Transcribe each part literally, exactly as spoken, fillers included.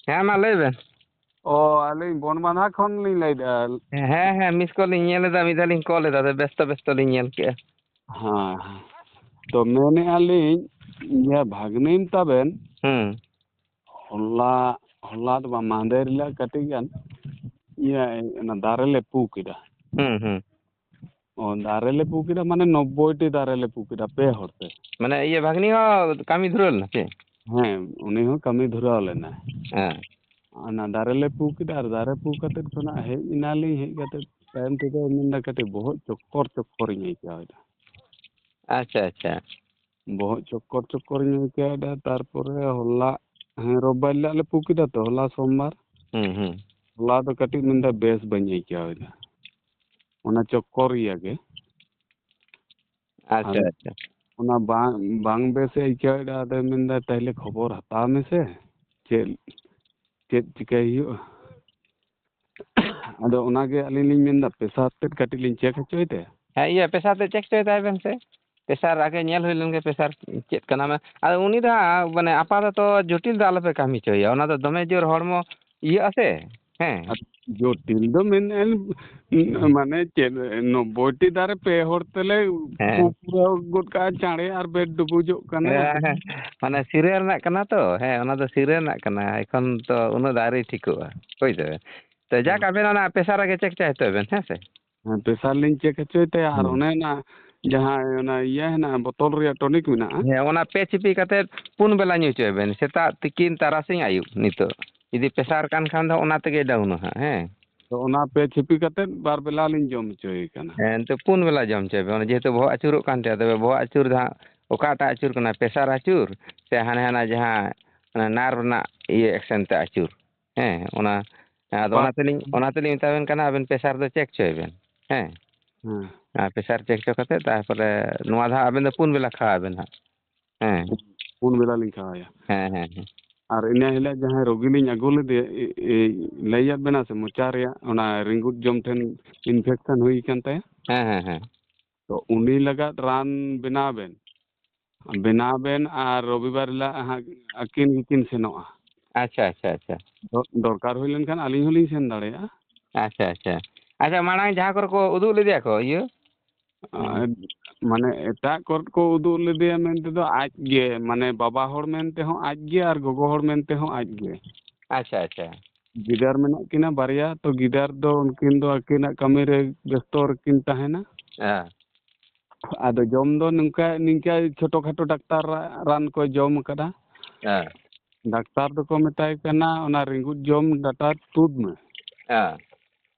ᱦᱮᱸ, ᱢᱟ ᱞᱟᱹᱭ ᱵᱮᱱ᱾ ᱚ, ᱟᱹᱞᱤᱧ ᱵᱚᱱᱵᱟᱸᱫᱷᱟ ᱠᱷᱚᱱ ᱞᱤᱧ ᱞᱟᱹᱭᱫᱟ᱾ ᱦᱮᱸ, ᱦᱮᱸ, ᱢᱤᱥ ᱠᱚᱞ ᱞᱤᱧ ᱧᱮᱞ ᱮᱫᱟ, ᱢᱤᱫ ᱫᱷᱟᱣ ᱞᱤᱧ ᱠᱚᱞ ᱮᱫᱟ, ᱟᱫᱚ ᱵᱮᱥᱛᱚ ᱵᱮᱥᱛᱚ ᱞᱤᱧ ᱧᱮᱞ ᱠᱮᱜᱼᱟ᱾ ᱦᱮᱸ, ᱦᱮᱸ᱾ ᱛᱚ ᱢᱮᱱᱮᱫᱼᱟ ᱞᱤᱧ, ᱤᱭᱟᱹ ᱵᱷᱟᱜᱽᱱᱤᱢ ᱛᱟᱵᱮᱱ, ᱦᱩᱸ᱾ ᱦᱚᱞᱟ, ᱦᱚᱞᱟ ᱫᱚ ᱵᱟᱝ, ᱢᱟᱦᱫᱮᱨ ᱦᱤᱞᱳᱜ ᱠᱟᱹᱴᱤᱡ ᱜᱟᱱ ᱤᱭᱟᱹ ᱚᱱᱟ ᱫᱟᱨᱮ ᱞᱮ ᱯᱩ ᱠᱮᱫᱟ᱾ ᱦᱩᱸ, ᱦᱩᱸ᱾ ᱚ, ᱫᱟᱨᱮ ᱞᱮ ᱯᱩ ᱠᱮᱫᱟ, ᱢᱟᱱᱮ ᱱᱚᱵᱵᱳᱭ ᱴᱤ ᱫᱟᱨᱮ ᱞᱮ ᱯᱩ ᱠᱮᱫᱟ ᱯᱮ ᱦᱚᱲ ᱛᱮ᱾ ᱢᱟᱱᱮ ᱤᱭᱟᱹ ᱵᱷᱟᱜᱽᱱᱤ ᱦᱚᱸ ᱠᱟᱹᱢᱤ ᱫᱷᱩᱨᱟᱹᱣ ᱞᱮᱱᱟ ᱪᱮ? ᱦᱮᱸ, ᱩᱱᱤ ᱦᱚᱸ ᱠᱟᱹᱢᱤ ᱫᱷᱩᱨᱟᱹᱣ ᱞᱮᱱᱟ᱾ ᱦᱮᱸ᱾ ᱚᱱᱟ ᱫᱟᱨᱮ ᱞᱮ ᱯᱩ ᱠᱮᱫᱟ, ᱟᱨ ᱫᱟᱨᱮ ᱯᱩ ᱠᱟᱛᱮᱫ ᱠᱷᱚᱱᱟᱜ ᱦᱮᱡ ᱮᱱᱟᱞᱤᱧ, ᱦᱮᱡ ᱠᱟᱛᱮᱫ ᱛᱟᱭᱚᱢ ᱛᱮᱫᱚ ᱢᱮᱱᱫᱟ ᱠᱟᱹᱴᱤᱡ ᱵᱚᱦᱚᱜ ᱪᱚᱠᱠᱚᱨ ᱪᱚᱠᱠᱚᱨᱤᱧ ᱟᱹᱭᱠᱟᱹᱣ ᱮᱫᱟ᱾ ᱟᱪᱪᱷᱟ, ᱟᱪᱪᱷᱟ᱾ ᱵᱚᱦᱚᱜ ᱪᱚᱠᱠᱚᱨ ᱪᱚᱠᱠᱚᱨᱤᱧ ᱟᱹᱭᱠᱟᱹᱣ ᱮᱫᱟ, ᱛᱟᱨᱯᱚᱨᱮ ᱦᱚᱞᱟ, ᱦᱮᱸ, ᱨᱳᱵᱵᱟᱨ ᱦᱤᱞᱳᱜ ᱞᱮ ᱯᱩ ᱠᱮᱫᱟ ᱛᱚ, ᱦᱚᱞᱟ ᱥᱳᱢᱵᱟᱨ᱾ ᱦᱩᱸ, ᱦᱩᱸ᱾ ᱦᱚᱞᱟ ᱫᱚ ᱠᱟᱹᱴᱤᱡ ᱢᱮᱱᱫᱟ ᱵᱮᱥ ᱵᱟᱹᱧ ᱟᱹᱭᱠᱟᱹᱣ ᱮᱫᱟ, ᱚᱱᱟ ᱪᱚᱠᱠᱚᱨ ᱤᱭᱟᱹ ᱜᱮ᱾ ᱟᱪᱪᱷᱟ, ᱟᱨ ᱟᱪᱪᱷᱟ᱾ ᱚᱱᱟ ᱵᱟᱝ, ᱵᱟᱝ ᱵᱮᱥ ᱮ ᱟᱹᱭᱠᱟᱹᱣ ᱮᱫᱟ, ᱟᱫᱚᱭ ᱢᱮᱱᱫᱟ, "ᱛᱟᱦᱞᱮ ᱠᱷᱚᱵᱚᱨ ᱦᱟᱛᱟᱣ ᱢᱮᱥᱮ, ᱪᱮᱫ, ᱪᱮᱫ ᱪᱤᱠᱟᱹᱭ ᱦᱩᱭᱩᱜᱼᱟ?" ᱟᱫᱚ ᱚᱱᱟᱜᱮ ᱟᱹᱞᱤᱧ ᱞᱤᱧ ᱢᱮᱱᱫᱟ, ᱯᱮᱥᱟᱨ ᱛᱮᱫ ᱠᱟᱹᱴᱤᱡ ᱞᱤᱧ ᱪᱮᱠ ᱦᱚᱪᱚᱭ ᱛᱟᱭᱟ᱾ ᱦᱮᱸ, ᱤᱭᱟᱹ, ᱯᱮᱥᱟᱨ ᱛᱮᱫ ᱪᱮᱠ ᱦᱚᱪᱚᱭ ᱛᱟᱭ ᱵᱮᱱ ᱥᱮ᱾ ᱯᱮᱥᱟᱨ ᱟᱜᱮ ᱧᱮᱞ ᱦᱩᱭ ᱞᱮᱱ ᱜᱮ, ᱯᱮᱥᱟᱨ ᱪᱮᱫ ᱠᱟᱱᱟ᱾ ᱢᱟ-, ᱟᱫᱚ ᱩᱱᱤ ᱫᱚ ᱦᱟᱸᱜ, ᱢᱟᱱᱮ, ᱟᱯᱟᱛᱚᱛᱚ ᱡᱚᱴᱤᱞ ᱫᱚ ᱟᱞᱚᱯᱮ ᱠᱟᱹᱢᱤ ᱦᱚᱪᱚᱭᱮᱭᱟ, ᱚᱱᱟ ᱫᱚ ᱫᱚᱢᱮ ᱡᱳᱨ ᱦᱚᱲᱢᱚ ᱤᱭᱟᱹᱜᱼᱟ ᱥᱮ᱾ ᱦᱮᱸ᱾ ᱟᱨ ᱡᱚᱴᱤᱞ ᱫᱚ ᱢᱮᱱᱮᱫᱼᱟ, ᱩᱸ, ᱢᱟᱱᱮ ᱪᱮᱫ, ᱱᱚᱵᱵᱳᱭ ᱴᱤ ᱫᱟᱨᱮ ᱯᱮ ᱦᱚᱲ ᱛᱮᱞᱮ ᱦᱮᱸ᱾ ᱯᱩ-, ᱯᱩᱨᱟᱹᱣ ᱜᱚᱫ ᱠᱟᱜᱼᱟ ᱪᱟᱬᱮ ᱟᱨ ᱵᱮᱰ ᱰᱩᱵᱩᱡᱚᱜ ᱠᱟᱱᱟ᱾ ᱦᱮᱸ, ᱦᱮᱸ᱾ ᱢᱟᱱᱮ ᱥᱤᱨᱟᱹ ᱨᱮᱱᱟᱜ ᱠᱟᱱᱟ ᱛᱚ, ᱦᱮᱸ, ᱚᱱᱟ ᱫᱚ ᱥᱤᱨᱟᱹ ᱨᱮᱱᱟᱜ ᱠᱟᱱᱟ᱾ ᱮᱠᱷᱚᱱ ᱛᱚ ᱩᱱᱟᱹᱜ ᱫᱚ ᱟᱹᱣᱨᱤ ᱴᱷᱤᱠᱚᱜᱼᱟ, ᱵᱩᱡᱽ ᱫᱟᱵᱮᱱ᱾ ᱛᱚ ᱡᱟᱠ, ᱦᱮᱸ᱾ ᱟᱵᱮᱱ ᱚᱱᱟ ᱯᱮᱥᱟᱨ ᱟᱜᱮ ᱪᱮᱠ ᱦᱚᱪᱚᱭ ᱛᱟᱵᱮᱱ, ᱦᱮᱸ ᱥᱮ? ᱦᱮᱸ, ᱯᱮᱥᱟᱨ ᱞᱤᱧ ᱪᱮᱠ ᱦᱚᱪᱚᱭ ᱛᱟᱭᱟ, ᱟᱨ ᱦᱩᱸ᱾ ᱚᱱᱮ ᱚᱱᱟ ᱡᱟᱦᱟᱸ ᱚᱱᱟ ᱤᱭᱟᱹ ᱦᱮᱱᱟᱜᱼᱟ, ᱵᱚᱛᱚᱞ ᱨᱮᱭᱟᱜ ᱴᱚᱱᱤᱠ ᱢᱮᱱᱟᱜᱼᱟ᱾ ᱦᱮᱸ, ᱚᱱᱟ ᱯᱮ ᱪᱷᱤᱯᱤ ᱠᱟᱛᱮ ᱯᱩᱱ ᱵᱮᱞᱟ ᱧᱩ ᱦᱚᱪᱚᱭ ᱵᱮᱱ, ᱥᱮᱛᱟᱜ, ᱛᱤᱠᱤᱱ, ᱛᱟᱨᱟᱥᱤᱧ, ᱟᱹᱭᱩᱵ᱾ ᱱᱤᱛᱚᱜ ᱡᱩᱫᱤ ᱯᱮᱥᱟᱨ ᱠᱟᱱ ᱠᱷᱟᱱ ᱫᱚ ᱚᱱᱟ ᱛᱮᱜᱮ ᱰᱟᱣᱩᱱᱟ ᱦᱟᱸᱜ, ᱦᱮᱸ᱾ ᱛᱚ ᱚᱱᱟ ᱯᱮ ᱪᱷᱤᱯᱤ ᱠᱟᱛᱮ ᱵᱟᱨ ᱵᱮᱞᱟ ᱞᱤᱧ ᱡᱚᱢ ᱦᱚᱪᱚᱭᱮ ᱠᱟᱱᱟ᱾ ᱦᱮᱸ, ᱱᱤᱛᱚᱜ ᱯᱩᱱ ᱵᱮᱞᱟ ᱡᱚᱢ ᱦᱚᱪᱚᱭ ᱵᱮᱱ, ᱡᱮᱦᱮᱛᱩ ᱵᱚᱦᱚᱜ ᱟᱹᱪᱩᱨᱚᱜ ᱠᱟᱱ ᱛᱟᱭᱟ᱾ ᱛᱚᱵᱮ ᱵᱚᱦᱚᱜ ᱟᱹᱪᱩᱨ ᱫᱚ ᱦᱟᱸᱜ ᱚᱠᱟᱴᱟᱜ ᱟᱹᱪᱩᱨ ᱠᱟᱱᱟ, ᱯᱮᱥᱟᱨ ᱟᱹᱪᱩᱨ ᱥᱮ ᱦᱟᱱᱮ ᱦᱟᱱᱟ ᱡᱟᱦᱟᱸ ᱚᱱᱟ ᱱᱟᱨᱵᱷ ᱨᱮᱱᱟᱜ ᱤᱭᱟᱹ ᱮᱠᱥᱮᱱ ᱛᱮ ᱟᱹᱪᱩᱨ? ᱦᱮᱸ, ᱚᱱᱟ, ᱟᱫᱚ ᱵᱟ- ᱚᱱᱟ ᱛᱮᱞᱤᱧ, ᱚᱱᱟ ᱛᱮᱞᱤᱧ ᱢᱮᱛᱟ ᱵᱮᱱ ᱠᱟᱱᱟ, ᱟᱵᱮᱱ ᱯᱮᱥᱟᱨ ᱫᱚ ᱪᱮᱠ ᱦᱚᱪᱚᱭ ᱵᱮᱱ᱾ ᱦᱮᱸ᱾ ᱦᱮᱸ᱾ ᱟᱨ ᱯᱮᱥᱟᱨ ᱪᱮᱠ ᱦᱚᱪᱚ ᱠᱟᱛᱮ, ᱛᱟᱨᱯᱚᱨᱮ ᱱᱚᱣᱟ ᱫᱚ ᱦᱟᱸᱜ ᱟᱵᱮᱱ ᱫᱚ ᱯᱩᱱ ᱵᱮᱞᱟ ᱠᱷᱟᱣᱟᱣ ᱵᱮᱱ ᱦᱟᱸᱜ᱾ ᱦᱮᱸ᱾ ᱯᱩᱱ ᱵᱮᱞᱟ ᱞᱤᱧ ᱠᱷᱟᱣᱟᱭᱟ᱾ ᱦᱮᱸ, ᱦᱮᱸ, ᱦᱮᱸ᱾ ᱟᱨ ᱤᱱᱟᱹ ᱦᱤᱞᱳᱜ ᱡᱟᱦᱟᱸᱭ ᱨᱳᱜᱤ ᱞᱤᱧ ᱟᱹᱜᱩ ᱞᱮᱫᱮᱭᱟ, ᱮ-, ᱮ-, ᱞᱟᱹᱭᱟᱫ ᱵᱮᱱᱟ ᱥᱮ, ᱢᱚᱪᱟ ᱨᱮᱭᱟᱜ ᱚᱱᱟ ᱨᱤᱸᱜᱩᱫ ᱡᱚᱢ ᱴᱷᱮᱱ ᱤᱱᱯᱷᱮᱠᱥᱚᱱ ᱦᱩᱭ ᱟᱠᱟᱱ ᱛᱟᱭᱟ? ᱦᱮᱸ, ᱦᱮᱸ, ᱦᱮᱸ᱾ ᱛᱚ ᱩᱱᱤ ᱞᱟᱜᱟᱫ ᱨᱟᱱ ᱵᱮᱱᱟᱣ ᱵᱮᱱ᱾ ᱵᱮᱱᱟᱣ ᱵᱮᱱ ᱟᱨ ᱨᱚᱵᱤᱵᱟᱨ ᱦᱤᱞᱳᱜ ᱦᱟᱸᱜ ᱟᱹᱠᱤᱱ ᱜᱮᱠᱤᱱ ᱥᱮᱱᱚᱜᱼᱟ᱾ ᱟᱪᱪᱷᱟ, ᱟᱪᱪᱷᱟ, ᱟᱪᱪᱷᱟ᱾ ᱫᱚ-, ᱫᱚᱨᱠᱟᱨ ᱦᱩᱭ ᱞᱮᱱᱠᱷᱟᱱ ᱟᱹᱞᱤᱧ ᱦᱚᱸᱞᱤᱧ ᱥᱮᱱ ᱫᱟᱲᱮᱭᱟᱜᱼᱟ᱾ ᱟᱪᱪᱷᱟ, ᱟᱪᱪᱷᱟ᱾ ᱟᱪᱪᱷᱟ, ᱢᱟᱲᱟᱝ ᱡᱟᱦᱟᱸ ᱠᱚᱨᱮ ᱠᱚ ᱩᱫᱩᱜ ᱞᱮᱫᱮᱭᱟ ᱠᱚ, ᱤᱭᱟᱹ? ᱟᱨ ᱢᱟᱱᱮ ᱮᱴᱟᱜ ᱠᱳᱨᱴ ᱠᱚ ᱩᱫᱩᱜ ᱞᱮᱫᱮᱭᱟ ᱢᱮᱱᱛᱮ ᱫᱚ ᱟᱡ ᱜᱮ, ᱢᱟᱱᱮ ᱵᱟᱵᱟ ᱦᱚᱲ ᱢᱮᱱᱛᱮ ᱦᱚᱸ ᱟᱡ ᱜᱮ ᱟᱨ ᱜᱚᱜᱚ ᱦᱚᱲ ᱢᱮᱱᱛᱮ ᱦᱚᱸ ᱟᱡ ᱜᱮ᱾ ᱟᱪᱪᱷᱟ, ᱟᱪᱪᱷᱟ᱾ ᱜᱤᱫᱟᱹᱨ ᱢᱮᱱᱟᱜ ᱠᱤᱱᱟ ᱵᱟᱨᱭᱟ, ᱛᱚ ᱜᱤᱫᱟᱹᱨ ᱫᱚ ᱩᱱᱠᱤᱱ ᱫᱚ ᱟᱹᱠᱤᱱᱟᱜ ᱠᱟᱹᱢᱤ ᱨᱮ ᱵᱮᱥᱛᱚ ᱨᱮᱠᱤᱱ ᱛᱟᱦᱮᱱᱟ᱾ ᱦᱮᱸ᱾ ᱟᱫᱚ ᱡᱚᱢ ᱫᱚ ᱱᱚᱝᱠᱟ, ᱱᱤᱝᱠᱟ ᱪᱷᱳᱴᱳ ᱠᱷᱟᱴᱳ ᱰᱟᱠᱛᱟᱨ ᱨᱟ-, ᱨᱟᱱ ᱠᱚᱭ ᱡᱚᱢ ᱟᱠᱟᱫᱟ᱾ ᱦᱮᱸ᱾ ᱰᱟᱠᱛᱟᱨ ᱫᱚᱠᱚ ᱢᱮᱛᱟᱭ ᱠᱟᱱᱟ, "ᱚᱱᱟ ᱨᱮᱸᱜᱩᱫ ᱡᱚᱢ ᱰᱟᱴᱟ ᱛᱩᱫ ᱢᱮ᱾" ᱦᱮᱸ᱾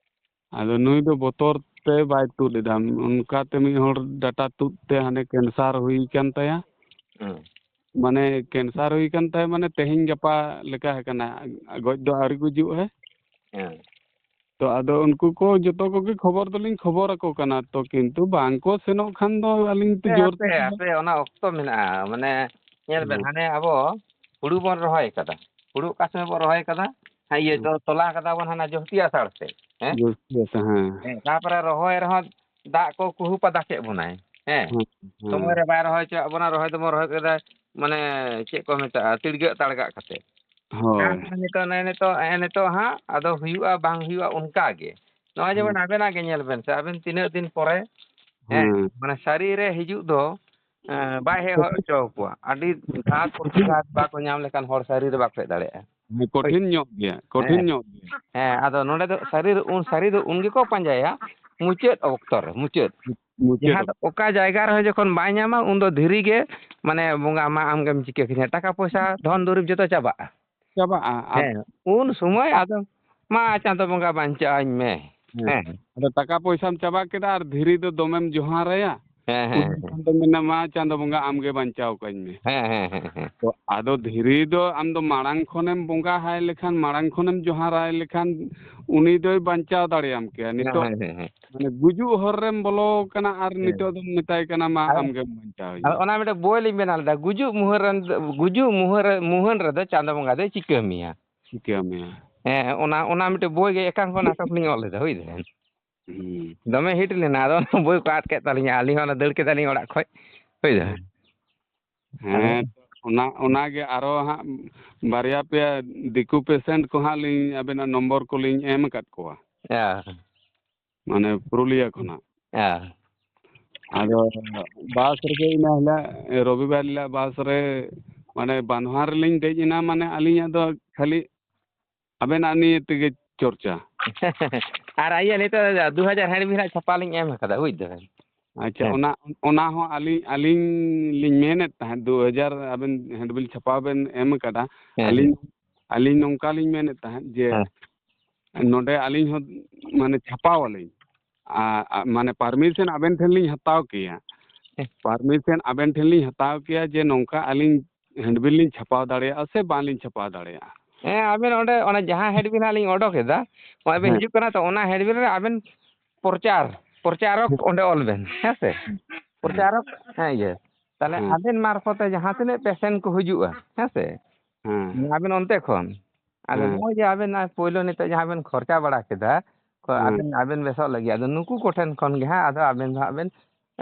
ᱟᱫᱚ ᱱᱩᱭ ᱫᱚ ᱵᱚᱛᱚᱨ ᱛᱮ ᱵᱟᱭ ᱛᱩᱫ ᱮᱫᱟ᱾ ᱚᱱᱠᱟᱛᱮ ᱢᱤᱫ ᱦᱚᱲ ᱰᱟᱴᱟ ᱛᱩᱫ ᱛᱮ ᱦᱟᱱᱮ ᱠᱮᱱᱥᱟᱨ ᱦᱩᱭ ᱟᱠᱟᱱ ᱛᱟᱭᱟ᱾ ᱦᱮᱸ᱾ ᱢᱟᱱᱮ ᱠᱮᱱᱥᱟᱨ ᱦᱩᱭ ᱟᱠᱟᱱ ᱛᱟᱭᱟ, ᱢᱟᱱᱮ ᱛᱮᱦᱮᱧ ᱜᱟᱯᱟ ᱞᱮᱠᱟ ᱟᱠᱟᱱᱟ᱾ ᱜᱚᱡ ᱫᱚ ᱟᱹᱣᱨᱤ ᱜᱩᱡᱩᱜ ᱟᱭ᱾ ᱦᱮᱸ᱾ ᱛᱚ ᱟᱫᱚ ᱩᱱᱠᱩ ᱠᱚ ᱡᱚᱛᱚ ᱠᱚᱜᱮ ᱠᱷᱚᱵᱚᱨ ᱫᱚᱞᱤᱧ ᱠᱷᱚᱵᱚᱨ ᱟᱠᱚ ᱠᱟᱱᱟ, ᱛᱚ ᱠᱤᱱᱛᱩ ᱵᱟᱝ ᱠᱚ ᱥᱮᱱᱚᱜ ᱠᱷᱟᱱ ᱫᱚ ᱟᱹᱞᱤᱧ ᱛᱚ ᱦᱟᱯᱮ, ᱡᱳᱨ ᱦᱟᱯᱮ, ᱛᱮ ᱦᱟᱯᱮ, ᱚᱱᱟ ᱚᱠᱛᱚ ᱢᱮᱱᱟᱜᱼᱟ᱾ ᱢᱟᱱᱮ ᱧᱮᱞ ᱵᱮᱱ, ᱦᱮᱸ᱾ ᱦᱟᱱᱮ ᱟᱵᱚ ᱦᱩᱲᱩ ᱵᱚᱱ ᱨᱚᱦᱚᱭ ᱠᱟᱫᱟ, ᱦᱩᱲᱩ ᱚᱠᱟ ᱥᱚᱢᱚᱭ ᱵᱚᱱ ᱨᱚᱦᱚᱭ ᱠᱟᱫᱟ, ᱦᱮᱸ, ᱤᱭᱟᱹ ᱦᱮᱸ᱾ ᱫᱚ ᱛᱚᱞᱟ ᱠᱟᱫᱟ ᱵᱚᱱ ᱦᱟᱱᱟ ᱡᱚᱥᱴᱤ ᱟᱥᱟᱲ ᱥᱮᱫ, ᱦᱮᱸ? ᱡᱚᱥᱴᱤ ᱟᱥᱟᱲ, ᱦᱮᱸ᱾ ᱦᱮᱸ, ᱛᱟᱯᱚᱨᱮ ᱨᱚᱦᱚᱭ ᱨᱮᱦᱚᱸ ᱫᱟᱜ ᱠᱚ ᱠᱩᱦᱩ ᱯᱟᱫᱟ ᱠᱮᱫ ᱵᱚᱱᱟᱭ, ᱦᱮᱸ? ᱦᱮᱸ, ᱦᱮᱸ᱾ ᱥᱚᱢᱚᱭ ᱨᱮ ᱵᱟᱭ ᱨᱚᱦᱚᱭ ᱦᱚᱪᱚᱣᱟᱜ ᱵᱚᱱᱟ, ᱨᱚᱦᱚᱭ ᱫᱚᱵᱚᱱ ᱨᱚᱦᱚᱭ ᱠᱮᱫᱟ, ᱢᱟᱱᱮ ᱪᱮᱫ ᱠᱚ ᱢᱮᱛᱟᱜᱼᱟ, ᱛᱤᱲᱜᱟᱹᱜ ᱛᱟᱲᱜᱟᱜ ᱠᱟᱛᱮ᱾ ᱦᱳᱭ᱾ ᱟᱨ ᱱᱤᱛᱚᱜ, ᱱᱮᱜᱼᱮ ᱱᱤᱛᱚᱜ, ᱱᱮᱜᱼᱮ ᱱᱤᱛᱚᱜ ᱦᱟᱸᱜ ᱟᱫᱚ ᱦᱩᱭᱩᱜᱼᱟ ᱵᱟᱝ ᱦᱩᱭᱩᱜᱼᱟ ᱚᱱᱠᱟ ᱜᱮ᱾ ᱱᱚᱜᱼᱚᱭ ᱦᱮᱸ᱾ ᱡᱮᱢᱚᱱ ᱟᱵᱮᱱᱟᱜ ᱜᱮ ᱧᱮᱞ ᱵᱮᱱ ᱥᱮ, ᱟᱵᱮᱱ ᱛᱤᱱᱟᱹᱜ ᱫᱤᱱ ᱯᱚᱨᱮ, ᱦᱮᱸ, ᱦᱮᱸ᱾ ᱢᱟᱱᱮ ᱥᱟᱹᱨᱤ ᱨᱮ ᱦᱤᱡᱩᱜ ᱫᱚ, ᱮᱸ, ᱵᱟᱭ ᱦᱮᱡ ᱦᱚᱪᱚ ᱟᱠᱚᱣᱟ᱾ ᱟᱹᱰᱤ ᱜᱷᱟᱥ ᱯᱨᱚᱛᱤᱜᱷᱟᱛ ᱵᱟᱠᱚ ᱧᱟᱢ ᱞᱮᱠᱷᱟᱱ ᱦᱚᱲ ᱥᱟᱹᱨᱤ ᱨᱮ ᱵᱟᱠᱚ ᱦᱮᱡ ᱫᱟᱲᱮᱭᱟᱜᱼᱟ᱾ ᱦᱮᱸ, ᱠᱚᱴᱷᱤᱱ ᱦᱳᱭ᱾ ᱧᱚᱜ ᱜᱮᱭᱟ, ᱠᱚᱴᱷᱤᱱ ᱦᱮᱸ᱾ ᱧᱚᱜ ᱜᱮᱭᱟ᱾ ᱦᱮᱸ, ᱟᱫᱚ ᱱᱚᱰᱮ ᱫᱚ ᱥᱟᱹᱨᱤ ᱨᱮ, ᱩᱱ ᱥᱟᱹᱨᱤ ᱫᱚ ᱩᱱ ᱜᱮᱠᱚ ᱯᱟᱸᱡᱟᱭᱟ, ᱢᱩᱪᱟᱹᱫ ᱚᱠᱛᱚ ᱨᱮ, ᱢᱩᱪᱟᱹᱫ᱾ ᱢᱩᱪᱟᱹᱫ ᱡᱟᱦᱟᱸ ᱫᱚ ᱚᱠᱛᱚ᱾ ᱚᱠᱟ ᱡᱟᱭᱜᱟ ᱨᱮᱦᱚᱸ ᱡᱚᱠᱷᱚᱱ ᱵᱟᱭ ᱧᱟᱢᱟ, ᱩᱱ ᱫᱚ ᱫᱷᱤᱨᱤ ᱜᱮ, ᱢᱟᱱᱮ, ᱵᱚᱸᱜᱟ, ᱢᱟ ᱟᱢ ᱜᱮᱢ ᱪᱤᱠᱟᱹ ᱠᱤᱧᱟ, ᱴᱟᱠᱟ ᱯᱚᱭᱥᱟ, ᱫᱷᱚᱱ ᱫᱩᱨᱤᱵᱽ ᱡᱚᱛᱚ ᱪᱟᱵᱟᱜᱼᱟ᱾ ᱪᱟᱵᱟᱜᱼᱟ᱾ ᱟᱨ ᱦᱮᱸ, ᱩᱱ ᱥᱚᱢᱚᱭ ᱟᱫᱚ, ᱢᱟ ᱪᱟᱸᱫᱚ ᱵᱚᱸᱜᱟ ᱵᱟᱧᱪᱟᱣᱟᱹᱧ ᱢᱮ᱾ ᱦᱮᱸ᱾ ᱦᱮᱸ᱾ ᱟᱫᱚ ᱴᱟᱠᱟ ᱯᱚᱭᱥᱟᱢ ᱪᱟᱵᱟ ᱠᱮᱫᱟ ᱟᱨ ᱫᱷᱤᱨᱤ ᱫᱚ ᱫᱚᱢᱮᱢ ᱡᱚᱦᱟᱨᱟᱭᱟ᱾ ᱦᱮᱸ, ᱩᱱ ᱦᱮᱸ, ᱦᱮᱸ᱾ ᱡᱚᱠᱷᱚᱱ ᱫᱚ ᱢᱮᱱᱟ, "ᱢᱟ ᱪᱟᱸᱫᱚ ᱵᱚᱸᱜᱟ ᱟᱢ ᱜᱮ ᱵᱟᱧᱪᱟᱣ ᱠᱟᱹᱧ ᱢᱮ᱾" ᱦᱮᱸ, ᱦᱮᱸ, ᱦᱮᱸ, ᱦᱮᱸ᱾ ᱛᱚ ᱟᱫᱚ ᱫᱷᱤᱨᱤ ᱫᱚ ᱟᱢ ᱫᱚ ᱢᱟᱲᱟᱝ ᱠᱷᱚᱱᱮᱢ ᱵᱚᱸᱜᱟ ᱦᱟᱭ ᱞᱮᱠᱷᱟᱱ, ᱢᱟᱲᱟᱝ ᱠᱷᱚᱱᱮᱢ ᱡᱚᱦᱟᱨᱟᱭ ᱞᱮᱠᱷᱟᱱ, ᱩᱱᱤ ᱫᱚᱭ ᱵᱟᱧᱪᱟᱣ ᱫᱟᱲᱮᱭᱟᱢ ᱠᱮᱭᱟ᱾ ᱦᱮᱸ, ᱱᱤᱛᱚᱜ ᱦᱮᱸ, ᱦᱮᱸ, ᱦᱮᱸ᱾ ᱢᱟᱱᱮ ᱜᱩᱡᱩᱜ ᱦᱚᱨ ᱨᱮᱢ ᱵᱚᱞᱚ ᱠᱟᱱᱟ ᱟᱨ ᱦᱮᱸ᱾ ᱱᱤᱛᱚᱜ ᱫᱚᱢ ᱢᱮᱛᱟᱭ ᱠᱟᱱᱟ, "ᱢᱟ ᱟᱨ ᱟᱢ ᱜᱮᱢ ᱵᱟᱧᱪᱟᱣᱤᱧᱟ᱾" ᱟᱫᱚ ᱚᱱᱟ ᱢᱤᱫᱴᱮᱱ ᱵᱳᱭ ᱞᱤᱧ ᱵᱮᱱᱟᱣ ᱞᱮᱫᱟ, ᱜᱩᱡᱩᱜ ᱢᱩᱦᱟᱹᱱ ᱨᱮ, ᱜᱩᱡᱩᱜ ᱢᱩᱦᱟᱹᱱ ᱨᱮ, ᱢᱩᱦᱟᱹᱱ ᱨᱮᱫᱚ ᱪᱟᱸᱫᱚ ᱵᱚᱸᱜᱟ ᱫᱚᱭ ᱪᱤᱠᱟᱹ ᱢᱮᱭᱟ᱾ ᱪᱤᱠᱟᱹ ᱢᱮᱭᱟ᱾ ᱦᱮᱸ, ᱚᱱᱟ, ᱚᱱᱟ ᱢᱤᱫᱴᱮᱱ ᱵᱳᱭ ᱜᱮ ᱮᱠᱟᱝᱠᱚ ᱱᱟᱴᱚᱠ ᱞᱤᱧ ᱚᱞ ᱞᱮᱫᱟ, ᱵᱩᱡᱽ ᱫᱟᱵᱮᱱ᱾ ᱦᱩᱸ᱾ ᱫᱚᱢᱮ hit ᱞᱮᱱᱟ, ᱟᱫᱚ ᱚᱱᱟ ᱵᱳᱭ ᱠᱚ ᱟᱫ ᱠᱮᱫ ᱛᱟᱹᱞᱤᱧᱟ, ᱟᱹᱞᱤᱧ ᱦᱚᱸ ᱚᱱᱟ ᱫᱟᱹᱲ ᱠᱮᱫᱟᱞᱤᱧ ᱚᱲᱟᱜ ᱠᱷᱚᱡ, ᱵᱩᱡᱽ ᱫᱟᱵᱮᱱ᱾ ᱟᱫᱚ ᱦᱮᱸ᱾ ᱚᱱᱟ, ᱚᱱᱟᱜᱮ ᱟᱨᱚ ᱦᱟᱸᱜ ᱵᱟᱨᱭᱟ ᱯᱮᱭᱟ ᱫᱤᱠᱩ ᱯᱮᱥᱮᱱᱴ ᱠᱚ ᱦᱟᱸᱜ ᱞᱤᱧ ᱟᱵᱮᱱᱟᱜ ᱱᱚᱢᱵᱚᱨ ᱠᱚᱞᱤᱧ ᱮᱢ ᱟᱠᱟᱫ ᱠᱚᱣᱟ᱾ ᱦᱮᱸ᱾ ᱢᱟᱱᱮ ᱯᱩᱨᱩᱞᱤᱭᱟᱹ ᱠᱷᱚᱱᱟᱜ᱾ ᱦᱮᱸ᱾ ᱟᱫᱚ ᱵᱟᱥ ᱨᱮᱜᱮ ᱤᱱᱟᱹ ᱦᱤᱞᱳᱜ, ᱨᱚᱵᱤᱵᱟᱨ ᱦᱤᱞᱳᱜ ᱵᱟᱥ ᱨᱮ ᱢᱟᱱᱮ ᱵᱟᱱᱦᱟᱨ ᱨᱮᱞᱤᱧ ᱫᱮᱡ ᱮᱱᱟ, ᱢᱟᱱᱮ ᱟᱹᱞᱤᱧᱟᱜ ᱫᱚ ᱠᱷᱟᱹᱞᱤ ᱟᱵᱮᱱᱟᱜ ᱱᱤᱭᱮ ᱛᱮᱜᱮ ᱪᱚᱨᱪᱟ᱾ ᱟᱨ ᱤᱭᱟᱹ ᱱᱤᱛᱚᱜ ᱫᱩ ᱦᱟᱡᱟᱨ ᱦᱮᱸᱰᱵᱤᱞ ᱦᱟᱸᱜ ᱪᱷᱟᱯᱟ ᱞᱤᱧ ᱮᱢ ᱟᱠᱟᱫᱟ, ᱵᱩᱡ ᱫᱟᱵᱮᱱ᱾ ᱟᱪᱪᱷᱟ, ᱦᱮᱸ᱾ ᱚᱱᱟ, ᱚᱱᱟ ᱦᱚᱸ ᱟᱹᱞᱤᱧ, ᱟᱹᱞᱤᱧ ᱞᱤᱧ ᱢᱮᱱᱮᱫ ᱛᱟᱦᱮᱸᱫ, ᱫᱩ ᱦᱟᱡᱟᱨ ᱟᱵᱮᱱ ᱦᱮᱸᱰᱵᱤᱞ ᱪᱷᱟᱯᱟ ᱵᱮᱱ ᱮᱢ ᱟᱠᱟᱫᱟ᱾ ᱦᱮᱸ, ᱟᱹᱞᱤᱧ, ᱦᱮᱸ᱾ ᱟᱹᱞᱤᱧ ᱱᱚᱝᱠᱟ ᱞᱤᱧ ᱢᱮᱱᱮᱫ ᱛᱟᱦᱮᱸᱫ ᱡᱮ ᱦᱮᱸ᱾ ᱱᱚᱰᱮ ᱟᱹᱞᱤᱧ ᱦᱚᱸ ᱢᱟᱱᱮ ᱪᱷᱟᱯᱟᱣᱟᱞᱤᱧ᱾ ᱟ-, ᱟ-, ᱢᱟᱱᱮ ᱯᱟᱨᱢᱤᱥᱚᱱ ᱟᱵᱮᱱ ᱴᱷᱮᱱ ᱞᱤᱧ ᱦᱟᱛᱟᱣ ᱠᱮᱭᱟ᱾ ᱦᱮᱸ᱾ ᱯᱟᱨᱢᱤᱥᱚᱱ ᱟᱵᱮᱱ ᱴᱷᱮᱱ ᱞᱤᱧ ᱦᱟᱛᱟᱣ ᱠᱮᱭᱟ ᱡᱮ ᱱᱚᱝᱠᱟ ᱟᱹᱞᱤᱧ ᱦᱮᱸᱰᱵᱤᱞ ᱞᱤᱧ ᱪᱷᱟᱯᱟᱣ ᱫᱟᱲᱮᱭᱟᱜᱼᱟ ᱥᱮ ᱵᱟᱝᱞᱤᱧ ᱪᱷᱟᱯᱟᱣ ᱫᱟᱲᱮᱭᱟᱜᱼᱟ᱾ ᱦᱮᱸ, ᱟᱵᱮᱱ ᱚᱸᱰᱮ, ᱚᱱᱟ ᱡᱟᱦᱟᱸ ᱦᱮᱸᱰᱵᱤᱞ ᱦᱟᱸᱜ ᱞᱤᱧ ᱚᱰᱚᱠ ᱮᱫᱟ, ᱱᱚᱜᱼᱚᱭ ᱵᱮᱱ ᱦᱮᱸ᱾ ᱦᱤᱡᱩᱜ ᱠᱟᱱᱟ ᱛᱚ, ᱚᱱᱟ ᱦᱮᱸᱰᱵᱤᱞ ᱨᱮ ᱟᱵᱮᱱ ᱯᱨᱚᱪᱟᱨ, ᱯᱨᱚᱪᱟᱨᱚᱠ ᱦᱮᱸ᱾ ᱚᱸᱰᱮ ᱚᱞ ᱵᱮᱱ, ᱦᱮᱸ ᱥᱮ? ᱦᱮᱸ᱾ ᱯᱨᱚᱪᱟᱨᱚᱠ, ᱦᱮᱸ, ᱤᱭᱟᱹ᱾ ᱛᱟᱦᱞᱮ ᱦᱮᱸ᱾ ᱟᱵᱮᱱ ᱢᱟᱨᱯᱷᱚᱛ ᱛᱮ ᱡᱟᱦᱟᱸ ᱛᱤᱱᱟᱹᱜ ᱯᱮᱥᱮᱱᱴ ᱠᱚ ᱦᱤᱡᱩᱜᱼᱟ, ᱦᱮᱸ ᱥᱮ? ᱦᱮᱸ᱾ ᱟᱵᱮᱱ ᱚᱱᱛᱮ ᱠᱷᱚᱱ᱾ ᱟᱫᱚ ᱦᱮᱸ᱾ ᱱᱚᱜᱼᱚᱭ ᱡᱮ ᱟᱵᱮᱱ ᱱᱚᱜᱼᱚᱭ ᱯᱳᱭᱞᱳ ᱱᱤᱛᱚᱜ ᱡᱟᱦᱟᱸ ᱵᱮᱱ ᱠᱷᱚᱨᱪᱟ ᱵᱟᱲᱟ ᱠᱮᱫᱟ, ᱠᱚ ᱦᱮᱸ᱾ ᱟᱵᱮᱱ, ᱟᱵᱮᱱ ᱵᱮᱥᱚᱜ ᱞᱟᱹᱜᱤᱫ, ᱟᱫᱚ ᱱᱩᱠᱩ ᱠᱚᱴᱷᱮᱱ ᱠᱷᱚᱱ ᱜᱮ ᱦᱟᱸᱜ, ᱟᱫᱚ ᱟᱵᱮᱱ ᱫᱚ ᱦᱟᱸᱜ ᱵᱮᱱ,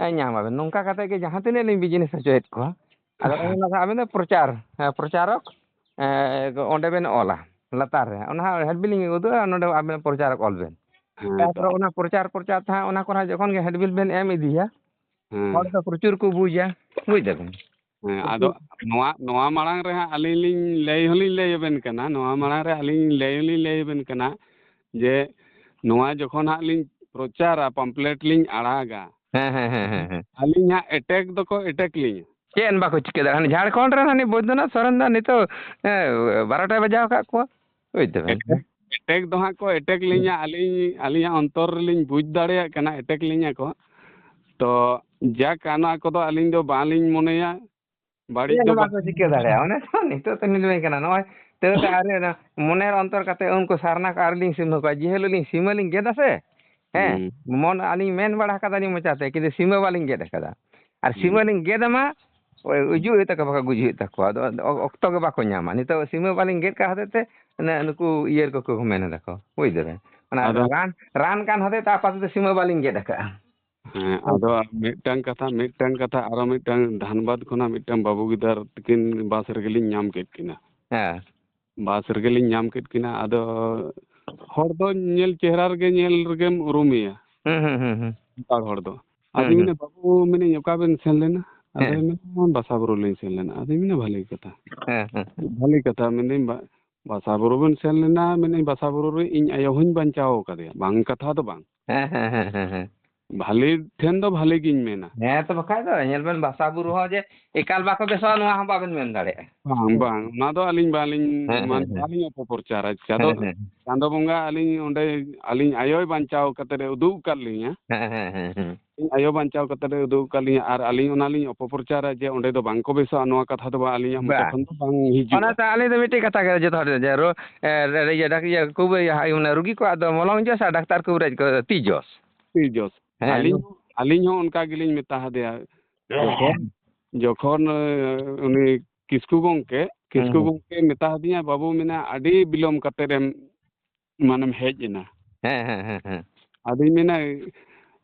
ᱮ, ᱧᱟᱢ ᱟᱵᱮᱱ᱾ ᱱᱚᱝᱠᱟ ᱠᱟᱛᱮ ᱜᱮ ᱡᱟᱦᱟᱸ ᱛᱤᱱᱟᱹᱜ ᱞᱤᱧ ᱵᱤᱡᱽᱱᱮᱥ ᱦᱚᱪᱚᱭᱮᱫ ᱠᱚᱣᱟ, ᱟᱫᱚ ᱦᱮᱸ᱾ ᱚᱱᱟ ᱫᱚ ᱟᱵᱮᱱ ᱫᱚ ᱯᱨᱚᱪᱟᱨ, ᱦᱮᱸ, ᱯᱨᱚᱪᱟᱨᱚᱠ, ᱮ, ᱚᱸᱰᱮ ᱵᱮᱱ ᱚᱞᱟ, ᱞᱟᱛᱟᱨ ᱨᱮ᱾ ᱚᱱᱟ ᱦᱟᱸᱜ ᱦᱮᱸᱰᱵᱤᱞ ᱞᱤᱧ ᱩᱫᱩᱜᱼᱟ, ᱱᱚᱰᱮ ᱟᱵᱮᱱ ᱯᱨᱚᱪᱟᱨᱚᱠ ᱚᱞ ᱵᱮᱱ᱾ ᱦᱮᱸ, ᱛᱟᱨᱯᱚᱨᱮ ᱛᱚ᱾ ᱚᱱᱟ ᱯᱨᱚᱪᱟᱨ, ᱯᱨᱚᱪᱟᱨ ᱛᱮ ᱦᱟᱸᱜ ᱚᱱᱟ ᱠᱚᱨᱮ ᱦᱟᱸᱜ ᱡᱚᱠᱷᱚᱱ ᱜᱮ ᱦᱮᱸᱰᱵᱤᱞ ᱵᱮᱱ ᱮᱢ ᱤᱫᱤᱭᱟ, ᱦᱮᱸ᱾ ᱦᱚᱲ ᱫᱚ ᱯᱨᱚᱪᱩᱨ ᱠᱚ ᱵᱩᱡᱟ, ᱵᱩᱡ ᱫᱟᱵᱮᱱ? ᱦᱮᱸ, ᱯᱨᱚᱪᱩᱨ᱾ ᱟᱫᱚ ᱱᱚᱣᱟ, ᱱᱚᱣᱟ ᱢᱟᱲᱟᱝ ᱨᱮ ᱦᱟᱸᱜ ᱟᱹᱞᱤᱧ ᱞᱤᱧ ᱞᱟᱹᱭ ᱦᱚᱸᱞᱤᱧ ᱞᱟᱹᱭ ᱟᱵᱮᱱ ᱠᱟᱱᱟ, ᱱᱚᱣᱟ ᱢᱟᱲᱟᱝ ᱨᱮ ᱟᱹᱞᱤᱧ ᱞᱟᱹᱭ ᱦᱚᱸᱞᱤᱧ ᱞᱟᱹᱭ ᱟᱵᱮᱱ ᱠᱟᱱᱟ ᱡᱮ ᱱᱚᱣᱟ ᱡᱚᱠᱷᱚᱱ ᱦᱟᱸᱜ ᱞᱤᱧ ᱯᱨᱚᱪᱟᱨᱟ, ᱯᱟᱢᱯᱞᱮᱴ ᱞᱤᱧ ᱟᱲᱟᱜᱟ, ᱦᱮᱸ, ᱦᱮᱸ, ᱦᱮᱸ, ᱦᱮᱸ, ᱦᱮᱸ᱾ ᱟᱹᱞᱤᱧ ᱦᱟᱸᱜ ᱮᱴᱮᱠ ᱫᱚᱠᱚ ᱮᱴᱮᱠ ᱞᱤᱧᱟ᱾ ᱪᱮᱫ ᱦᱚᱸ ᱵᱟᱠᱚ ᱪᱤᱠᱟᱹ ᱫᱟᱲᱮᱭᱟᱜᱼᱟ᱾ ᱦᱟᱱᱮ ᱡᱷᱟᱲᱠᱷᱚᱸᱰ ᱨᱮᱱ ᱦᱟᱹᱱᱤ ᱵᱳᱭᱫᱚᱱᱟᱛᱷ ᱥᱚᱨᱮᱱ ᱫᱚ ᱱᱤᱛᱚᱜ, ᱮ, ᱵᱟᱨᱚᱴᱟᱭ ᱵᱟᱡᱟᱣ ᱟᱠᱟᱫ ᱠᱚᱣᱟ, ᱵᱩᱡ ᱫᱟᱵᱮᱱ᱾ ᱮᱴᱮᱠ, ᱮᱴᱮᱠ ᱫᱚ ᱦᱟᱸᱜ ᱠᱚ ᱮᱴᱮᱠ ᱞᱤᱧᱟ, ᱟᱹᱞᱤᱧ, ᱟᱹᱞᱤᱧᱟᱜ ᱚᱱᱛᱚᱨ ᱨᱮᱞᱤᱧ ᱵᱩᱡᱽ ᱫᱟᱲᱮᱭᱟᱜ ᱠᱟᱱᱟ ᱮᱴᱮᱠ ᱞᱤᱧᱟ ᱠᱚ᱾ ᱛᱚ ᱡᱟᱠ, ᱚᱱᱟ ᱠᱚᱫᱚ ᱟᱹᱞᱤᱧ ᱫᱚ ᱵᱟᱝᱞᱤᱧ ᱢᱚᱱᱮᱭᱟ ᱵᱟᱹᱲᱤᱡ ᱪᱮᱫ ᱫᱚ ᱦᱚᱸ ᱵᱟᱝ᱾ ᱵᱟᱠᱚ ᱪᱤᱠᱟᱹ ᱫᱟᱲᱮᱭᱟᱜᱼᱟ᱾ ᱚᱱᱮ ᱛᱚ ᱱᱤᱛᱚᱜ ᱛᱚ ᱱᱤᱞᱟᱹᱭ ᱠᱟᱱᱟ, ᱱᱚᱜᱼᱚᱭ ᱛᱟᱹᱣ ᱛᱚ ᱟᱹᱣᱨᱤ ᱚᱱᱟ ᱢᱚᱱᱮᱨ ᱚᱱᱛᱚᱨ ᱠᱟᱛᱮ ᱩᱱᱠᱩ ᱥᱟᱨᱱᱟ ᱠᱚ ᱟᱹᱣᱨᱤ ᱞᱤᱧ ᱥᱤᱢᱟᱹ ᱠᱚᱣᱟ᱾ ᱡᱮ ᱦᱤᱞᱳᱜ ᱞᱤᱧ ᱥᱤᱢᱟᱹ ᱞᱤᱧ ᱜᱮᱫᱟ ᱥᱮ, ᱦᱮᱸ, ᱦᱩᱸ᱾ ᱢᱚᱱ ᱟᱹᱞᱤᱧ ᱢᱮᱱ ᱵᱟᱲᱟ ᱠᱟᱫᱟᱞᱤᱧ ᱢᱚᱪᱟᱛᱮ, ᱠᱤᱱᱛᱩ ᱥᱤᱢᱟᱹ ᱵᱟᱹᱞᱤᱧ ᱜᱮᱫ ᱠᱟᱫᱟ᱾ ᱟᱨ ᱦᱩᱸ᱾ ᱥᱤᱢᱟᱹ ᱞᱤᱧ ᱜᱮᱫ ᱟᱢᱟ, ᱳᱭ ᱩᱡᱩᱜ ᱦᱩᱭᱩᱜ ᱛᱟᱠᱚ, ᱵᱟᱠᱚ ᱜᱩᱡᱩᱜ ᱦᱩᱭᱩᱜ ᱛᱟᱠᱚᱣᱟ᱾ ᱟᱫᱚ ᱚ-, ᱚᱠᱛᱚ ᱜᱮ ᱵᱟᱠᱚ ᱧᱟᱢᱟ᱾ ᱱᱤᱛᱚᱜ ᱥᱤᱢᱟᱹ ᱵᱟᱹᱞᱤᱧ ᱜᱮᱫ ᱠᱟᱜ ᱦᱚᱛᱮᱡ ᱛᱮ ᱚᱱᱮ ᱱᱩᱠᱩ ᱤᱭᱟᱹ ᱠᱚᱠᱚ ᱢᱮᱱ ᱫᱟᱠᱚ, ᱵᱩᱡ ᱫᱟᱵᱮᱱ? ᱚᱱᱟ ᱟᱫᱚ ᱨᱟᱱ, ᱨᱟᱱ ᱠᱟᱱ ᱦᱚᱛᱮᱡ ᱛᱮ ᱟᱯᱟᱛᱚᱛᱚ ᱥᱤᱢᱟᱹ ᱵᱟᱹᱞᱤᱧ ᱜᱮᱫ ᱟᱠᱟᱜᱼᱟ᱾ ᱦᱮᱸ, ᱟᱫᱚ ᱢᱤᱫᱴᱟᱝ ᱠᱟᱛᱷᱟ, ᱢᱤᱫᱴᱟᱝ ᱠᱟᱛᱷᱟ, ᱟᱨᱚ ᱢᱤᱫᱴᱟᱝ ᱫᱷᱟᱱᱵᱟᱫᱽ ᱠᱷᱚᱱᱟᱜ ᱢᱤᱫᱴᱟᱝ ᱵᱟᱹᱵᱩ ᱜᱤᱫᱟᱹᱨ ᱛᱤᱠᱤᱱ ᱵᱟᱥ ᱨᱮᱜᱮᱞᱤᱧ ᱧᱟᱢ ᱠᱮᱫ ᱠᱤᱱᱟ᱾ ᱦᱮᱸ᱾ ᱵᱟᱥ ᱨᱮᱜᱮᱞᱤᱧ ᱧᱟᱢ ᱠᱮᱫ ᱠᱤᱱᱟ᱾ ᱟᱫᱚ ᱦᱚᱲ ᱫᱚ ᱧᱮᱞ ᱪᱮᱦᱨᱟ ᱨᱮᱜᱮ, ᱧᱮᱞ ᱨᱮᱜᱮᱢ ᱩᱨᱩᱢᱮᱭᱟ, ᱦᱩᱸ, ᱦᱩᱸ, ᱦᱩᱸ, ᱦᱩᱸ᱾ ᱥᱟᱱᱛᱟᱲ ᱦᱚᱲ ᱫᱚ᱾ ᱦᱩᱸ, ᱟᱫᱚᱧ ᱦᱩᱸ᱾ ᱢᱮᱱᱟ, "ᱵᱟᱹᱵᱩ," ᱢᱮᱱᱟᱹᱧ, "ᱚᱠᱟ ᱵᱮᱱ ᱥᱮᱱ ᱞᱮᱱᱟ?" ᱟᱫᱚᱭ ᱦᱮᱸ᱾ ᱢᱮᱱᱟ, "ᱵᱟᱥᱟ ᱵᱩᱨᱩ ᱞᱤᱧ ᱥᱮᱱ ᱞᱮᱱᱟ᱾" ᱟᱫᱚᱧ ᱢᱮᱱᱟ, "ᱵᱷᱟᱞᱮ ᱠᱟᱛᱷᱟ, ᱦᱮᱸ, ᱦᱮᱸ, ᱦᱮᱸ᱾ ᱵᱷᱟᱞᱮ ᱠᱟᱛᱷᱟ," ᱢᱮᱱᱫᱟᱹᱧ, ᱵᱟ-, ᱵᱟᱥᱟ ᱵᱩᱨᱩ ᱵᱮᱱ ᱥᱮᱱ ᱞᱮᱱᱟ, ᱢᱮᱱᱟᱹᱧ, ᱵᱟᱥᱟ ᱵᱩᱨᱩ ᱨᱮ ᱤᱧ ᱟᱭᱳ ᱦᱚᱸᱧ ᱵᱟᱧᱪᱟᱣ ᱟᱠᱟᱫᱮᱭᱟ, ᱵᱟᱝ ᱠᱟᱛᱷᱟ ᱫᱚ ᱵᱟᱝ᱾ ᱦᱮᱸ, ᱦᱮᱸ, ᱦᱮᱸ, ᱦᱮᱸ, ᱦᱮᱸ᱾ ᱵᱷᱟᱞᱮ ᱴᱷᱮᱱ ᱫᱚ ᱵᱷᱟᱞᱮ ᱜᱤᱧ ᱢᱮᱱᱟ᱾ ᱦᱮᱸ, ᱛᱚ ᱵᱟᱠᱷᱟᱡ ᱫᱚ, ᱧᱮᱞ ᱵᱮᱱ, ᱵᱟᱥᱟ ᱵᱩᱨᱩ ᱦᱚᱸ ᱡᱮ ᱮᱠᱟᱞ ᱵᱟᱠᱚ ᱵᱮᱥᱚᱜᱼᱟ, ᱱᱚᱣᱟ ᱦᱚᱸ ᱵᱟᱵᱮᱱ ᱢᱮᱱ ᱫᱟᱲᱮᱭᱟᱜᱼᱟ᱾ ᱵᱟᱝ, ᱦᱮᱸ᱾ ᱵᱟᱝ, ᱚᱱᱟ ᱫᱚ ᱟᱹᱞᱤᱧ ᱵᱟᱹᱞᱤᱧ, ᱦᱮᱸ, ᱢᱟᱱᱮ, ᱦᱮᱸ, ᱦᱮᱸ᱾ ᱵᱟᱹᱞᱤᱧ ᱚᱯᱚᱯᱨᱚᱪᱟᱨᱟ᱾ ᱪᱟᱸᱫᱚ, ᱦᱮᱸ, ᱦᱮᱸ᱾ ᱪᱟᱸᱫᱚ ᱵᱚᱸᱜᱟ ᱟᱹᱞᱤᱧ ᱚᱸᱰᱮ, ᱟᱹᱞᱤᱧ ᱟᱭᱳᱭ ᱵᱟᱧᱪᱟᱣ ᱠᱟᱛᱮᱫ ᱮ ᱩᱫᱩᱜ ᱟᱠᱟᱫ ᱞᱤᱧᱟ᱾ ᱦᱮᱸ, ᱦᱮᱸ, ᱦᱮᱸ, ᱦᱮᱸ᱾ ᱤᱧ ᱟᱭᱳ ᱵᱟᱧᱪᱟᱣ ᱠᱟᱛᱮᱫ ᱮ ᱩᱫᱩᱜ ᱟᱠᱟᱫ ᱞᱤᱧᱟ, ᱟᱨ ᱟᱹᱞᱤᱧ ᱚᱱᱟᱞᱤᱧ ᱚᱯᱚᱯᱨᱚᱪᱟᱨᱟ ᱡᱮ ᱚᱸᱰᱮ ᱫᱚ ᱵᱟᱝ ᱠᱚ ᱵᱮᱥᱚᱜᱼᱟ, ᱱᱚᱣᱟ ᱠᱟᱛᱷᱟ ᱫᱚ ᱵᱟᱝ, ᱟᱹᱞᱤᱧᱟᱜ ᱢᱚᱪᱟ ᱵᱟᱝ᱾ ᱠᱷᱚᱱ ᱫᱚ ᱵᱟᱝ ᱦᱤᱡᱩᱜᱼᱟ᱾ ᱚᱱᱟᱛᱮ ᱟᱹᱞᱤᱧ ᱫᱚ ᱢᱤᱫᱴᱮᱡ ᱠᱟᱛᱷᱟ ᱜᱮ ᱡᱚᱛᱚ ᱦᱚᱲ ᱴᱷᱮᱱ, ᱡᱮ ᱨᱳ-, ᱮ, ᱨᱮ-, ᱤᱭᱟᱹ, ᱰᱟᱠ-, ᱤᱭᱟᱹ, ᱠᱷᱩᱵ, ᱤᱭᱟᱹ, ᱢᱟᱱᱮ, ᱨᱩᱜᱤ ᱠᱚᱣᱟᱜ ᱫᱚ ᱢᱚᱞᱚᱝ ᱡᱚᱥ ᱟᱨ ᱰᱟᱠᱛᱟᱨ ᱠᱚ ᱨᱮᱡ ᱠᱚ ᱛᱤ ᱡᱚᱥ᱾ ᱛᱤ ᱡᱚᱥ᱾ ᱦᱮᱸ, ᱟᱹᱞᱤᱧ ᱱᱩ- ᱦᱚᱸ, ᱟᱹᱞᱤᱧ ᱦᱚᱸ ᱚᱱᱠᱟ ᱜᱮᱞᱤᱧ ᱢᱮᱛᱟ ᱦᱟᱫᱮᱭᱟ᱾ ᱡᱚᱠᱷᱚᱱ, ᱡᱚᱠᱷᱚᱱ, ᱮ, ᱩᱱᱤ ᱠᱤᱥᱠᱩ ᱜᱚᱢᱠᱮ, ᱦᱮᱸ, ᱠᱤᱥᱠᱩ ᱦᱮᱸ᱾ ᱜᱚᱢᱠᱮ ᱢᱮᱛᱟ ᱦᱟᱫᱤᱧᱟ, "ᱵᱟᱹᱵᱩ," ᱢᱮᱱᱟ, "ᱟᱹᱰᱤ ᱵᱤᱞᱚᱢ ᱠᱟᱛᱮᱫ ᱮᱢ, ᱢᱟᱱᱮᱢ ᱦᱮᱡ ᱮᱱᱟ?" ᱦᱮᱸ, ᱦᱮᱸ, ᱦᱮᱸ, ᱦᱮᱸ᱾ ᱟᱫᱚᱧ ᱢᱮᱱᱟ,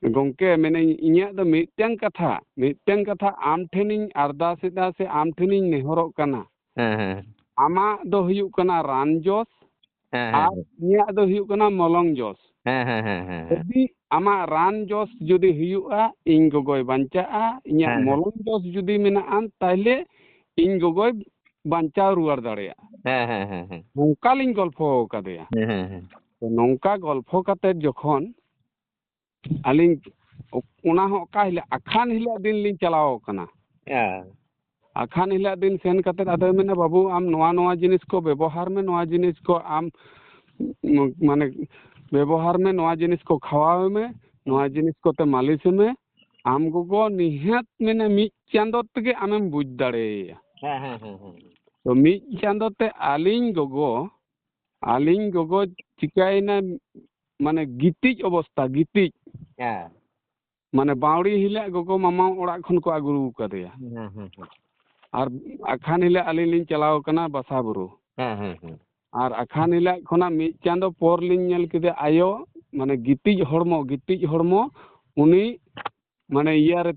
"ᱜᱚᱢᱠᱮ," ᱢᱮᱱᱟᱹᱧ, "ᱤᱧᱟᱹᱜ ᱫᱚ ᱢᱤᱫᱴᱟᱝ ᱠᱟᱛᱷᱟ, ᱢᱤᱫᱴᱟᱝ ᱠᱟᱛᱷᱟ ᱟᱢ ᱴᱷᱮᱱᱤᱧ ᱟᱨᱫᱟᱥ ᱮᱫᱟ ᱥᱮ ᱟᱢ ᱴᱷᱮᱱᱤᱧ ᱱᱮᱦᱚᱨᱚᱜ ᱠᱟᱱᱟ, ᱦᱮᱸ, ᱦᱮᱸ᱾ ᱟᱢᱟᱜ ᱫᱚ ᱦᱩᱭᱩᱜ ᱠᱟᱱᱟ ᱨᱟᱱ ᱡᱚᱥ, ᱦᱮᱸ, ᱦᱮᱸ, ᱟᱨ ᱦᱮᱸ᱾ ᱤᱧᱟᱹᱜ ᱫᱚ ᱦᱩᱭᱩᱜ ᱠᱟᱱᱟ ᱢᱚᱞᱚᱝ ᱡᱚᱥ᱾ ᱦᱮᱸ, ᱦᱮᱸ, ᱦᱮᱸ, ᱦᱮᱸ, ᱦᱮᱸ᱾ ᱡᱩᱫᱤ ᱟᱢᱟᱜ ᱨᱟᱱ ᱡᱚᱥ ᱡᱩᱫᱤ ᱦᱩᱭᱩᱜᱼᱟ, ᱤᱧ ᱜᱚᱜᱚᱭ ᱵᱟᱧᱪᱟᱜᱼᱟ, ᱤᱧᱟᱹᱜ ᱦᱮᱸ, ᱦᱮᱸ᱾ ᱢᱚᱞᱚᱝ ᱡᱚᱥ ᱡᱩᱫᱤ ᱢᱮᱱᱟᱜᱼᱟ, ᱛᱟᱦᱞᱮ ᱤᱧ ᱜᱚᱜᱚᱭ ᱵᱟᱧᱪᱟᱣ ᱨᱩᱣᱟᱹᱲ ᱫᱟᱲᱮᱭᱟᱜᱼᱟ᱾" ᱦᱮᱸ, ᱦᱮᱸ, ᱦᱮᱸ, ᱦᱮᱸ᱾ ᱱᱚᱝᱠᱟ ᱞᱤᱧ ᱜᱚᱞᱯᱷᱚ ᱟᱠᱟᱫᱮᱭᱟ᱾ ᱦᱮᱸ, ᱦᱮᱸ, ᱦᱮᱸ᱾ ᱛᱚ, ᱱᱚᱝᱠᱟ ᱜᱚᱞᱯᱷᱚ ᱠᱟᱛᱮ ᱡᱚᱠᱷᱚᱱ ᱟᱹᱞᱤᱧ, ᱚᱱᱟ ᱦᱚᱸ ᱚᱠᱟ ᱦᱤᱞᱳᱜ, ᱟᱠᱷᱟᱱ ᱦᱤᱞᱳᱜ ᱫᱤᱱ ᱞᱤᱧ ᱪᱟᱞᱟᱣ ᱟᱠᱟᱱᱟ᱾ ᱦᱮᱸ᱾ ᱟᱠᱷᱟᱱ ᱦᱤᱞᱳᱜ ᱫᱤᱱ ᱥᱮᱱ ᱠᱟᱛᱮᱫ ᱟᱫᱚᱭ ᱢᱮᱱᱟ, "ᱵᱟᱹᱵᱩ, ᱟᱢ ᱱᱚᱣᱟ, ᱱᱚᱣᱟ ᱡᱤᱱᱤᱥ ᱠᱚ ᱵᱮᱵᱚᱦᱟᱨ ᱢᱮ, ᱱᱚᱣᱟ ᱡᱤᱱᱤᱥ ᱠᱚ ᱟᱢ, ᱩᱢ, ᱢᱟᱱᱮ, ᱵᱮᱵᱚᱦᱟᱨ ᱢᱮ, ᱱᱚᱣᱟ ᱡᱤᱱᱤᱥ ᱠᱚ ᱠᱷᱟᱣᱟᱣ ᱢᱮ, ᱱᱚᱣᱟ ᱡᱤᱱᱤᱥ ᱠᱚᱛᱮ ᱢᱟᱹᱞᱤᱥ ᱢᱮ, ᱟᱢ ᱜᱚᱜᱚ ᱱᱤᱦᱟᱹᱛ, ᱢᱮᱱᱟ, ᱢᱤᱫ ᱪᱟᱸᱫᱚ ᱛᱮᱜᱮ ᱟᱢᱮᱢ ᱵᱩᱡᱽ ᱫᱟᱲᱮᱭᱟᱭᱟ᱾" ᱦᱮᱸ, ᱦᱮᱸ, ᱦᱮᱸ, ᱦᱮᱸ᱾ ᱛᱚ, ᱢᱤᱫ ᱪᱟᱸᱫᱚ ᱛᱮ ᱟᱹᱞᱤᱧ ᱜᱚᱜᱚ, ᱟᱹᱞᱤᱧ ᱜᱚᱜᱚ ᱪᱤᱠᱟᱹᱭᱮᱱᱟ, ᱢᱟᱱᱮ, ᱜᱤᱛᱤᱡ ᱚᱵᱚᱥᱛᱟ, ᱜᱤᱛᱤᱡ᱾ ᱦᱮᱸ᱾ ᱢᱟᱱᱮ, ᱵᱟᱣᱲᱤ ᱦᱤᱞᱳᱜ ᱜᱚᱜᱚ ᱢᱟᱢᱟ ᱚᱲᱟᱜ ᱠᱷᱚᱱ ᱠᱚ ᱟᱹᱜᱩ ᱟᱠᱟᱫᱮᱭᱟ᱾ ᱦᱮᱸ, ᱦᱮᱸ, ᱦᱮᱸ᱾ ᱟᱨ ᱟᱠᱷᱟᱱ ᱦᱤᱞᱳᱜ ᱟᱹᱞᱤᱧ ᱞᱤᱧ ᱪᱟᱞᱟᱣ ᱠᱟᱱᱟ ᱵᱟᱥᱟ ᱵᱩᱨᱩ᱾ ᱦᱮᱸ, ᱦᱮᱸ, ᱦᱮᱸ᱾ ᱟᱨ ᱟᱠᱷᱟᱱ ᱦᱤᱞᱳᱜ ᱠᱷᱚᱱᱟᱜ ᱢᱤᱫ ᱪᱟᱸᱫᱚ ᱯᱚᱨ ᱞᱤᱧ ᱧᱮᱞ ᱠᱮᱫᱮ ᱟᱭᱳ, ᱢᱟᱱᱮ, ᱜᱤᱛᱤᱡ ᱦᱚᱲᱢᱚ, ᱜᱤᱛᱤᱡ ᱦᱚᱲᱢᱚ, ᱩᱱᱤ ᱢᱟᱱᱮ ᱤᱭᱟᱹ ᱨᱮ,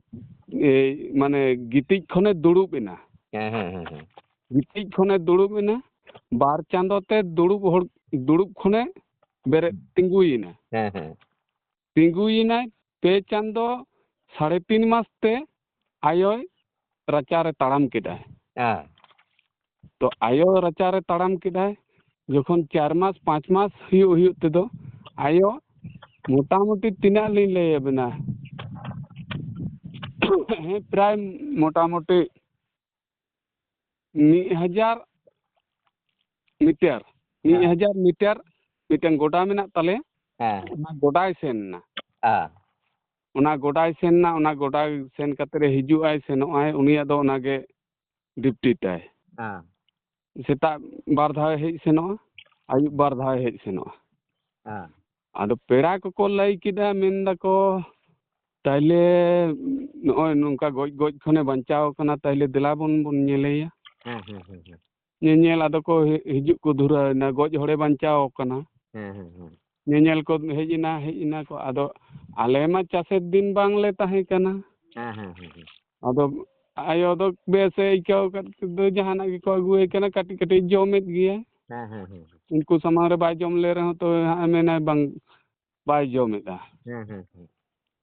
ᱮ, ᱢᱟᱱᱮ ᱜᱤᱛᱤᱡ ᱠᱷᱚᱱᱮ ᱫᱩᱲᱩᱵ ᱮᱱᱟ᱾ ᱦᱮᱸ, ᱦᱮᱸ, ᱦᱮᱸ, ᱦᱮᱸ᱾ ᱜᱤᱛᱤᱡ ᱠᱷᱚᱱᱮ ᱫᱩᱲᱩᱵ ᱮᱱᱟ, ᱵᱟᱨ ᱪᱟᱸᱫᱚ ᱛᱮ ᱫᱩᱲᱩᱵ ᱦᱚᱲ, ᱫᱩᱲᱩᱵ ᱠᱷᱚᱱᱮ ᱵᱮᱨᱮᱫ ᱛᱤᱸᱜᱩᱭᱮᱱᱟ᱾ ᱦᱮᱸ, ᱦᱮᱸ᱾ ᱛᱤᱸᱜᱩᱭᱮᱱᱟᱭ, ᱯᱮ ᱪᱟᱸᱫᱚ, ᱥᱟᱲᱮ ᱛᱤᱱ ᱢᱟᱥ ᱛᱮ ᱟᱭᱳᱭ ᱨᱟᱪᱟᱨᱮ ᱛᱟᱲᱟᱢ ᱠᱮᱫᱟᱭ᱾ ᱦᱮᱸ᱾ ᱛᱚ ᱟᱭᱳ ᱨᱟᱪᱟᱨᱮ ᱛᱟᱲᱟᱢ ᱠᱮᱫᱟᱭ, ᱡᱚᱠᱷᱚᱱ ᱪᱟᱨ ᱢᱟᱥ, ᱯᱟᱸᱪ ᱢᱟᱥ ᱦᱩᱭᱩᱜ, ᱦᱩᱭᱩᱜ ᱛᱮᱫᱚ ᱟᱭᱳ ᱢᱚᱴᱟᱢᱩᱴᱤ ᱛᱤᱱᱟᱹᱜ ᱞᱤᱧ ᱞᱟᱹᱭ ᱟᱵᱮᱱᱟ, ᱦᱮᱸ, ᱯᱨᱟᱭ ᱢᱚᱴᱟᱢᱩᱴᱤ ᱢᱤᱫ ᱦᱟᱡᱟᱨ ᱢᱤᱴᱟᱨ, ᱢᱤᱫ ᱦᱟᱡᱟᱨ ᱢᱤᱴᱟᱨ ᱢᱤᱫᱴᱮᱱ ᱜᱚᱰᱟ ᱢᱮᱱᱟᱜ ᱛᱟᱞᱮᱭᱟ᱾ ᱦᱮᱸ᱾ ᱚᱱᱟ ᱜᱚᱰᱟᱭ ᱥᱮᱱ ᱮᱱᱟ᱾ ᱦᱮᱸ᱾ ᱚᱱᱟ ᱜᱚᱰᱟᱭ ᱥᱮᱱ ᱮᱱᱟ, ᱚᱱᱟ ᱜᱚᱰᱟ ᱥᱮᱱ ᱠᱟᱛᱮ ᱨᱮ ᱦᱤᱡᱩᱜ ᱟᱭ, ᱥᱮᱱᱚᱜ ᱟᱭ, ᱩᱱᱤᱭᱟᱜ ᱫᱚ ᱚᱱᱟᱜᱮ ᱰᱤᱯᱴᱤ ᱛᱟᱭ᱾ ᱦᱮᱸ᱾ ᱥᱮᱛᱟᱜ ᱵᱟᱨ ᱫᱷᱟᱣ ᱦᱮᱡ ᱥᱮᱱᱚᱜᱼᱟ, ᱟᱹᱭᱩᱵ ᱵᱟᱨ ᱫᱷᱟᱣ ᱦᱮᱡ ᱥᱮᱱᱚᱜᱼᱟ᱾ ᱦᱮᱸ᱾ ᱟᱫᱚ ᱯᱮᱲᱟ ᱠᱚᱠᱚ ᱞᱟᱹᱭ ᱠᱮᱫᱟ, ᱢᱮᱱ ᱫᱟᱠᱚ, "ᱛᱟᱦᱞᱮ ᱱᱚᱜᱼᱚᱭ ᱱᱚᱝᱠᱟ ᱜᱚᱡ ᱜᱚᱡ ᱠᱷᱚᱱᱮ ᱵᱟᱧᱪᱟᱣ ᱠᱟᱱᱟ, ᱛᱟᱦᱞᱮ ᱫᱮᱞᱟ ᱵᱚᱱ, ᱵᱚᱱ ᱧᱮᱞᱮᱭᱟ᱾" ᱦᱮᱸ, ᱦᱮᱸ, ᱦᱮᱸ, ᱦᱮᱸ᱾ ᱧᱮᱧᱮᱞ ᱟᱫᱚ ᱠᱚ ᱦᱤ-, ᱦᱤᱡᱩᱜ ᱠᱚ ᱫᱷᱩᱨᱟᱹᱣ ᱮᱱᱟ, ᱜᱚᱡ ᱦᱚᱲᱮ ᱵᱟᱧᱪᱟᱣ ᱠᱟᱱᱟ᱾ ᱦᱮᱸ, ᱦᱮᱸ, ᱦᱮᱸ᱾ ᱧᱮᱧᱮᱞ ᱠᱚ ᱦᱮᱡ ᱮᱱᱟ, ᱦᱮᱡ ᱮᱱᱟ ᱠᱚ᱾ ᱟᱫᱚ ᱟᱞᱮ ᱢᱟ ᱪᱟᱥᱮᱨ ᱫᱤᱱ ᱵᱟᱝᱞᱮ ᱛᱟᱦᱮᱸ ᱠᱟᱱᱟ᱾ ᱦᱮᱸ, ᱦᱮᱸ, ᱦᱮᱸ, ᱦᱮᱸ᱾ ᱟᱫᱚ ᱟᱭᱳ ᱫᱚ ᱵᱮᱥᱮ ᱟᱹᱭᱠᱟᱹᱣ ᱠᱟᱫ ᱫᱚ ᱡᱟᱦᱟᱱᱟᱜ ᱜᱮᱠᱚ ᱟᱹᱜᱩᱣᱟᱭ ᱠᱟᱱᱟ, ᱠᱟᱹᱴᱤᱡ ᱠᱟᱹᱴᱤᱡ ᱡᱚᱢᱮᱫ ᱜᱮᱭᱟᱭ᱾ ᱦᱮᱸ, ᱦᱮᱸ, ᱦᱮᱸ᱾ ᱩᱱᱠᱩ ᱥᱟᱢᱟᱝ ᱨᱮ ᱵᱟᱭ ᱡᱚᱢ ᱞᱮ ᱨᱮᱦᱚᱸ ᱛᱚ ᱦᱟᱸᱜ ᱮ ᱢᱮᱱᱟᱭ ᱵᱟᱝ, ᱵᱟᱭ ᱡᱚᱢᱮᱫᱼᱟ᱾ ᱦᱮᱸ, ᱦᱮᱸ, ᱦᱮᱸ᱾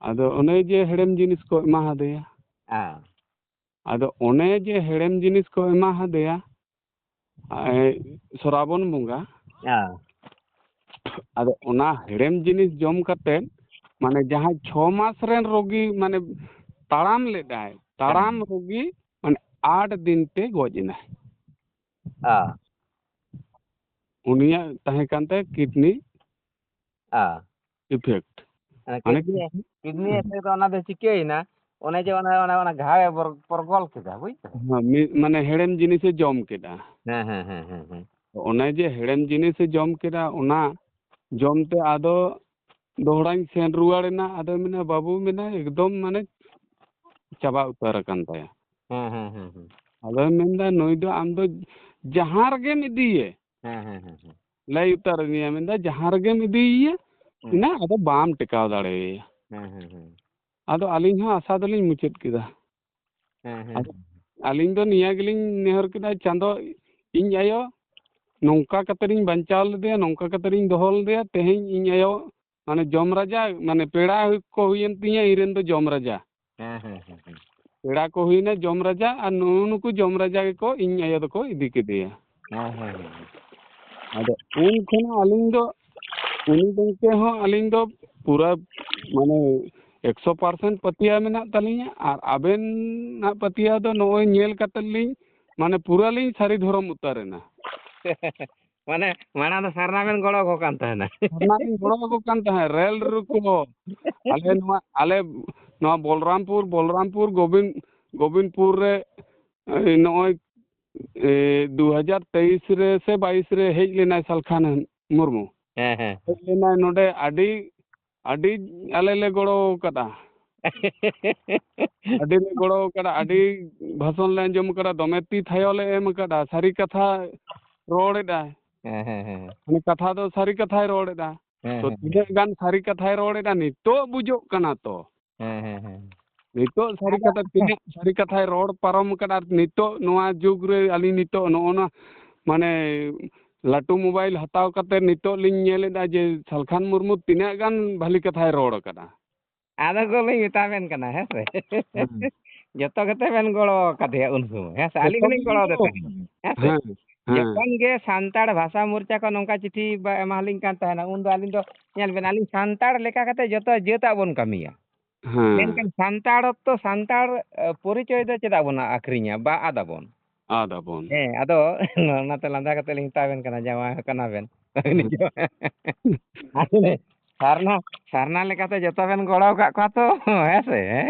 ᱟᱫᱚ ᱚᱱᱮ ᱡᱮ ᱦᱮᱲᱮᱢ ᱡᱤᱱᱤᱥ ᱠᱚ ᱮᱢᱟ ᱦᱟᱫᱮᱭᱟ᱾ ᱦᱮᱸ᱾ ᱟᱫᱚ ᱚᱱᱮ ᱡᱮ ᱦᱮᱲᱮᱢ ᱡᱤᱱᱤᱥ ᱠᱚ ᱮᱢᱟ ᱦᱟᱫᱮᱭᱟ, ᱮ, ᱥᱨᱟᱵᱚᱱ ᱵᱚᱸᱜᱟ᱾ ᱦᱮᱸ᱾ ᱟᱫᱚ ᱚᱱᱟ ᱦᱮᱲᱮᱢ ᱡᱤᱱᱤᱥ ᱡᱚᱢ ᱠᱟᱛᱮ, ᱢᱟᱱᱮ ᱡᱟᱦᱟᱸᱭ ᱪᱷᱚ ᱢᱟᱥ ᱨᱮᱱ ᱨᱳᱜᱤ, ᱢᱟᱱᱮ ᱛᱟᱲᱟᱢ ᱞᱮᱫᱟᱭ, ᱛᱟᱲᱟᱢ ᱦᱮᱸ᱾ ᱨᱳᱜᱤ, ᱢᱟᱱᱮ ᱟᱴ ᱫᱤᱱ ᱛᱮ ᱜᱚᱡ ᱮᱱᱟᱭ᱾ ᱦᱮᱸ᱾ ᱩᱱᱤᱭᱟᱜ ᱛᱟᱦᱮᱸ ᱠᱟᱱ ᱛᱟᱭᱟ ᱠᱤᱰᱱᱤ ᱦᱮᱸ᱾ ᱤᱯᱷᱮᱠᱴ᱾ ᱢᱟᱱᱮ ᱢᱟᱱᱮ ᱠᱤᱰᱱᱤ, ᱠᱤᱰᱱᱤ ᱤᱯᱷᱮᱠᱴ ᱫᱚ ᱚᱱᱟ ᱫᱚ ᱪᱤᱠᱟᱹᱭᱮᱱᱟ? ᱚᱱᱮ ᱡᱮ ᱚᱱᱟ, ᱚᱱᱟ, ᱚᱱᱟ ᱜᱷᱟᱣ ᱮ ᱵᱚᱨ-, ᱯᱚᱨᱜᱚᱞ ᱠᱮᱫᱟ, ᱵᱩᱡᱽ ᱫᱟᱢ? ᱦᱮᱸ, ᱢᱤ-, ᱢᱟᱱᱮ ᱦᱮᱲᱮᱢ ᱡᱤᱱᱤᱥᱮ ᱡᱚᱢ ᱠᱮᱫᱟ᱾ ᱦᱮᱸ, ᱦᱮᱸ, ᱦᱮᱸ, ᱦᱮᱸ, ᱦᱮᱸ᱾ ᱚᱱᱮ ᱡᱮ ᱦᱮᱲᱮᱢ ᱡᱤᱱᱤᱥᱮ ᱡᱚᱢ ᱠᱮᱫᱟ, ᱚᱱᱟ ᱡᱚᱢ ᱛᱮ ᱟᱫᱚ ᱫᱚᱦᱲᱟᱧ ᱥᱮᱱ ᱨᱩᱣᱟᱹᱲ ᱮᱱᱟ᱾ ᱟᱫᱚᱭ ᱢᱮᱱᱟ, ᱵᱟᱹᱵᱩ, ᱢᱮᱱᱟ, ᱮᱠᱫᱚᱢ ᱢᱟᱱᱮ ᱪᱟᱵᱟ ᱩᱛᱟᱹᱨ ᱟᱠᱟᱱ ᱛᱟᱭᱟ᱾ ᱦᱮᱸ, ᱦᱮᱸ, ᱦᱮᱸ, ᱦᱮᱸ᱾ ᱟᱫᱚᱭ ᱢᱮᱱᱫᱟ, ᱱᱩᱭ ᱫᱚ ᱟᱢ ᱫᱚ ᱡᱟᱦᱟᱸ ᱨᱮᱜᱮᱢ ᱤᱫᱤᱭᱮ, ᱦᱮᱸ, ᱦᱮᱸ, ᱦᱮᱸ, ᱦᱮᱸ᱾ ᱞᱟᱹᱭ ᱩᱛᱟᱹᱨ ᱟᱹᱫᱤᱧᱟ, ᱢᱮᱱᱫᱟ, ᱡᱟᱦᱟᱸ ᱨᱮᱜᱮᱢ ᱤᱫᱤᱭᱮᱭᱟ, ᱦᱮᱸ᱾ ᱤᱱᱟᱹ ᱟᱫᱚ ᱵᱟᱢ ᱴᱮᱠᱟᱣ ᱫᱟᱲᱮᱭᱟᱭᱟ᱾ ᱦᱮᱸ, ᱦᱮᱸ, ᱦᱮᱸ᱾ ᱟᱫᱚ ᱟᱹᱞᱤᱧ ᱦᱚᱸ ᱟᱥᱟ ᱫᱚᱞᱤᱧ ᱢᱩᱪᱟᱹᱫ ᱠᱮᱫᱟ᱾ ᱦᱮᱸ, ᱦᱮᱸ᱾ ᱟᱫᱚ ᱟᱹᱞᱤᱧ ᱫᱚ ᱱᱤᱭᱟᱹ ᱜᱮᱞᱤᱧ ᱱᱮᱦᱚᱨ ᱠᱮᱫᱟ, ᱪᱟᱸᱫᱚ, ᱤᱧ ᱟᱭᱳ ᱱᱚᱝᱠᱟ ᱠᱟᱛᱮ ᱤᱧ ᱵᱟᱧᱪᱟᱣ ᱞᱮᱫᱮᱭᱟ, ᱱᱚᱝᱠᱟ ᱠᱟᱛᱮ ᱤᱧ ᱫᱚᱦᱚ ᱞᱮᱫᱮᱭᱟ, ᱛᱮᱦᱮᱧ ᱤᱧ ᱟᱭᱳ, ᱢᱟᱱᱮ, ᱡᱚᱢ ᱨᱟᱡᱟ, ᱢᱟᱱᱮ, ᱯᱮᱲᱟ ᱠᱚ ᱦᱩᱭᱮᱱ ᱛᱤᱧᱟ, ᱤᱧ ᱨᱮᱱ ᱫᱚ ᱡᱚᱢ ᱨᱟᱡᱟ᱾ ᱦᱮᱸ, ᱦᱮᱸ, ᱦᱮᱸ, ᱦᱮᱸ᱾ ᱯᱮᱲᱟ ᱠᱚ ᱦᱩᱭᱱᱟ ᱡᱚᱢ ᱨᱟᱡᱟ, ᱟᱨ ᱱᱩᱜᱼᱩ ᱱᱩᱠᱩ ᱡᱚᱢ ᱨᱟᱡᱟ ᱜᱮᱠᱚ ᱤᱧ ᱟᱭᱳ ᱫᱚᱠᱚ ᱤᱫᱤ ᱠᱮᱫᱮᱭᱟ᱾ ᱦᱮᱸ, ᱦᱮᱸ, ᱦᱮᱸ᱾ ᱟᱫᱚ ᱩᱱ ᱠᱷᱚᱱᱟᱜ ᱟᱹᱞᱤᱧ ᱫᱚ, ᱩᱱᱤ ᱜᱚᱢᱠᱮ ᱦᱚᱸ ᱟᱹᱞᱤᱧ ᱫᱚ ᱯᱩᱨᱟᱹ, ᱢᱟᱱᱮ, ᱮᱠᱥᱚ ᱯᱟᱨᱥᱮᱱᱴ ᱯᱟᱹᱛᱭᱟᱹᱣ ᱢᱮᱱᱟᱜ ᱛᱟᱹᱞᱤᱧᱟ, ᱟᱨ ᱟᱵᱮᱱᱟᱜ ᱯᱟᱹᱛᱭᱟᱹᱣ ᱫᱚ ᱱᱚᱜᱼᱚᱭ ᱧᱮᱞ ᱠᱟᱛᱮ ᱞᱤᱧ, ᱢᱟᱱᱮ, ᱯᱩᱨᱟᱹ ᱞᱤᱧ ᱥᱟᱹᱨᱤ ᱫᱷᱚᱨᱚᱢ ᱩᱛᱟᱹᱨ ᱮᱱᱟ᱾ ᱢᱟᱱᱮ, ᱢᱟᱲᱟᱝ ᱫᱚ ᱥᱟᱨᱱᱟ ᱵᱮᱱ ᱜᱚᱲᱚ ᱟᱠᱚ ᱠᱟᱱ ᱛᱟᱦᱮᱱᱟ᱾ ᱥᱟᱨᱱᱟ ᱞᱤᱧ ᱜᱚᱲᱚ ᱟᱠᱚ ᱠᱟᱱ ᱛᱟᱦᱮᱸᱫ, ᱨᱮᱞ ᱨᱮᱠᱚ᱾ ᱟᱞᱮ ᱱᱚᱣᱟ, ᱟᱞᱮ ᱱᱚᱣᱟ ᱵᱚᱞᱨᱟᱢᱯᱩᱨ, ᱵᱚᱞᱨᱟᱢᱯᱩᱨ, ᱜᱳᱵᱤᱱ-, ᱜᱳᱵᱤᱱᱫᱯᱩᱨ ᱨᱮ, ᱮ, ᱱᱚᱜᱼᱚᱭ, ᱮ, ᱫᱩ ᱦᱟᱡᱟᱨ ᱛᱮᱭᱤᱥ ᱨᱮ ᱥᱮ ᱵᱟᱭᱤᱥ ᱨᱮ ᱦᱮᱡ ᱞᱮᱱᱟᱭ ᱥᱟᱞᱠᱷᱟᱱ ᱢᱩᱨᱢᱩ᱾ ᱦᱮᱸ, ᱦᱮᱸ᱾ ᱦᱮᱡ ᱞᱮᱱᱟᱭ ᱱᱚᱰᱮ, ᱟᱹᱰᱤ, ᱟᱹᱰᱤ ᱟᱞᱮ ᱞᱮ ᱜᱚᱲᱚ ᱟᱠᱟᱫᱼᱟ᱾ ᱟᱹᱰᱤ ᱞᱮ ᱜᱚᱲᱚ ᱟᱠᱟᱫᱟ, ᱟᱹᱰᱤ ᱵᱷᱟᱥᱚᱱ ᱞᱮ ᱟᱸᱡᱚᱢ ᱟᱠᱟᱫᱟ, ᱫᱚᱢᱮ ᱛᱤ ᱛᱷᱟᱭᱚ ᱞᱮ ᱮᱢ ᱟᱠᱟᱫᱟ, ᱥᱟᱹᱨᱤ ᱠᱟᱛᱷᱟ ᱨᱚᱲ ᱮᱫᱟᱭ᱾ ᱦᱮᱸ, ᱦᱮᱸ, ᱦᱮᱸ᱾ ᱢᱟᱱᱮ, ᱠᱟᱛᱷᱟ ᱫᱚ ᱥᱟᱹᱨᱤ ᱠᱟᱛᱷᱟᱭ ᱨᱚᱲ ᱮᱫᱟ᱾ ᱦᱮᱸ, ᱛᱚ, ᱦᱮᱸ, ᱦᱮᱸ᱾ ᱛᱤᱱᱟᱹᱜ ᱜᱟᱱ ᱥᱟᱹᱨᱤ ᱠᱟᱛᱷᱟᱭ ᱨᱚᱲ ᱮᱫᱟ, ᱱᱤᱛᱚᱜ ᱵᱩᱡᱷᱟᱹᱜ ᱠᱟᱱᱟ ᱛᱚ᱾ ᱦᱮᱸ, ᱦᱮᱸ, ᱦᱮᱸ᱾ ᱱᱤᱛᱚᱜ ᱥᱟᱹᱨᱤ ᱟᱫᱚ ᱠᱟᱛᱷᱟ, ᱛᱤᱱᱟᱹᱜ ᱥᱟᱹᱨᱤ ᱠᱟᱛᱷᱟᱭ ᱨᱚᱲ ᱯᱟᱨᱚᱢ ᱟᱠᱟᱫᱟ, ᱟᱨ ᱱᱤᱛᱚᱜ ᱱᱚᱣᱟ ᱡᱩᱜᱽ ᱨᱮ ᱟᱹᱞᱤᱧ ᱱᱤᱛᱚᱜ ᱱᱚᱜᱼᱚ ᱱᱟ, ᱢᱟᱱᱮ, ᱞᱟᱹᱴᱩ ᱢᱳᱵᱟᱭᱤᱞ ᱦᱟᱛᱟᱣ ᱠᱟᱛᱮ ᱱᱤᱛᱚᱜ ᱞᱤᱧ ᱧᱮᱞ ᱮᱫᱟ ᱡᱮ ᱥᱟᱞᱠᱷᱟᱱ ᱢᱩᱨᱢᱩ ᱛᱤᱱᱟᱹᱜ ᱜᱟᱱ ᱵᱷᱟᱹᱞᱤ ᱠᱟᱛᱷᱟᱭ ᱨᱚᱲ ᱟᱠᱟᱫᱟ᱾ ᱟᱫᱚ ᱠᱚ ᱞᱤᱧ ᱢᱮᱛᱟ ᱵᱮᱱ ᱠᱟᱱᱟ, ᱦᱮᱸ ᱥᱮ? ᱦᱮᱸ᱾ ᱡᱚᱛᱚ ᱜᱮᱛᱚ ᱵᱮᱱ ᱜᱚᱲᱚ ᱠᱟᱫᱮᱭᱟ ᱩᱱ ᱥᱚᱢᱚᱭ, ᱦᱮᱸ ᱥᱮ? ᱟᱹᱞᱤᱧ ᱡᱚᱛᱚ ᱦᱚᱸᱞᱤᱧ ᱜᱮ ᱜᱚᱲᱚ ᱟᱫᱮ ᱜᱚᱲᱚ᱾ ᱛᱟᱦᱮᱸᱫ, ᱦᱮᱸ ᱥᱮ? ᱦᱮᱸ, ᱦᱮᱸ᱾ ᱡᱚᱠᱷᱚᱱ ᱜᱮ ᱥᱟᱱᱛᱟᱲ ᱵᱷᱟᱥᱟ ᱢᱳᱨᱪᱟ ᱠᱷᱚᱱ ᱱᱚᱝᱠᱟ ᱪᱤᱴᱷᱤ ᱵᱟ-, ᱮᱢᱟᱞᱤᱧ ᱠᱟᱱ ᱛᱟᱦᱮᱱᱟ, ᱩᱱᱫᱚ ᱟᱹᱞᱤᱧ ᱫᱚ, ᱧᱮᱞ ᱵᱮᱱ, ᱟᱹᱞᱤᱧ ᱥᱟᱱᱛᱟᱲ ᱞᱮᱠᱟ ᱠᱟᱛᱮ ᱡᱚᱛᱚ ᱡᱟᱹᱛᱟᱜ ᱵᱚᱱ ᱠᱟᱹᱢᱤᱭᱟ᱾ ᱦᱮᱸ᱾ ᱢᱮᱱᱠᱷᱟᱱ ᱥᱟᱱᱛᱟᱲ ᱛᱚ ᱥᱟᱱᱛᱟᱲ, ᱮ, ᱯᱚᱨᱤᱪᱚᱭ ᱫᱚ ᱪᱮᱫᱟᱜ ᱵᱚᱱ ᱟᱹᱠᱷᱨᱤᱧᱟ ᱵᱟ ᱟᱫᱟᱵᱚᱱ? ᱟᱫᱟᱵᱚᱱ᱾ ᱦᱮᱸ, ᱟᱫᱚ ᱚᱱᱟᱛᱮ ᱞᱟᱸᱫᱟ ᱠᱟᱛᱮ ᱞᱤᱧ ᱢᱮᱛᱟ ᱵᱮᱱ ᱠᱟᱱᱟ, ᱡᱟᱶᱟᱭ ᱠᱟᱱᱟ ᱵᱮᱱ᱾ ᱦᱮᱸ᱾ ᱟᱫᱚ ᱥᱟᱨᱱᱟ, ᱥᱟᱨᱱᱟ ᱞᱮᱠᱟᱛᱮ ᱡᱚᱛᱚ ᱵᱮᱱ ᱜᱚᱲᱚ ᱟᱠᱟᱫ ᱠᱚᱣᱟ ᱛᱚ, ᱦᱮᱸ ᱥᱮ?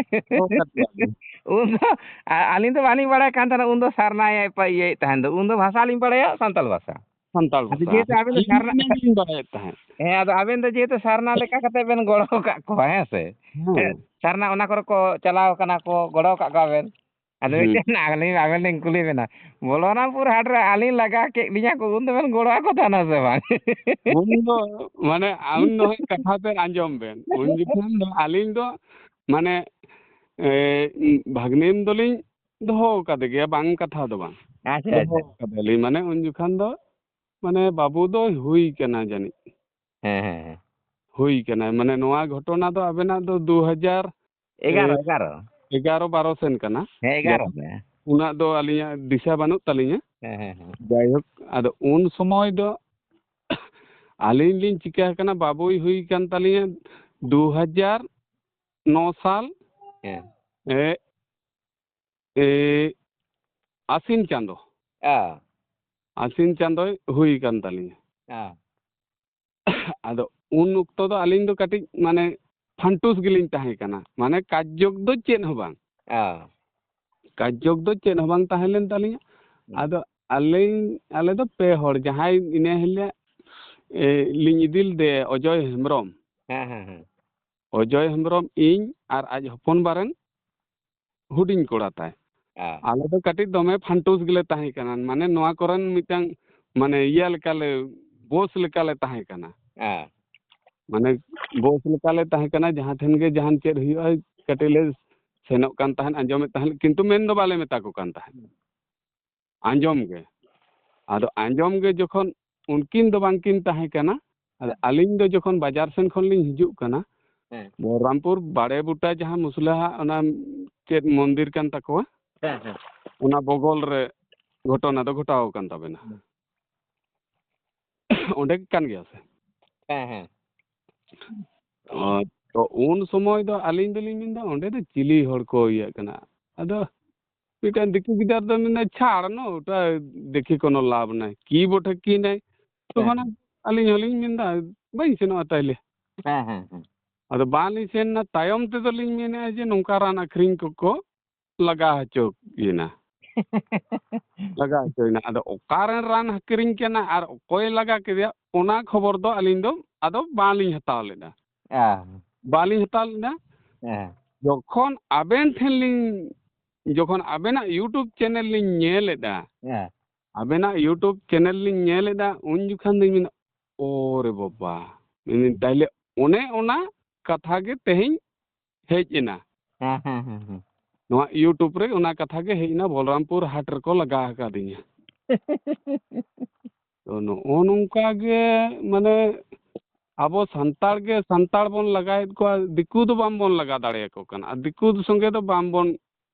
ᱜᱚᱲᱚ ᱟᱠᱟᱫ ᱠᱚᱣᱟ ᱵᱮᱱ᱾ ᱩᱱ ᱫᱚ, ᱟ-, ᱟᱹᱞᱤᱧ ᱫᱚ ᱵᱟᱹᱞᱤᱧ ᱵᱟᱲᱟᱭ ᱠᱟᱱ ᱛᱟᱦᱮᱱᱟ, ᱩᱱ ᱫᱚ ᱥᱟᱨᱱᱟᱭ ᱯᱟ-, ᱤᱭᱟᱹᱭᱮᱫ ᱛᱟᱦᱮᱱ ᱫᱚ, ᱩᱱ ᱫᱚ ᱵᱷᱟᱥᱟ ᱞᱤᱧ ᱵᱟᱲᱟᱭᱟ, ᱥᱟᱱᱛᱟᱲ ᱵᱷᱟᱥᱟ᱾ ᱥᱟᱱᱛᱟᱲ ᱟᱫᱚ ᱵᱷᱟᱥᱟ᱾ ᱡᱮᱦᱮᱛᱩ ᱟᱵᱮᱱ ᱫᱚ ᱟᱹᱞᱤᱧ ᱥᱟᱨᱱᱟ ᱦᱚᱸ ᱤᱱᱟᱹ ᱜᱮᱞᱤᱧ ᱵᱟᱲᱟᱭᱮᱫ ᱛᱟᱦᱮᱸᱫ᱾ ᱦᱮᱸ, ᱟᱫᱚ ᱟᱵᱮᱱ ᱫᱚ ᱡᱮᱦᱮᱛᱩ ᱥᱟᱨᱱᱟ ᱞᱮᱠᱟ ᱠᱟᱛᱮ ᱵᱮᱱ ᱜᱚᱲᱚ ᱟᱠᱟᱫ ᱠᱚᱣᱟ, ᱦᱮᱸ ᱥᱮ? ᱦᱮᱸ᱾ ᱦᱮᱸ, ᱥᱟᱨᱱᱟ ᱚᱱᱟ ᱠᱚᱨᱮ ᱠᱚ ᱪᱟᱞᱟᱣ ᱠᱟᱱᱟ ᱠᱚ, ᱜᱚᱲᱚ ᱟᱠᱟᱫ ᱠᱚᱣᱟ ᱵᱮᱱ᱾ ᱟᱫᱚ ᱦᱩᱸ᱾ ᱢᱤᱫᱴᱮᱱ ᱟᱹᱞᱤᱧ ᱟᱵᱮᱱ ᱞᱤᱧ ᱠᱩᱞᱤ ᱵᱮᱱᱟ, ᱵᱚᱞᱚᱨᱟᱢᱯᱩᱨ ᱦᱟᱴ ᱨᱮ ᱟᱹᱞᱤᱧ ᱞᱟᱜᱟ ᱠᱮᱫ ᱞᱤᱧᱟ ᱠᱚ, ᱩᱱ ᱫᱚᱵᱮᱱ ᱜᱚᱲᱚ ᱟᱠᱚ ᱛᱟᱦᱮᱱᱟ ᱥᱮ ᱵᱟᱝ? ᱩᱱ ᱫᱚ, ᱢᱟᱱᱮ, ᱩᱱ ᱫᱚ ᱦᱟᱸᱜ ᱠᱟᱛᱷᱟ ᱛᱮᱫ ᱟᱸᱡᱚᱢ ᱵᱮᱱ᱾ ᱩᱱ ᱡᱚᱠᱷᱚᱱ ᱫᱚ ᱟᱹᱞᱤᱧ ᱫᱚ ᱢᱟᱱᱮ, ᱮ, ᱵᱷᱟᱜᱽᱱᱤᱢ ᱫᱚᱞᱤᱧ ᱫᱚᱦᱚ ᱟᱠᱟᱫᱮ ᱜᱮᱭᱟ, ᱵᱟᱝ ᱠᱟᱛᱷᱟ ᱫᱚ ᱵᱟᱝ᱾ ᱟᱪᱪᱷᱟ, ᱫᱚᱦᱚ ᱟᱪᱪᱷᱟ᱾ ᱟᱠᱟᱫᱮᱭᱟᱞᱤᱧ, ᱢᱟᱱᱮ ᱩᱱ ᱡᱚᱠᱷᱟᱱ ᱫᱚ, ᱢᱟᱱᱮ ᱵᱟᱹᱵᱩ ᱫᱚ ᱦᱩᱭ ᱠᱟᱱᱟ ᱡᱟᱹᱱᱤᱡ᱾ ᱦᱮᱸ, ᱦᱮᱸ, ᱦᱮᱸ᱾ ᱦᱩᱭ ᱠᱟᱱᱟ, ᱢᱟᱱᱮ ᱱᱚᱣᱟ ᱜᱷᱚᱴᱚᱱᱟ ᱫᱚ ᱟᱵᱮᱱᱟᱜ ᱫᱚ ᱫᱩ ᱦᱟᱡᱟᱨ ᱮᱜᱟᱨᱚ, ᱮ, ᱮᱜᱟᱨᱚ᱾ ᱮᱜᱟᱨᱚ ᱵᱟᱨᱚ ᱥᱮᱱ ᱠᱟᱱᱟ᱾ ᱦᱮᱸ, ᱮᱜᱟᱨᱚ ᱡᱟᱹᱱᱤᱡ᱾ ᱨᱮ᱾ ᱩᱱᱟᱹᱜ ᱫᱚ ᱟᱹᱞᱤᱧᱟᱜ ᱫᱤᱥᱟᱹ ᱵᱟᱹᱱᱩᱜ ᱛᱟᱹᱞᱤᱧᱟ᱾ ᱦᱮᱸ, ᱦᱮᱸ, ᱦᱮᱸ᱾ ᱡᱟᱭᱦᱳᱠ, ᱟᱫᱚ ᱩᱱ ᱥᱚᱢᱚᱭ ᱫᱚ ᱟᱹᱞᱤᱧ ᱞᱤᱧ ᱪᱤᱠᱟᱹ ᱟᱠᱟᱱᱟ, ᱵᱟᱹᱵᱩᱭ ᱦᱩᱭ ᱠᱟᱱ ᱛᱟᱹᱞᱤᱧᱟ ᱫᱩ ᱦᱟᱡᱟᱨ ᱱᱚ ᱥᱟᱞ, ᱦᱮᱸ᱾ ᱮ, ᱮ, ᱟᱥᱤᱱ ᱪᱟᱸᱫᱚ᱾ ᱦᱮᱸ᱾ ᱟᱥᱤᱱ ᱪᱟᱸᱫᱚᱭ ᱦᱩᱭ ᱠᱟᱱ ᱛᱟᱹᱞᱤᱧᱟ᱾ ᱦᱮᱸ᱾ ᱟᱫᱚ ᱩᱱ ᱚᱠᱛᱚ ᱫᱚ ᱟᱹᱞᱤᱧ ᱫᱚ ᱠᱟᱹᱴᱤᱡ ᱢᱟᱱᱮ ᱯᱷᱟᱱᱴᱩᱥ ᱜᱮᱞᱤᱧ ᱛᱟᱦᱮᱸ ᱠᱟᱱᱟ, ᱢᱟᱱᱮ ᱠᱟᱡᱽᱡᱚᱜ ᱫᱚ ᱪᱮᱫ ᱦᱚᱸ ᱵᱟᱝ᱾ ᱦᱮᱸ᱾ ᱠᱟᱡᱽᱡᱚᱜ ᱫᱚ ᱪᱮᱫ ᱦᱚᱸ ᱵᱟᱝ ᱛᱟᱦᱮᱸ ᱞᱮᱱ ᱛᱟᱹᱞᱤᱧᱟ᱾ ᱦᱩᱸ᱾ ᱟᱫᱚ ᱟᱹᱞᱤᱧ, ᱟᱞᱮ ᱫᱚ ᱯᱮ ᱦᱚᱲ, ᱡᱟᱦᱟᱸᱭ ᱤᱱᱟᱹ ᱦᱤᱞᱳᱜ, ᱮ, ᱞᱤᱧ ᱤᱫᱤ ᱞᱮᱫᱮᱭᱟ, ᱚᱡᱚᱭ ᱦᱮᱢᱵᱨᱚᱢ᱾ ᱦᱮᱸ, ᱦᱮᱸ, ᱦᱮᱸ᱾ ᱚᱡᱚᱭ ᱦᱮᱢᱵᱨᱚᱢ, ᱤᱧ ᱟᱨ ᱟᱡ ᱦᱚᱯᱚᱱ ᱵᱟ ᱨᱮᱱ ᱦᱩᱰᱤᱧ ᱠᱚᱲᱟ ᱛᱟᱭ᱾ ᱦᱮᱸ᱾ ᱟᱞᱮ ᱫᱚ ᱠᱟᱹᱴᱤᱡ ᱫᱚᱢᱮ ᱯᱷᱟᱱᱴᱩᱥ ᱜᱮᱞᱮ ᱛᱟᱦᱮᱸ ᱠᱟᱱᱟ, ᱢᱟᱱᱮ ᱱᱚᱣᱟ ᱠᱚᱨᱮᱱ ᱢᱤᱫᱴᱟᱝ, ᱢᱟᱱᱮ ᱤᱭᱟᱹ ᱞᱮᱠᱟᱞᱮ, ᱵᱚᱥ ᱞᱮᱠᱟᱞᱮ ᱛᱟᱦᱮᱸ ᱠᱟᱱᱟ᱾ ᱦᱮᱸ᱾ ᱢᱟᱱᱮ ᱵᱚᱥ ᱞᱮᱠᱟᱞᱮ ᱛᱟᱦᱮᱸ ᱠᱟᱱᱟ, ᱡᱟᱦᱟᱸ ᱴᱷᱮᱱ ᱜᱮ ᱡᱟᱦᱟᱱ ᱪᱮᱫ ᱦᱩᱭᱩᱜᱼᱟ, ᱠᱟᱹᱴᱤᱡ ᱞᱮ ᱥᱮᱱᱚᱜ ᱠᱟᱱ ᱛᱟᱦᱮᱸᱫ, ᱟᱸᱡᱚᱢᱮᱫ ᱛᱟᱦᱮᱸᱫ, ᱠᱤᱱᱛᱩ ᱢᱮᱱ ᱫᱚ ᱵᱟᱞᱮ ᱢᱮᱛᱟ ᱠᱚ ᱠᱟᱱ ᱛᱟᱦᱮᱸᱫ᱾ ᱟᱸᱡᱚᱢ ᱜᱮ᱾ ᱟᱫᱚ ᱟᱸᱡᱚᱢ ᱜᱮ ᱡᱚᱠᱷᱚᱱ ᱩᱱᱠᱤᱱ ᱫᱚ ᱵᱟᱝᱠᱤᱱ ᱛᱟᱦᱮᱸ ᱠᱟᱱᱟ, ᱟᱫᱚ ᱟᱹᱞᱤᱧ ᱫᱚ ᱡᱚᱠᱷᱚᱱ ᱵᱟᱡᱟᱨ ᱥᱮᱱ ᱠᱷᱚᱱ ᱞᱤᱧ ᱦᱤᱡᱩᱜ ᱠᱟᱱᱟ, ᱦᱮᱸ᱾ ᱵᱚᱞᱨᱟᱢᱯᱩᱨ ᱵᱟᱲᱮ ᱵᱩᱴᱟ ᱡᱟᱦᱟᱸ ᱢᱩᱥᱞᱟᱹ ᱦᱟᱜ ᱚᱱᱟ ᱪᱮᱫ ᱢᱚᱱᱫᱤᱨ ᱠᱟᱱ ᱛᱟᱠᱚᱣᱟ, ᱦᱮᱸ, ᱦᱮᱸ᱾ ᱚᱱᱟ ᱵᱚᱜᱚᱞ ᱨᱮ ᱜᱷᱚᱴᱚᱱᱟ ᱫᱚ ᱜᱷᱚᱴᱟᱣ ᱟᱠᱟᱱ ᱛᱟᱵᱮᱱᱟ᱾ ᱦᱮᱸ᱾ ᱚᱸᱰᱮ ᱜᱮ ᱠᱟᱱ ᱜᱮᱭᱟ ᱥᱮ? ᱦᱮᱸ, ᱦᱮᱸ᱾ ᱚ, ᱛᱚ ᱩᱱ ᱥᱚᱢᱚᱭ ᱫᱚ ᱟᱹᱞᱤᱧ ᱫᱚᱞᱤᱧ ᱢᱮᱱᱫᱟ, "ᱚᱸᱰᱮ ᱫᱚ ᱪᱤᱞᱤ ᱦᱚᱲ ᱠᱚ ᱤᱭᱟᱹᱜ ᱠᱟᱱᱟ?" ᱟᱫᱚ ᱢᱤᱫᱴᱟᱝ ᱫᱤᱠᱩ ᱜᱤᱫᱟᱹᱨ ᱫᱚ ᱢᱮᱱᱫᱟ, "ᱪᱷᱟᱲ ᱱᱚ, ᱳᱴᱟ ᱫᱮᱠᱷᱮ ᱠᱳᱱᱳ ᱞᱟᱵᱷ ᱱᱟᱭ, ᱠᱤ ᱵᱚᱴᱷᱮ ᱠᱤ ᱱᱟᱭ?" ᱦᱮᱸ, ᱛᱚᱠᱷᱚᱱ ᱦᱮᱸ᱾ ᱟᱹᱞᱤᱧ ᱦᱚᱸᱞᱤᱧ ᱢᱮᱱᱫᱟ, "ᱵᱟᱹᱧ ᱥᱮᱱᱚᱜᱼᱟ ᱛᱟᱦᱞᱮ?" ᱦᱮᱸ, ᱦᱮᱸ, ᱦᱮᱸ᱾ ᱟᱫᱚ ᱵᱟᱝᱞᱤᱧ ᱥᱮᱱ ᱮᱱᱟ, ᱛᱟᱭᱚᱢ ᱛᱮᱫᱚᱞᱤᱧ ᱢᱮᱱᱮᱫᱼᱟ ᱡᱮ ᱱᱚᱝᱠᱟ ᱨᱟᱱ ᱟᱹᱠᱷᱨᱤᱧ ᱠᱚᱠᱚ ᱞᱟᱜᱟ ᱦᱚᱪᱚᱭᱮᱱᱟ᱾ ᱞᱟᱜᱟ ᱦᱚᱪᱚᱭᱮᱱᱟ᱾ ᱟᱫᱚ ᱚᱠᱟᱨᱮ ᱨᱟᱱ ᱟᱹᱠᱷᱨᱤᱧ ᱠᱟᱱᱟ ᱟᱨ ᱚᱠᱚᱭ ᱞᱟᱜᱟ ᱠᱮᱫᱮᱭᱟ, ᱚᱱᱟ ᱠᱷᱚᱵᱚᱨ ᱫᱚ ᱟᱹᱞᱤᱧ ᱫᱚ ᱟᱫᱚ ᱵᱟᱝᱞᱤᱧ ᱦᱟᱛᱟᱣ ᱞᱮᱫᱟ᱾ ᱦᱮᱸ᱾ ᱵᱟᱝᱞᱤᱧ ᱦᱟᱛᱟᱣ ᱞᱮᱫᱟ᱾ ᱦᱮᱸ᱾ ᱡᱚᱠᱷᱚᱱ ᱟᱵᱮᱱ ᱴᱷᱮᱱ ᱞᱤᱧ, ᱡᱚᱠᱷᱚᱱ ᱟᱵᱮᱱᱟᱜ YouTube channel ᱞᱤᱧ ᱧᱮᱞ ᱮᱫᱟ, ᱦᱮᱸ᱾ ᱟᱵᱮᱱᱟᱜ YouTube channel ᱞᱤᱧ ᱧᱮᱞ ᱮᱫᱟ, ᱩᱱ ᱡᱚᱠᱷᱟᱱ ᱫᱚᱧ ᱢᱮᱱᱟ, "ᱳ ᱨᱮ ᱵᱟᱵᱟ", ᱢᱮᱱᱫᱟᱹᱧ, ᱛᱟᱦᱞᱮ ᱚᱱᱮ ᱚᱱᱟ ᱠᱟᱛᱷᱟ ᱜᱮ ᱛᱮᱦᱮᱧ ᱦᱮᱡ ᱮᱱᱟ᱾ ᱦᱮᱸ ᱦᱮᱸ ᱦᱮᱸ ᱦᱮᱸ᱾ ᱱᱚᱣᱟ YouTube ᱨᱮ ᱚᱱᱟ ᱠᱟᱛᱷᱟ ᱜᱮ ᱦᱮᱡ ᱮᱱᱟ, ᱵᱚᱞᱨᱟᱢᱯᱩᱨ ᱦᱟᱴ ᱨᱮᱠᱚ ᱞᱟᱜᱟ ᱟᱠᱟᱫᱤᱧᱟ᱾ ᱛᱚ ᱱᱚᱜᱼᱚ ᱱᱚᱝᱠᱟ ᱜᱮ ᱢᱟᱱᱮ ᱟᱵᱚ ᱥᱟᱱᱛᱟᱲ ᱜᱮ ᱥᱟᱱᱛᱟᱲ ᱵᱚᱱ ᱞᱟᱜᱟᱭᱮᱫ ᱠᱚᱣᱟ, ᱫᱤᱠᱩ ᱫᱚ ᱵᱟᱝ ᱵᱚᱱ ᱞᱟᱜᱟ ᱫᱟᱲᱮᱭᱟᱠᱚ ᱠᱟᱱᱟ, ᱟᱨ ᱫᱤᱠᱩ ᱥᱚᱸᱜᱮ ᱫᱚ ᱵᱟᱝ ᱵᱚᱱ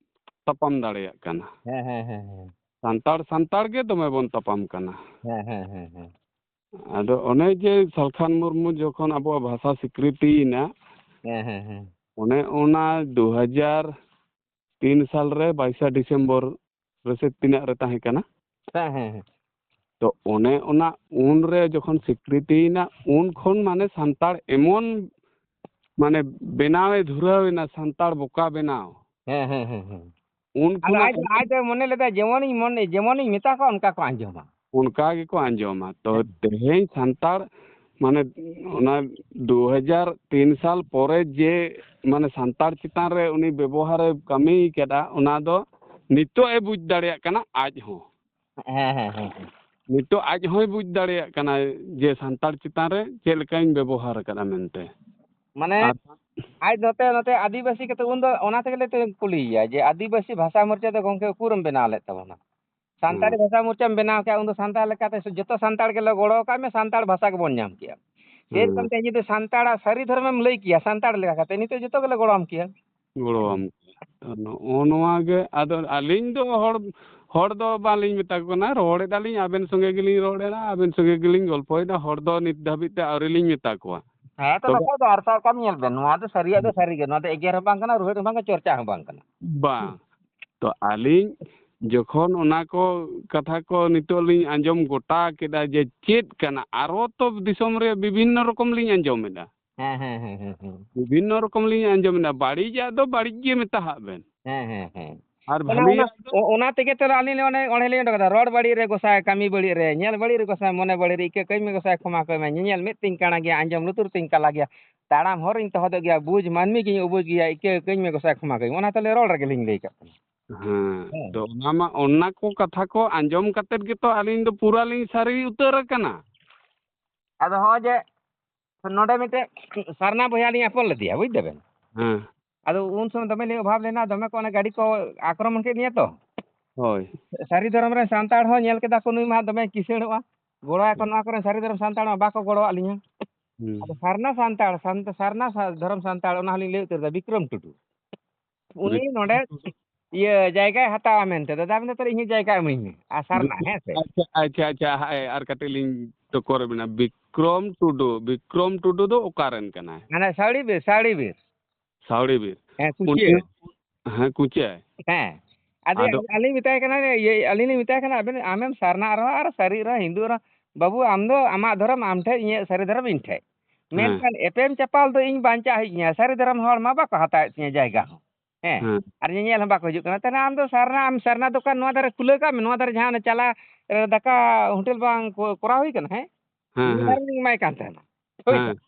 ᱛᱟᱯᱟᱢ ᱫᱟᱲᱮᱭᱟᱜ ᱠᱟᱱᱟ᱾ ᱦᱮᱸ ᱦᱮᱸ ᱦᱮᱸ ᱦᱮᱸ᱾ ᱥᱟᱱᱛᱟᱲ ᱥᱟᱱᱛᱟᱲ ᱜᱮ ᱫᱚᱢᱮ ᱵᱚᱱ ᱛᱟᱯᱟᱢ ᱠᱟᱱᱟ᱾ ᱦᱮᱸ ᱦᱮᱸ ᱦᱮᱸ ᱦᱮᱸ᱾ ᱟᱫᱚ ᱚᱱᱮ ᱡᱮ ᱥᱟᱞᱠᱷᱟᱱ ᱢᱩᱨᱢᱩ ᱡᱚᱠᱷᱚᱱ ᱟᱵᱚᱣᱟᱜ ᱵᱷᱟᱥᱟ ᱥᱤᱠᱨᱤᱛᱤᱭᱮᱱᱟ, ᱦᱮᱸ ᱦᱮᱸ ᱦᱮᱸ᱾ ᱚᱱᱮ ᱚᱱᱟ ᱫᱩ ᱦᱟᱡᱟᱨ ᱛᱤᱱ ᱥᱟᱞ ᱨᱮ ᱵᱟᱭᱤᱥᱟ ᱰᱤᱥᱮᱢᱵᱚᱨ ᱨᱮ ᱥᱮ ᱛᱤᱱᱟᱹᱜ ᱨᱮ ᱛᱟᱦᱮᱸ ᱠᱟᱱᱟ᱾ ᱦᱮᱸ ᱦᱮᱸ ᱦᱮᱸ᱾ ᱛᱚ ᱚᱱᱮ ᱚᱱᱟ ᱩᱱ ᱨᱮ ᱡᱚᱠᱷᱚᱱ ᱥᱤᱠᱨᱤᱛᱤᱭᱮᱱᱟ, ᱩᱱ ᱠᱷᱚᱱ ᱢᱟᱱᱮ ᱥᱟᱱᱛᱟᱲ ᱮᱢᱚᱱ ᱢᱟᱱᱮ ᱵᱮᱱᱟᱣ ᱮ ᱫᱷᱩᱨᱟᱹᱣ ᱮᱱᱟ, ᱥᱟᱱᱛᱟᱲ ᱵᱚᱠᱟ ᱵᱮᱱᱟᱣ᱾ ᱦᱮᱸ ᱦᱮᱸ ᱦᱮᱸ ᱦᱮᱸ᱾ ᱩᱱ ᱟᱫᱚ ᱠᱷᱚᱱᱟᱜ ᱟᱡ ᱫᱚ, ᱟᱡ ᱫᱚᱭ ᱢᱚᱱᱮ ᱞᱮᱫᱟ ᱡᱮᱢᱚᱱᱤᱧ ᱢᱚᱱᱮ, ᱡᱮᱢᱚᱱᱤᱧ ᱢᱮᱛᱟ ᱠᱚᱣᱟ ᱚᱱᱠᱟ ᱠᱚ ᱟᱸᱡᱚᱢᱟ᱾ ᱚᱱᱠᱟ ᱜᱮᱠᱚ ᱟᱸᱡᱚᱢᱟ᱾ ᱛᱚ ᱦᱮᱸ᱾ ᱛᱮᱦᱮᱧ ᱥᱟᱱᱛᱟᱲ ᱢᱟᱱᱮ ᱚᱱᱟ ᱫᱩ ᱦᱟᱡᱟᱨ ᱛᱤᱱ ᱥᱟᱞ ᱯᱚᱨᱮ ᱡᱮ ᱢᱟᱱᱮ ᱥᱟᱱᱛᱟᱲ ᱪᱮᱛᱟᱱ ᱨᱮ ᱩᱱᱤ ᱵᱮᱵᱚᱦᱟᱨᱮ ᱠᱟᱹᱢᱤ ᱠᱟᱫᱟ, ᱚᱱᱟ ᱫᱚ ᱱᱤᱛᱚᱜ ᱮ ᱵᱩᱡᱽ ᱫᱟᱲᱮᱭᱟᱜ ᱠᱟᱱᱟ ᱟᱡ ᱦᱚᱸ᱾ ᱦᱮᱸ ᱦᱮᱸ ᱦᱮᱸ ᱦᱮᱸ᱾ ᱱᱤᱛᱚᱜ ᱟᱡ ᱦᱚᱸᱭ ᱵᱩᱡᱽ ᱫᱟᱲᱮᱭᱟᱜ ᱠᱟᱱᱟ ᱡᱮ ᱥᱟᱱᱛᱟᱲ ᱪᱮᱛᱟᱱ ᱨᱮ ᱪᱮᱫ ᱞᱮᱠᱟᱧ ᱵᱮᱵᱚᱦᱟᱨ ᱟᱠᱟᱫᱟ ᱢᱮᱱᱛᱮ᱾ ᱢᱟᱱᱮ ᱟᱨ ᱟᱡ ᱱᱚᱛᱮ, ᱱᱚᱛᱮ ᱟᱹᱫᱤᱵᱟᱹᱥᱤ ᱠᱟᱛᱮ ᱩᱱᱫᱚ ᱚᱱᱟ ᱛᱮᱜᱮ ᱞᱮ ᱠᱩᱞᱤᱭᱮᱭᱟ ᱡᱮ ᱟᱹᱫᱤᱵᱟᱹᱥᱤ ᱵᱷᱟᱥᱟ ᱢᱳᱨᱪᱟ ᱫᱚ ᱜᱚᱢᱠᱮ ᱩᱠᱩᱨᱮᱢ ᱵᱮᱱᱟᱣ ᱞᱮᱫ ᱛᱟᱵᱚᱱᱟ? ᱥᱟᱱᱛᱟᱲᱤ ᱦᱮᱸ᱾ ᱵᱷᱟᱥᱟ ᱢᱳᱨᱪᱟᱢ ᱵᱮᱱᱟᱣ ᱠᱮᱜᱼᱟ, ᱩᱱᱫᱚ ᱥᱟᱱᱛᱟᱲ ᱞᱮᱠᱟᱛᱮ ᱥᱮ ᱡᱚᱛᱚ ᱥᱟᱱᱛᱟᱲ ᱜᱮᱞᱮ ᱜᱚᱲᱚ ᱟᱠᱟᱫ ᱢᱮ, ᱥᱟᱱᱛᱟᱲ ᱵᱷᱟᱥᱟ ᱜᱮᱵᱚᱱ ᱧᱟᱢ ᱠᱮᱜᱼᱟ᱾ ᱥᱮ ᱦᱮᱸ᱾ ᱨᱚᱠᱚᱢ ᱛᱮ ᱡᱩᱫᱤ ᱥᱟᱱᱛᱟᱲᱟᱜ ᱥᱟᱹᱨᱤ ᱫᱷᱚᱨᱚᱢᱮᱢ ᱞᱟᱹᱭ ᱠᱮᱭᱟ ᱥᱟᱱᱛᱟᱲ ᱞᱮᱠᱟ ᱠᱟᱛᱮ, ᱱᱤᱛᱚᱜ ᱡᱚᱛᱚ ᱜᱮᱞᱮ ᱜᱚᱲᱚᱣᱟᱢ ᱠᱮᱭᱟ᱾ ᱜᱚᱲᱚᱣᱟᱢ ᱠᱮᱭᱟ᱾ ᱛᱚ ᱱᱚᱜᱼᱚ ᱱᱚᱣᱟ ᱜᱮ, ᱟᱫᱚ ᱟᱹᱞᱤᱧ ᱫᱚ ᱦᱚᱲ, ᱦᱚᱲ ᱫᱚ ᱵᱟᱹᱞᱤᱧ ᱢᱮᱛᱟ ᱠᱚ ᱠᱟᱱᱟ, ᱨᱚᱲ ᱮᱫᱟᱞᱤᱧ, ᱟᱵᱮᱱ ᱥᱚᱸᱜᱮ ᱜᱮᱞᱤᱧ ᱨᱚᱲ ᱮᱫᱟ, ᱟᱵᱮᱱ ᱥᱚᱸᱜᱮ ᱜᱮᱞᱤᱧ ᱜᱚᱞᱯᱚᱭᱮᱫᱟ, ᱦᱚᱲ ᱫᱚ ᱱᱤᱛ ᱫᱷᱟᱹᱵᱤᱡ ᱛᱮ ᱟᱹᱣᱨᱤ ᱞᱤᱧ ᱢᱮᱛᱟ ᱠᱚᱣᱟ᱾ ᱦᱮᱸ ᱛᱚ, ᱛᱚᱵᱮ ᱵᱟᱠᱷᱟᱡ ᱫᱚ ᱟᱨ ᱥᱟᱵ ᱠᱟᱜ ᱢᱮ, ᱧᱮᱞ ᱵᱮᱱ, ᱱᱚᱣᱟ ᱫᱚ ᱥᱟᱹᱨᱤᱭᱟᱜ ᱫᱚ ᱥᱟᱹᱨᱤ ᱜᱮ, ᱱᱚᱣᱟ ᱫᱚ ᱮᱜᱮᱨ ᱦᱚᱸ ᱵᱟᱝ ᱠᱟᱱᱟ, ᱨᱩᱦᱮᱫ ᱦᱚᱸ ᱵᱟᱝ ᱠᱟᱱᱟ, ᱪᱚᱨᱪᱟ ᱦᱚᱸ ᱵᱟᱝ ᱠᱟᱱᱟ᱾ ᱵᱟᱝ᱾ ᱛᱚ ᱟᱹᱞᱤᱧ ᱡᱚᱠᱷᱚᱱ ᱚᱱᱟ ᱠᱚ ᱠᱟᱛᱷᱟ ᱠᱚ ᱱᱤᱛᱚᱜ ᱞᱤᱧ ᱟᱸᱡᱚᱢ ᱜᱚᱴᱟ ᱠᱮᱫᱟ ᱡᱮ ᱪᱮᱫ ᱠᱟᱱᱟ, ᱟᱨᱚ ᱛᱚ ᱫᱤᱥᱚᱢ ᱨᱮ ᱵᱤᱵᱷᱤᱱᱱᱚ ᱨᱚᱠᱚᱢ ᱞᱤᱧ ᱟᱸᱡᱚᱢ ᱮᱫᱟ᱾ ᱦᱮᱸ ᱦᱮᱸ ᱦᱮᱸ ᱦᱮᱸ ᱦᱮᱸ᱾ ᱵᱤᱵᱷᱤᱱᱱᱚ ᱨᱚᱠᱚᱢ ᱞᱤᱧ ᱟᱸᱡᱚᱢ ᱮᱫᱟ, ᱵᱟᱹᱲᱤᱡᱟᱜ ᱫᱚ ᱵᱟᱹᱲᱤᱡ ᱜᱮ ᱢᱮᱛᱟᱦᱟᱜ ᱵᱮᱱ᱾ ᱦᱮᱸ ᱦᱮᱸ ᱦᱮᱸ᱾ ᱟᱨ ᱚᱱᱟ, ᱚᱱᱟ, ᱵᱷᱟᱹᱞᱤᱭᱟᱜ ᱫᱚ ᱚ-, ᱚᱱᱟ ᱛᱮᱜᱮ ᱛᱚ ᱟᱹᱞᱤᱧ ᱞᱤᱧ ᱚᱱᱮ, ᱚᱸᱰᱮ ᱞᱤᱧ ᱚᱰᱚᱠ ᱠᱟᱫᱟ, ᱨᱚᱲ ᱵᱟᱹᱲᱤᱡ ᱨᱮ ᱜᱚᱸᱥᱟᱭ, ᱠᱟᱹᱢᱤ ᱵᱟᱹᱲᱤᱡ ᱨᱮ, ᱧᱮᱞ ᱵᱟᱹᱲᱤᱡ ᱨᱮ ᱜᱚᱸᱥᱟᱭ, ᱢᱚᱱᱮ ᱵᱟᱹᱲᱤᱡ ᱨᱮ, ᱤᱠᱟᱹ ᱠᱟᱹᱧ ᱢᱮ ᱜᱚᱸᱥᱟᱭ, ᱠᱷᱚᱢᱟ ᱠᱟᱹᱧ ᱢᱮ, ᱧᱮᱧᱮᱞ ᱢᱮᱫ ᱛᱤᱧ ᱠᱟᱬᱟ ᱜᱮᱭᱟ, ᱟᱸᱡᱚᱢ ᱞᱩᱛᱩᱨ ᱛᱤᱧ ᱠᱟᱞᱟ ᱜᱮᱭᱟ, ᱛᱟᱲᱟᱢ ᱦᱚᱨ ᱤᱧ ᱛᱚᱦᱚᱫᱚᱜ ᱜᱮᱭᱟ, ᱵᱩᱡᱽ ᱢᱟᱹᱱᱢᱤ ᱜᱤᱧ ᱩᱵᱩᱡᱽ ᱜᱮᱭᱟ, ᱤᱠᱟᱹ ᱠᱟᱹᱧ ᱢᱮ ᱜᱚᱸᱥᱟᱭ, ᱠᱷᱚᱢᱟ ᱠᱟᱹᱧ ᱢᱮ, ᱚᱱᱟ ᱛᱟᱦᱞᱮ ᱨᱚᱲ ᱨᱮᱜᱮ ᱞᱤᱧ ᱞᱟᱹᱭ ᱠᱟᱜ ᱠᱟᱱᱟ᱾ ᱦᱮᱸ, ᱦᱮᱸ᱾ ᱛᱚ ᱚᱱᱟ ᱢᱟ, ᱚᱱᱟ ᱠᱚ ᱠᱟᱛᱷᱟ ᱠᱚ ᱟᱸᱡᱚᱢ ᱠᱟᱛᱮᱫ ᱜᱮᱛᱚ ᱟᱹᱞᱤᱧ ᱫᱚ ᱯᱩᱨᱟᱹ ᱞᱤᱧ ᱥᱟᱹᱨᱤ ᱩᱛᱟᱹᱨ ᱟᱠᱟᱱᱟ᱾ ᱟᱫᱚ ᱦᱚᱸᱜᱼᱚᱭ ᱡᱮ ᱱᱚᱰᱮ ᱢᱤᱫᱴᱮᱡ ᱥᱟᱨᱱᱟ ᱵᱚᱭᱦᱟ ᱞᱤᱧ ᱟᱯᱚᱱ ᱞᱮᱫᱮᱭᱟ, ᱵᱩᱡᱽ ᱫᱟᱵᱮᱱ? ᱦᱮᱸ᱾ ᱟᱫᱚ ᱩᱱ ᱥᱚᱢᱚᱭ ᱫᱚᱢᱮ ᱞᱤᱧ ᱚᱵᱷᱟᱵ ᱞᱮᱱᱟ, ᱫᱚᱢᱮ ᱠᱚ ᱚᱱᱟ ᱜᱟᱹᱰᱤ ᱠᱚ ᱟᱠᱨᱚᱢᱚᱱ ᱠᱮᱫ ᱞᱤᱧᱟ ᱛᱚ᱾ ᱦᱳᱭ᱾ ᱥᱟᱹᱨᱤ ᱫᱷᱚᱨᱚᱢ ᱨᱮᱱ ᱥᱟᱱᱛᱟᱲ ᱦᱚᱸ ᱧᱮᱞ ᱠᱮᱫᱟ ᱠᱚ, ᱱᱩᱭ ᱢᱟ ᱫᱚᱢᱮ ᱠᱤᱥᱟᱹᱬᱚᱜᱼᱟ, ᱜᱚᱲᱚ ᱟᱠᱚ ᱱᱚᱣᱟ ᱠᱚᱨᱮᱱ ᱥᱟᱹᱨᱤ ᱫᱷᱚᱨᱚᱢ ᱥᱟᱱᱛᱟᱲ ᱢᱟ ᱵᱟᱠᱚ ᱜᱚᱲᱚᱣᱟᱜ ᱞᱤᱧᱟ᱾ ᱦᱩᱸ᱾ ᱟᱫᱚ ᱥᱟᱨᱱᱟ ᱥᱟᱱᱛᱟᱲ, ᱥᱟᱱᱛ-, ᱥᱟᱨᱱᱟ ᱥᱟ-, ᱫᱷᱚᱨᱚᱢ ᱥᱟᱱᱛᱟᱲ, ᱚᱱᱟ ᱦᱚᱸᱞᱤᱧ ᱞᱟᱹᱭ ᱩᱛᱟᱹᱨ ᱮᱫᱟ, ᱵᱤᱠᱨᱚᱢ ᱴᱩᱰᱩ᱾ ᱩᱱᱤ ᱵᱤᱠ- ᱱᱚᱰᱮ ᱤᱭᱟᱹ ᱡᱟᱭᱜᱟᱭ ᱦᱟᱛᱟᱣᱟ ᱢᱮᱱᱛᱮ, ᱫᱟᱫᱟ ᱢᱮᱱᱫᱟ, "ᱛᱟᱦᱞᱮ ᱤᱧ ᱦᱚᱸ ᱡᱟᱭᱜᱟ ᱮᱢᱟᱹᱧ ᱢᱮ", ᱟᱨ ᱥᱟᱨᱱᱟ, ᱦᱮᱸ ᱥᱮ? ᱟᱪᱪᱷᱟ, ᱟᱪᱪᱷᱟ, ᱟᱪᱪᱷᱟ, ᱦᱟᱭ, ᱟᱨ ᱠᱟᱹᱴᱤᱡ ᱞᱤᱧ ᱛᱚᱠᱚᱨ ᱵᱮᱱᱟ᱾ ᱵᱤᱠᱨᱚᱢ ᱴᱩᱰᱩ, ᱵᱤᱠᱨᱚᱢ ᱴᱩᱰᱩ ᱫᱚ ᱚᱠᱟ ᱨᱮᱱ ᱠᱟᱱᱟᱭ? ᱦᱟᱱᱮ ᱥᱟᱹᱣᱲᱤ ᱵᱤᱨ, ᱥᱟᱹᱣᱲᱤ ᱵᱤᱨ᱾ ᱥᱟᱣᱲᱤ ᱵᱤᱨ᱾ ᱦᱮᱸ, ᱩᱱᱤ ᱠᱩᱪᱤᱭᱟᱹ᱾ ᱦᱮᱸ, ᱠᱩᱪᱤᱭᱟᱹ᱾ ᱦᱮᱸ᱾ ᱟᱫᱚ ᱟᱫᱚ ᱟᱹᱞᱤᱧ ᱢᱮᱛᱟᱭ ᱠᱟᱱᱟ, ᱤᱭᱟᱹ, ᱟᱹᱞᱤᱧ ᱞᱤᱧ ᱢᱮᱛᱟᱭ ᱠᱟᱱᱟ, "ᱟᱵᱮᱱ, ᱟᱢᱮᱢ ᱥᱟᱨᱱᱟᱜ ᱨᱮᱦᱚᱸ ᱟᱨ ᱥᱟᱹᱨᱤᱜ ᱨᱮᱦᱚᱸ, ᱦᱤᱱᱫᱩᱜ ᱨᱮᱦᱚᱸ, ᱵᱟᱹᱵᱩ, ᱟᱢ ᱫᱚ ᱟᱢᱟᱜ ᱫᱷᱚᱨᱚᱢ ᱟᱢ ᱴᱷᱮᱡ, ᱤᱧᱟᱹᱜ ᱥᱟᱹᱨᱤ ᱫᱷᱚᱨᱚᱢ ᱤᱧ ᱴᱷᱮᱡ᱾ ᱦᱮᱸ᱾ ᱢᱮᱱᱠᱷᱟᱱ ᱮᱯᱮᱢ ᱪᱟᱯᱟᱞ ᱫᱚ ᱤᱧ ᱵᱟᱧᱪᱟᱜ ᱦᱩᱭᱩᱜ ᱛᱤᱧᱟᱹ, ᱥᱟᱹᱨᱤ ᱫᱷᱚᱨᱚᱢ ᱦᱚᱲ ᱢᱟ ᱵᱟᱠᱚ ᱦᱟᱛᱟᱣᱮᱫ ᱛᱤᱧᱟᱹ ᱡᱟᱭᱜᱟ ᱦᱚᱸ᱾ ᱦᱮᱸ᱾ ᱦᱮᱸ᱾ ᱟᱨ ᱧᱮᱧᱮᱞ ᱦᱚᱸ ᱵᱟᱠᱚ ᱦᱤᱡᱩᱜ ᱠᱟᱱᱟ᱾ ᱛᱟᱦᱞᱮ ᱟᱢ ᱫᱚ ᱥᱟᱨᱱᱟ, ᱟᱢ ᱥᱟᱨᱱᱟ ᱫᱚᱠᱟᱱ ᱱᱚᱣᱟ ᱫᱷᱟᱨᱮ ᱠᱷᱩᱞᱟᱹᱣ ᱠᱟᱜ ᱢᱮ, ᱱᱚᱣᱟ ᱫᱷᱟᱨᱮ ᱡᱟᱦᱟᱸ ᱚᱱᱮ ᱪᱟᱞᱟ, ᱮ, ᱫᱟᱠᱟ ᱦᱳᱴᱮᱞ ᱵᱟᱝ ᱠᱚ-, ᱠᱚᱨᱟᱣ ᱦᱩᱭ ᱠᱟᱱᱟ, ᱦᱮᱸ? ᱦᱮᱸ, ᱱᱚᱣᱟ ᱦᱮᱸ᱾ ᱫᱷᱟᱨᱮ ᱞᱤᱧ ᱮᱢᱟᱭ ᱠᱟᱱ ᱛᱟᱦᱮᱱᱟ᱾ ᱦᱳᱭ ᱥᱮ? ᱦᱮᱸ,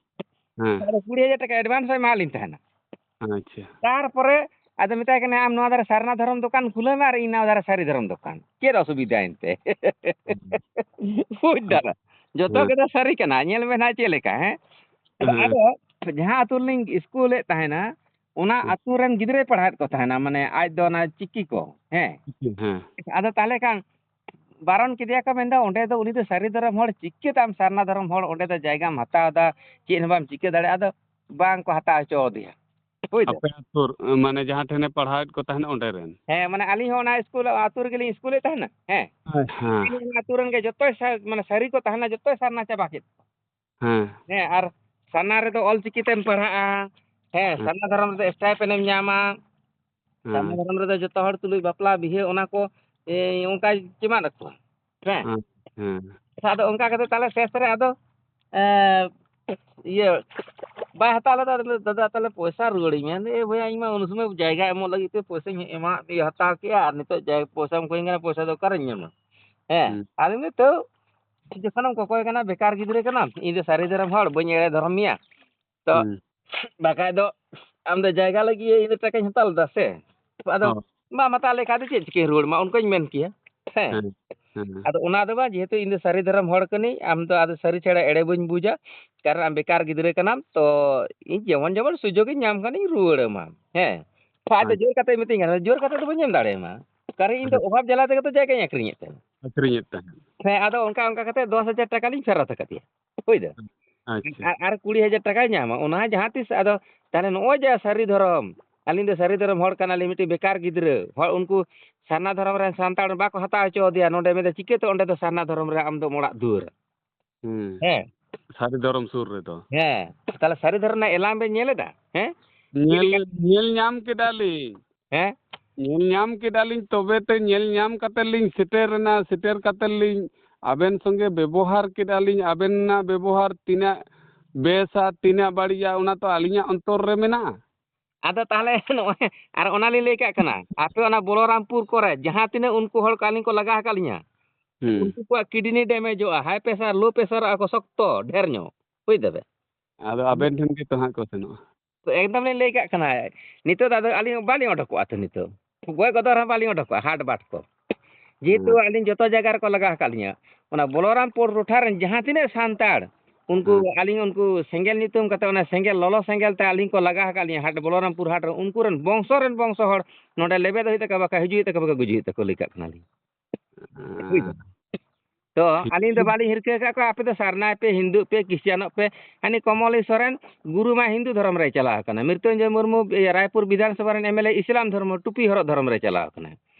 ᱦᱮᱸ᱾ ᱟᱫᱚ ᱠᱩᱲᱤ ᱦᱟᱡᱟᱨ ᱴᱟᱠᱟ advance ᱮ ᱮᱢᱟᱞᱤᱧ ᱛᱟᱦᱮᱱᱟ᱾ ᱟᱪᱪᱷᱟ᱾ ᱛᱟᱨᱯᱚᱨᱮ ᱟᱫᱚ ᱢᱮᱛᱟᱭ ᱠᱟᱱᱟ, "ᱟᱢ ᱱᱚᱣᱟ ᱫᱷᱟᱨᱮ ᱥᱟᱨᱱᱟ ᱫᱷᱚᱨᱚᱢ ᱫᱚᱠᱟᱱ ᱠᱷᱩᱞᱟᱹᱣ ᱢᱮ ᱟᱨ ᱤᱧ ᱱᱚᱣᱟ ᱫᱷᱟᱨᱮ ᱥᱟᱹᱨᱤ ᱫᱷᱚᱨᱚᱢ ᱫᱚᱠᱟᱱ᱾ ᱪᱮᱫ ᱚᱥᱩᱵᱤᱫᱷᱟ ᱮᱱᱛᱮ?" ᱵᱩᱡᱽ ᱫᱟᱢ? ᱡᱚᱛᱚ ᱦᱮᱸ᱾ ᱜᱮ ᱫᱚ ᱥᱟᱹᱨᱤ ᱠᱟᱱᱟ᱾ ᱧᱮᱞ ᱢᱮ ᱱᱟᱦᱟᱜ ᱪᱮᱫ ᱞᱮᱠᱟ, ᱦᱮᱸ? ᱦᱮᱸ᱾ ᱟᱫᱚ ᱡᱟᱦᱟᱸ ᱟᱹᱛᱩ ᱨᱮᱞᱤᱧ ᱤᱥᱠᱩᱞᱮᱫ ᱛᱟᱦᱮᱱᱟ, ᱚᱱᱟ ᱦᱮᱸ᱾ ᱟᱹᱛᱩ ᱨᱮᱱ ᱜᱤᱫᱽᱨᱟᱹᱭ ᱯᱟᱲᱦᱟᱣᱮᱫ ᱠᱚ ᱛᱟᱦᱮᱱᱟ, ᱢᱟᱱᱮ ᱟᱡ ᱫᱚ ᱚᱱᱟ ᱪᱤᱠᱤ ᱠᱚ, ᱦᱮᱸ? ᱦᱮᱸ᱾ ᱟᱫᱚ ᱛᱟᱦᱞᱮ ᱠᱷᱟᱱ ᱵᱟᱨᱚᱱ ᱠᱮᱫᱮᱭᱟ ᱠᱚ, ᱢᱮᱱᱫᱟ, "ᱚᱸᱰᱮ ᱫᱚ ᱩᱱᱤ ᱫᱚ ᱥᱟᱹᱨᱤ ᱫᱷᱚᱨᱚᱢ ᱦᱚᱲ, ᱪᱤᱠᱟᱹᱛᱮ ᱟᱢ ᱥᱟᱨᱱᱟ ᱫᱷᱚᱨᱚᱢ ᱦᱚᱲ ᱚᱸᱰᱮ ᱫᱚ ᱡᱟᱭᱜᱟᱢ ᱦᱟᱛᱟᱣ ᱮᱫᱟ, ᱪᱮᱫ ᱦᱚᱸ ᱵᱟᱢ ᱪᱤᱠᱟᱹ ᱫᱟᱲᱮᱭᱟᱜᱼᱟ?" ᱟᱫᱚ ᱵᱟᱝ ᱠᱚ ᱦᱟᱛᱟᱣ ᱦᱚᱪᱚ ᱟᱫᱮᱭᱟ᱾ ᱵᱩᱡᱽ ᱫᱟᱢ? ᱟᱯᱮ ᱟᱹᱛᱩ, ᱢᱟᱱᱮ ᱡᱟᱦᱟᱸ ᱴᱷᱮᱱᱮ ᱯᱟᱲᱦᱟᱣᱮᱫ ᱠᱚ ᱛᱟᱦᱮᱱ ᱚᱸᱰᱮ ᱨᱮᱱ? ᱦᱮᱸ, ᱢᱟᱱᱮ ᱟᱹᱞᱤᱧ ᱦᱚᱸ ᱚᱱᱟ ᱤᱥᱠᱩᱞ ᱟᱹᱛᱩ ᱨᱮᱜᱮᱞᱤᱧ ᱤᱥᱠᱩᱞᱮᱫ ᱛᱟᱦᱮᱱᱟ᱾ ᱦᱮᱸ᱾ ᱦᱮᱸ᱾ ᱟᱹᱞᱤᱧ ᱚᱱᱟ ᱟᱹᱛᱩ ᱨᱮᱱ ᱜᱮ ᱡᱚᱛᱚᱭ ᱥᱟ-, ᱢᱟᱱᱮ ᱥᱟᱹᱨᱤ ᱠᱚ ᱛᱟᱦᱮᱱᱟ, ᱡᱚᱛᱚᱭ ᱥᱟᱨᱱᱟ ᱪᱟᱵᱟ ᱠᱮᱫ ᱠᱚᱣᱟ᱾ ᱦᱮᱸ᱾ ᱦᱮᱸ, ᱟᱨ ᱥᱟᱨᱱᱟ ᱨᱮᱫᱚ ᱚᱞ ᱪᱤᱠᱤ ᱛᱮᱢ ᱯᱟᱲᱦᱟᱜᱼᱟ᱾ ᱦᱮᱸ, ᱦᱮᱸ᱾ ᱥᱟᱨᱱᱟ ᱫᱷᱚᱨᱚᱢ ᱨᱮᱫᱚ stipend ᱮᱢ ᱧᱟᱢᱟ᱾ ᱥᱟᱨᱱᱟ ᱦᱮᱸ᱾ ᱫᱷᱚᱨᱚᱢ ᱨᱮᱫᱚ ᱡᱚᱛᱚ ᱦᱚᱲ ᱛᱩᱞᱩᱡ ᱵᱟᱯᱞᱟ, ᱵᱤᱦᱟᱹ, ᱚᱱᱟ ᱠᱚ, ᱮ, ᱚᱱᱠᱟ ᱪᱮᱢᱟᱫ ᱟᱠᱚᱣᱟ᱾ ᱦᱮᱸ᱾ ᱦᱮᱸ, ᱦᱮᱸ᱾ ᱟᱫᱚ ᱚᱱᱠᱟ ᱠᱟᱛᱮ ᱛᱟᱦᱞᱮ ᱥᱮᱥ ᱨᱮ ᱟᱫᱚ, ᱮ, ᱤᱭᱟᱹ, ᱵᱟᱭ ᱦᱟᱛᱟᱣ ᱞᱮᱫᱟ᱾ ᱟᱫᱚ, "ᱫᱟᱫᱟ, ᱛᱟᱦᱞᱮ ᱯᱚᱭᱥᱟ ᱨᱩᱣᱟᱹᱲᱤᱧ ᱢᱮ᱾" ᱟᱫᱚ, "ᱮ ᱵᱚᱭᱦᱟ, ᱤᱧ ᱢᱟ ᱩᱱ ᱥᱚᱢᱚᱭ ᱡᱟᱭᱜᱟ ᱮᱢᱚᱜ ᱞᱟᱹᱜᱤᱫ ᱛᱮ ᱯᱚᱭᱥᱟᱧ ᱮᱢᱟᱜ ᱢᱮ, ᱦᱟᱛᱟᱣ ᱠᱮᱜᱼᱟ, ᱟᱨ ᱱᱤᱛᱚᱜ ᱡᱟᱭ-, ᱯᱚᱭᱥᱟᱢ ᱠᱚᱭᱤᱧ ᱠᱟᱱᱟ, ᱯᱚᱭᱥᱟ ᱫᱚ ᱚᱠᱟᱨᱮᱧ ᱧᱟᱢᱟ?" ᱦᱮᱸ, ᱦᱩᱸ᱾ ᱟᱫᱚ ᱱᱤᱛᱚᱜ ᱡᱚᱠᱷᱚᱱᱮᱢ ᱠᱚᱠᱚᱭ ᱠᱟᱱᱟ, ᱵᱮᱠᱟᱨ ᱜᱤᱫᱽᱨᱟᱹ ᱠᱟᱱᱟᱢ, ᱤᱧ ᱫᱚ ᱥᱟᱹᱨᱤ ᱫᱷᱚᱨᱚᱢ ᱦᱚᱲ, ᱵᱟᱹᱧ ᱮᱲᱮ ᱫᱷᱚᱨᱚᱢ ᱢᱮᱭᱟ᱾ ᱛᱚ, ᱦᱩᱸ᱾ ᱵᱟᱠᱷᱟᱡ ᱫᱚ ᱟᱢ ᱫᱚ ᱡᱟᱭᱜᱟ ᱞᱟᱹᱜᱤᱫ ᱤᱧ ᱫᱚ ᱴᱟᱠᱟᱧ ᱦᱟᱛᱟᱣ ᱞᱮᱫᱟ ᱥᱮ? ᱟᱫᱚ ᱦᱳᱭ᱾ ᱵᱟᱢ ᱦᱟᱛᱟᱣ ᱞᱮᱠᱷᱟᱡ ᱫᱚ ᱪᱮᱫ ᱪᱤᱠᱟᱹᱧ ᱨᱩᱣᱟᱹᱲ ᱢᱟ, ᱚᱱᱠᱟᱧ ᱢᱮᱱ ᱠᱮᱭᱟ᱾ ᱦᱮᱸ᱾ ᱦᱮᱸ᱾ ᱦᱮᱸ᱾ ᱟᱫᱚ ᱚᱱᱟ ᱫᱚ ᱵᱟᱝ, ᱡᱮᱦᱮᱛᱩ ᱤᱧ ᱫᱚ ᱥᱟᱹᱨᱤ ᱫᱷᱚᱨᱚᱢ ᱦᱚᱲ ᱠᱟᱹᱱᱟᱹᱧ, ᱟᱢ ᱫᱚ ᱟᱫᱚ ᱥᱟᱹᱨᱤ ᱪᱷᱟᱲᱟ ᱮᱲᱮ ᱵᱟᱹᱧ ᱵᱩᱡᱟ, ᱠᱟᱨᱚᱱ ᱟᱢ ᱵᱮᱠᱟᱨ ᱜᱤᱫᱽᱨᱟᱹ ᱠᱟᱱᱟᱢ, ᱛᱚ ᱤᱧ ᱡᱮᱢᱚᱱ ᱡᱮᱢᱚᱱ ᱥᱩᱡᱳᱜᱽ ᱤᱧ ᱧᱟᱢ ᱠᱷᱟᱱᱤᱧ ᱨᱩᱣᱟᱹᱲ ᱟᱢᱟ᱾ ᱦᱮᱸ, ᱠᱷᱟᱡ ᱫᱚ ᱟᱪᱪᱷᱟ᱾ ᱡᱳᱨ ᱠᱟᱛᱮ ᱢᱤᱛᱟᱹᱧ ᱠᱟᱱᱟ, ᱡᱳᱨ ᱠᱟᱛᱮ ᱫᱚ ᱵᱟᱹᱧ ᱮᱢ ᱫᱟᱲᱮᱭᱟᱢᱟ, ᱠᱟᱨᱚᱱ ᱤᱧ ᱫᱚ ᱦᱮᱸ᱾ ᱚᱵᱷᱟᱵ ᱡᱟᱞᱟ ᱛᱮᱜᱮ ᱛᱚ ᱡᱟᱭᱜᱟᱧ ᱟᱹᱠᱷᱨᱤᱧᱮᱫ ᱛᱟᱦᱮᱸᱫ᱾ ᱟᱹᱠᱷᱨᱤᱧᱮᱫ ᱛᱟᱦᱮᱸᱫ᱾ ᱦᱮᱸ, ᱟᱫᱚ ᱚᱱᱠᱟ ᱚᱱᱠᱟ ᱠᱟᱛᱮ ᱫᱚᱥ ᱦᱟᱡᱟᱨ ᱴᱟᱠᱟ ᱞᱤᱧ ᱯᱷᱮᱨᱚᱛ ᱟᱠᱟᱫᱮᱭᱟ᱾ ᱦᱩᱭ ᱫᱚ᱾ ᱟᱪᱪᱷᱟ᱾ ᱟᱨ, ᱟᱨ ᱠᱩᱲᱤ ᱦᱟᱡᱟᱨ ᱴᱟᱠᱟᱭ ᱧᱟᱢᱟ, ᱚᱱᱟ ᱡᱟᱦᱟᱸ ᱛᱤᱥ ᱟᱫᱚ, ᱛᱟᱦᱞᱮ ᱱᱚᱜᱼᱚᱭ ᱡᱮ ᱥᱟᱹᱨᱤ ᱫᱷᱚᱨᱚᱢ, ᱟᱹᱞᱤᱧ ᱫᱚ ᱥᱟᱹᱨᱤ ᱫᱷᱚᱨᱚᱢ ᱦᱚᱲ ᱠᱟᱱᱟᱞᱤᱧ, ᱢᱤᱫᱴᱤᱡ ᱵᱮᱠᱟᱨ ᱜᱤᱫᱽᱨᱟᱹ, ᱦᱚᱲ ᱩᱱᱠᱩ ᱥᱟᱨᱱᱟ ᱫᱷᱚᱨᱚᱢ ᱨᱮᱱ ᱥᱟᱱᱛᱟᱲ ᱵᱟᱠᱚ ᱦᱟᱛᱟᱣ ᱦᱚᱪᱚ ᱟᱫᱮᱭᱟ ᱱᱚᱰᱮ, ᱢᱮᱱᱫᱟ, "ᱪᱤᱠᱟᱹᱛᱮ ᱚᱸᱰᱮ ᱫᱚ ᱥᱟᱨᱱᱟ ᱫᱷᱚᱨᱚᱢ ᱨᱮ ᱟᱢ ᱫᱚᱢ ᱚᱲᱟᱜ ᱫᱩᱣᱟᱹᱨᱟ?" ᱦᱩᱸ᱾ ᱦᱮᱸ᱾ ᱥᱟᱹᱨᱤ ᱫᱷᱚᱨᱚᱢ ᱥᱩᱨ ᱨᱮᱫᱚ᱾ ᱦᱮᱸ, ᱛᱟᱦᱞᱮ ᱥᱟᱹᱨᱤ ᱫᱷᱚᱨᱚᱢ ᱨᱮᱱᱟᱜ ᱮᱞᱟᱝ ᱵᱮᱱ ᱧᱮᱞ ᱮᱫᱟ? ᱦᱮᱸ? ᱪᱮᱫ ᱧᱮᱞ, ᱞᱮᱠᱟ? ᱧᱮᱞ ᱧᱟᱢ ᱠᱮᱫᱟᱞᱤᱧ᱾ ᱦᱮᱸ? ᱧᱮᱞ ᱧᱟᱢ ᱠᱮᱫᱟᱞᱤᱧ, ᱛᱚᱵᱮ ᱛᱮ ᱧᱮᱞ ᱧᱟᱢ ᱠᱟᱛᱮ ᱞᱤᱧ ᱥᱮᱴᱮᱨ ᱮᱱᱟ, ᱥᱮᱴᱮᱨ ᱠᱟᱛᱮ ᱞᱤᱧ ᱟᱵᱮᱱ ᱥᱚᱸᱜᱮ ᱵᱮᱵᱚᱦᱟᱨ ᱠᱮᱫᱟᱞᱤᱧ, ᱟᱵᱮᱱᱟᱜ ᱵᱮᱵᱚᱦᱟᱨ ᱛᱤᱱᱟᱹᱜ ᱵᱮᱥᱟ, ᱛᱤᱱᱟᱹᱜ ᱵᱟᱹᱲᱤᱡᱼᱟ, ᱚᱱᱟ ᱛᱚ ᱟᱹᱞᱤᱧᱟᱜ ᱚᱱᱛᱚᱨ ᱨᱮ ᱢᱮᱱᱟᱜᱼᱟ᱾ ᱟᱫᱚ ᱛᱟᱦᱞᱮ ᱱᱚᱜᱼᱚᱭ, ᱟᱨ ᱚᱱᱟ ᱞᱤᱧ ᱞᱟᱹᱭ ᱠᱟᱜ ᱠᱟᱱᱟ, ᱟᱯᱮ ᱚᱱᱟ ᱵᱚᱞᱚᱨᱟᱢᱯᱩᱨ ᱠᱚᱨᱮ ᱡᱟᱦᱟᱸ ᱛᱤᱱᱟᱹᱜ ᱩᱱᱠᱩ ᱦᱚᱲ ᱠᱚ ᱟᱹᱞᱤᱧ ᱠᱚ ᱞᱟᱜᱟ ᱟᱠᱟᱫ ᱞᱤᱧᱟ, ᱦᱩᱸ᱾ ᱩᱱᱠᱩ ᱠᱚᱣᱟᱜ ᱠᱤᱰᱱᱤ ᱰᱮᱢᱮᱡᱚᱜᱼᱟ, high pressure, low pressure ᱟᱠᱚ ᱥᱚᱠᱛᱚ ᱰᱷᱮᱨ ᱧᱚᱜ, ᱵᱩᱡ ᱫᱟᱵᱮ? ᱟᱫᱚ ᱟᱵᱮᱱ ᱴᱷᱮᱱ ᱜᱮ ᱛᱚ ᱦᱟᱸᱜ ᱠᱚ ᱥᱮᱱᱚᱜᱼᱟ᱾ ᱛᱚ ᱮᱠᱫᱚᱢ ᱞᱤᱧ ᱞᱟᱹᱭ ᱠᱟᱜ ᱠᱟᱱᱟ, ᱱᱤᱛᱚᱜ ᱫᱚ ᱟᱫᱚ ᱟᱹᱞᱤᱧ ᱵᱟᱹᱞᱤᱧ ᱚᱰᱚᱠᱚᱜᱼᱟ ᱛᱚ ᱱᱤᱛᱚᱜ᱾ ᱜᱚᱡ ᱜᱚᱫᱚᱜ ᱨᱮᱦᱚᱸ ᱵᱟᱹᱞᱤᱧ ᱚᱰᱚᱠᱚᱜᱼᱟ, ᱦᱟᱴ ᱵᱟᱴ ᱠᱚ᱾ ᱡᱮᱦᱮᱛᱩ ᱦᱮᱸ᱾ ᱟᱹᱞᱤᱧ ᱡᱚᱛᱚ ᱡᱟᱭᱜᱟ ᱨᱮᱠᱚ ᱞᱟᱜᱟ ᱟᱠᱟᱫ ᱞᱤᱧᱟ᱾ ᱚᱱᱟ ᱵᱚᱞᱚᱨᱟᱢᱯᱩᱨ ᱴᱚᱴᱷᱟ ᱨᱮᱱ ᱡᱟᱦᱟᱸ ᱛᱤᱱᱟᱹᱜ ᱥᱟᱱᱛᱟᱲ, ᱩᱱᱠᱩ ᱦᱮᱸ᱾ ᱟᱹᱞᱤᱧ ᱩᱱᱠᱩ ᱥᱮᱸᱜᱮᱞ ᱧᱩᱛᱩᱢ ᱠᱟᱛᱮ, ᱚᱱᱟ ᱥᱮᱸᱜᱮᱞ ᱞᱚᱞᱚ ᱥᱮᱸᱜᱮᱞ ᱛᱮ ᱟᱹᱞᱤᱧ ᱠᱚ ᱞᱟᱜᱟ ᱟᱠᱟᱫ ᱞᱤᱧᱟ ᱦᱟᱴ, ᱵᱚᱞᱚᱨᱟᱢᱯᱩᱨ ᱦᱟᱴ ᱨᱮ᱾ ᱩᱱᱠᱩ ᱨᱮᱱ ᱵᱚᱝᱥᱚ ᱨᱮᱱ ᱵᱚᱝᱥᱚ ᱦᱚᱲ ᱱᱚᱰᱮ ᱞᱮᱵᱮᱫ ᱦᱩᱭᱩᱜ ᱛᱟᱠᱚᱣᱟ, ᱵᱟᱠᱷᱟᱡ ᱦᱤᱡᱩᱜ ᱦᱩᱭᱩᱜ ᱛᱟᱠᱚᱣᱟ, ᱵᱟᱠᱷᱟᱡ ᱜᱩᱡᱩᱜ ᱦᱩᱭᱩᱜ ᱛᱟᱠᱚᱣᱟ, ᱞᱟᱹᱭ ᱠᱟᱜ ᱠᱟᱱᱟᱞᱤᱧ᱾ ᱦᱮᱸ᱾ ᱵᱩᱡ ᱫᱟᱢ? ᱛᱚ ᱴᱷᱤᱠ ᱟᱹᱞᱤᱧ ᱫᱚ ᱜᱮᱭᱟ᱾ ᱵᱟᱹᱞᱤᱧ ᱦᱤᱨᱠᱟᱹ ᱟᱠᱟᱫ ᱠᱚᱣᱟ, ᱟᱯᱮ ᱫᱚ ᱥᱟᱨᱱᱟᱭ ᱯᱮ, ᱦᱤᱱᱫᱩᱜ ᱯᱮ, ᱠᱷᱨᱤᱥᱪᱟᱱᱚᱜ ᱯᱮ᱾ ᱦᱟᱹᱱᱤ ᱠᱚᱢᱚᱞᱤ ᱥᱚᱨᱮᱱ ᱜᱩᱨᱩ ᱢᱟ ᱦᱤᱱᱫᱩ ᱫᱷᱚᱨᱚᱢ ᱨᱮᱭ ᱪᱟᱞᱟᱣ ᱟᱠᱟᱱᱟ᱾ ᱢᱨᱤᱛᱩᱧᱡᱚᱭ ᱢᱩᱨᱢᱩ, ᱤᱭᱟᱹ, ᱨᱟᱭᱯᱩᱨ ᱵᱤᱫᱷᱟᱱ ᱥᱚᱵᱷᱟ ᱨᱮᱱ MLA ᱤᱥᱞᱟᱢ ᱫᱷᱚᱨᱢᱚ, ᱴᱩᱯᱤ ᱦᱚᱨᱚᱜ ᱫᱷᱚᱨᱚᱢ ᱨᱮ ᱪᱟᱞᱟᱣ ᱟᱠᱟᱱᱟ᱾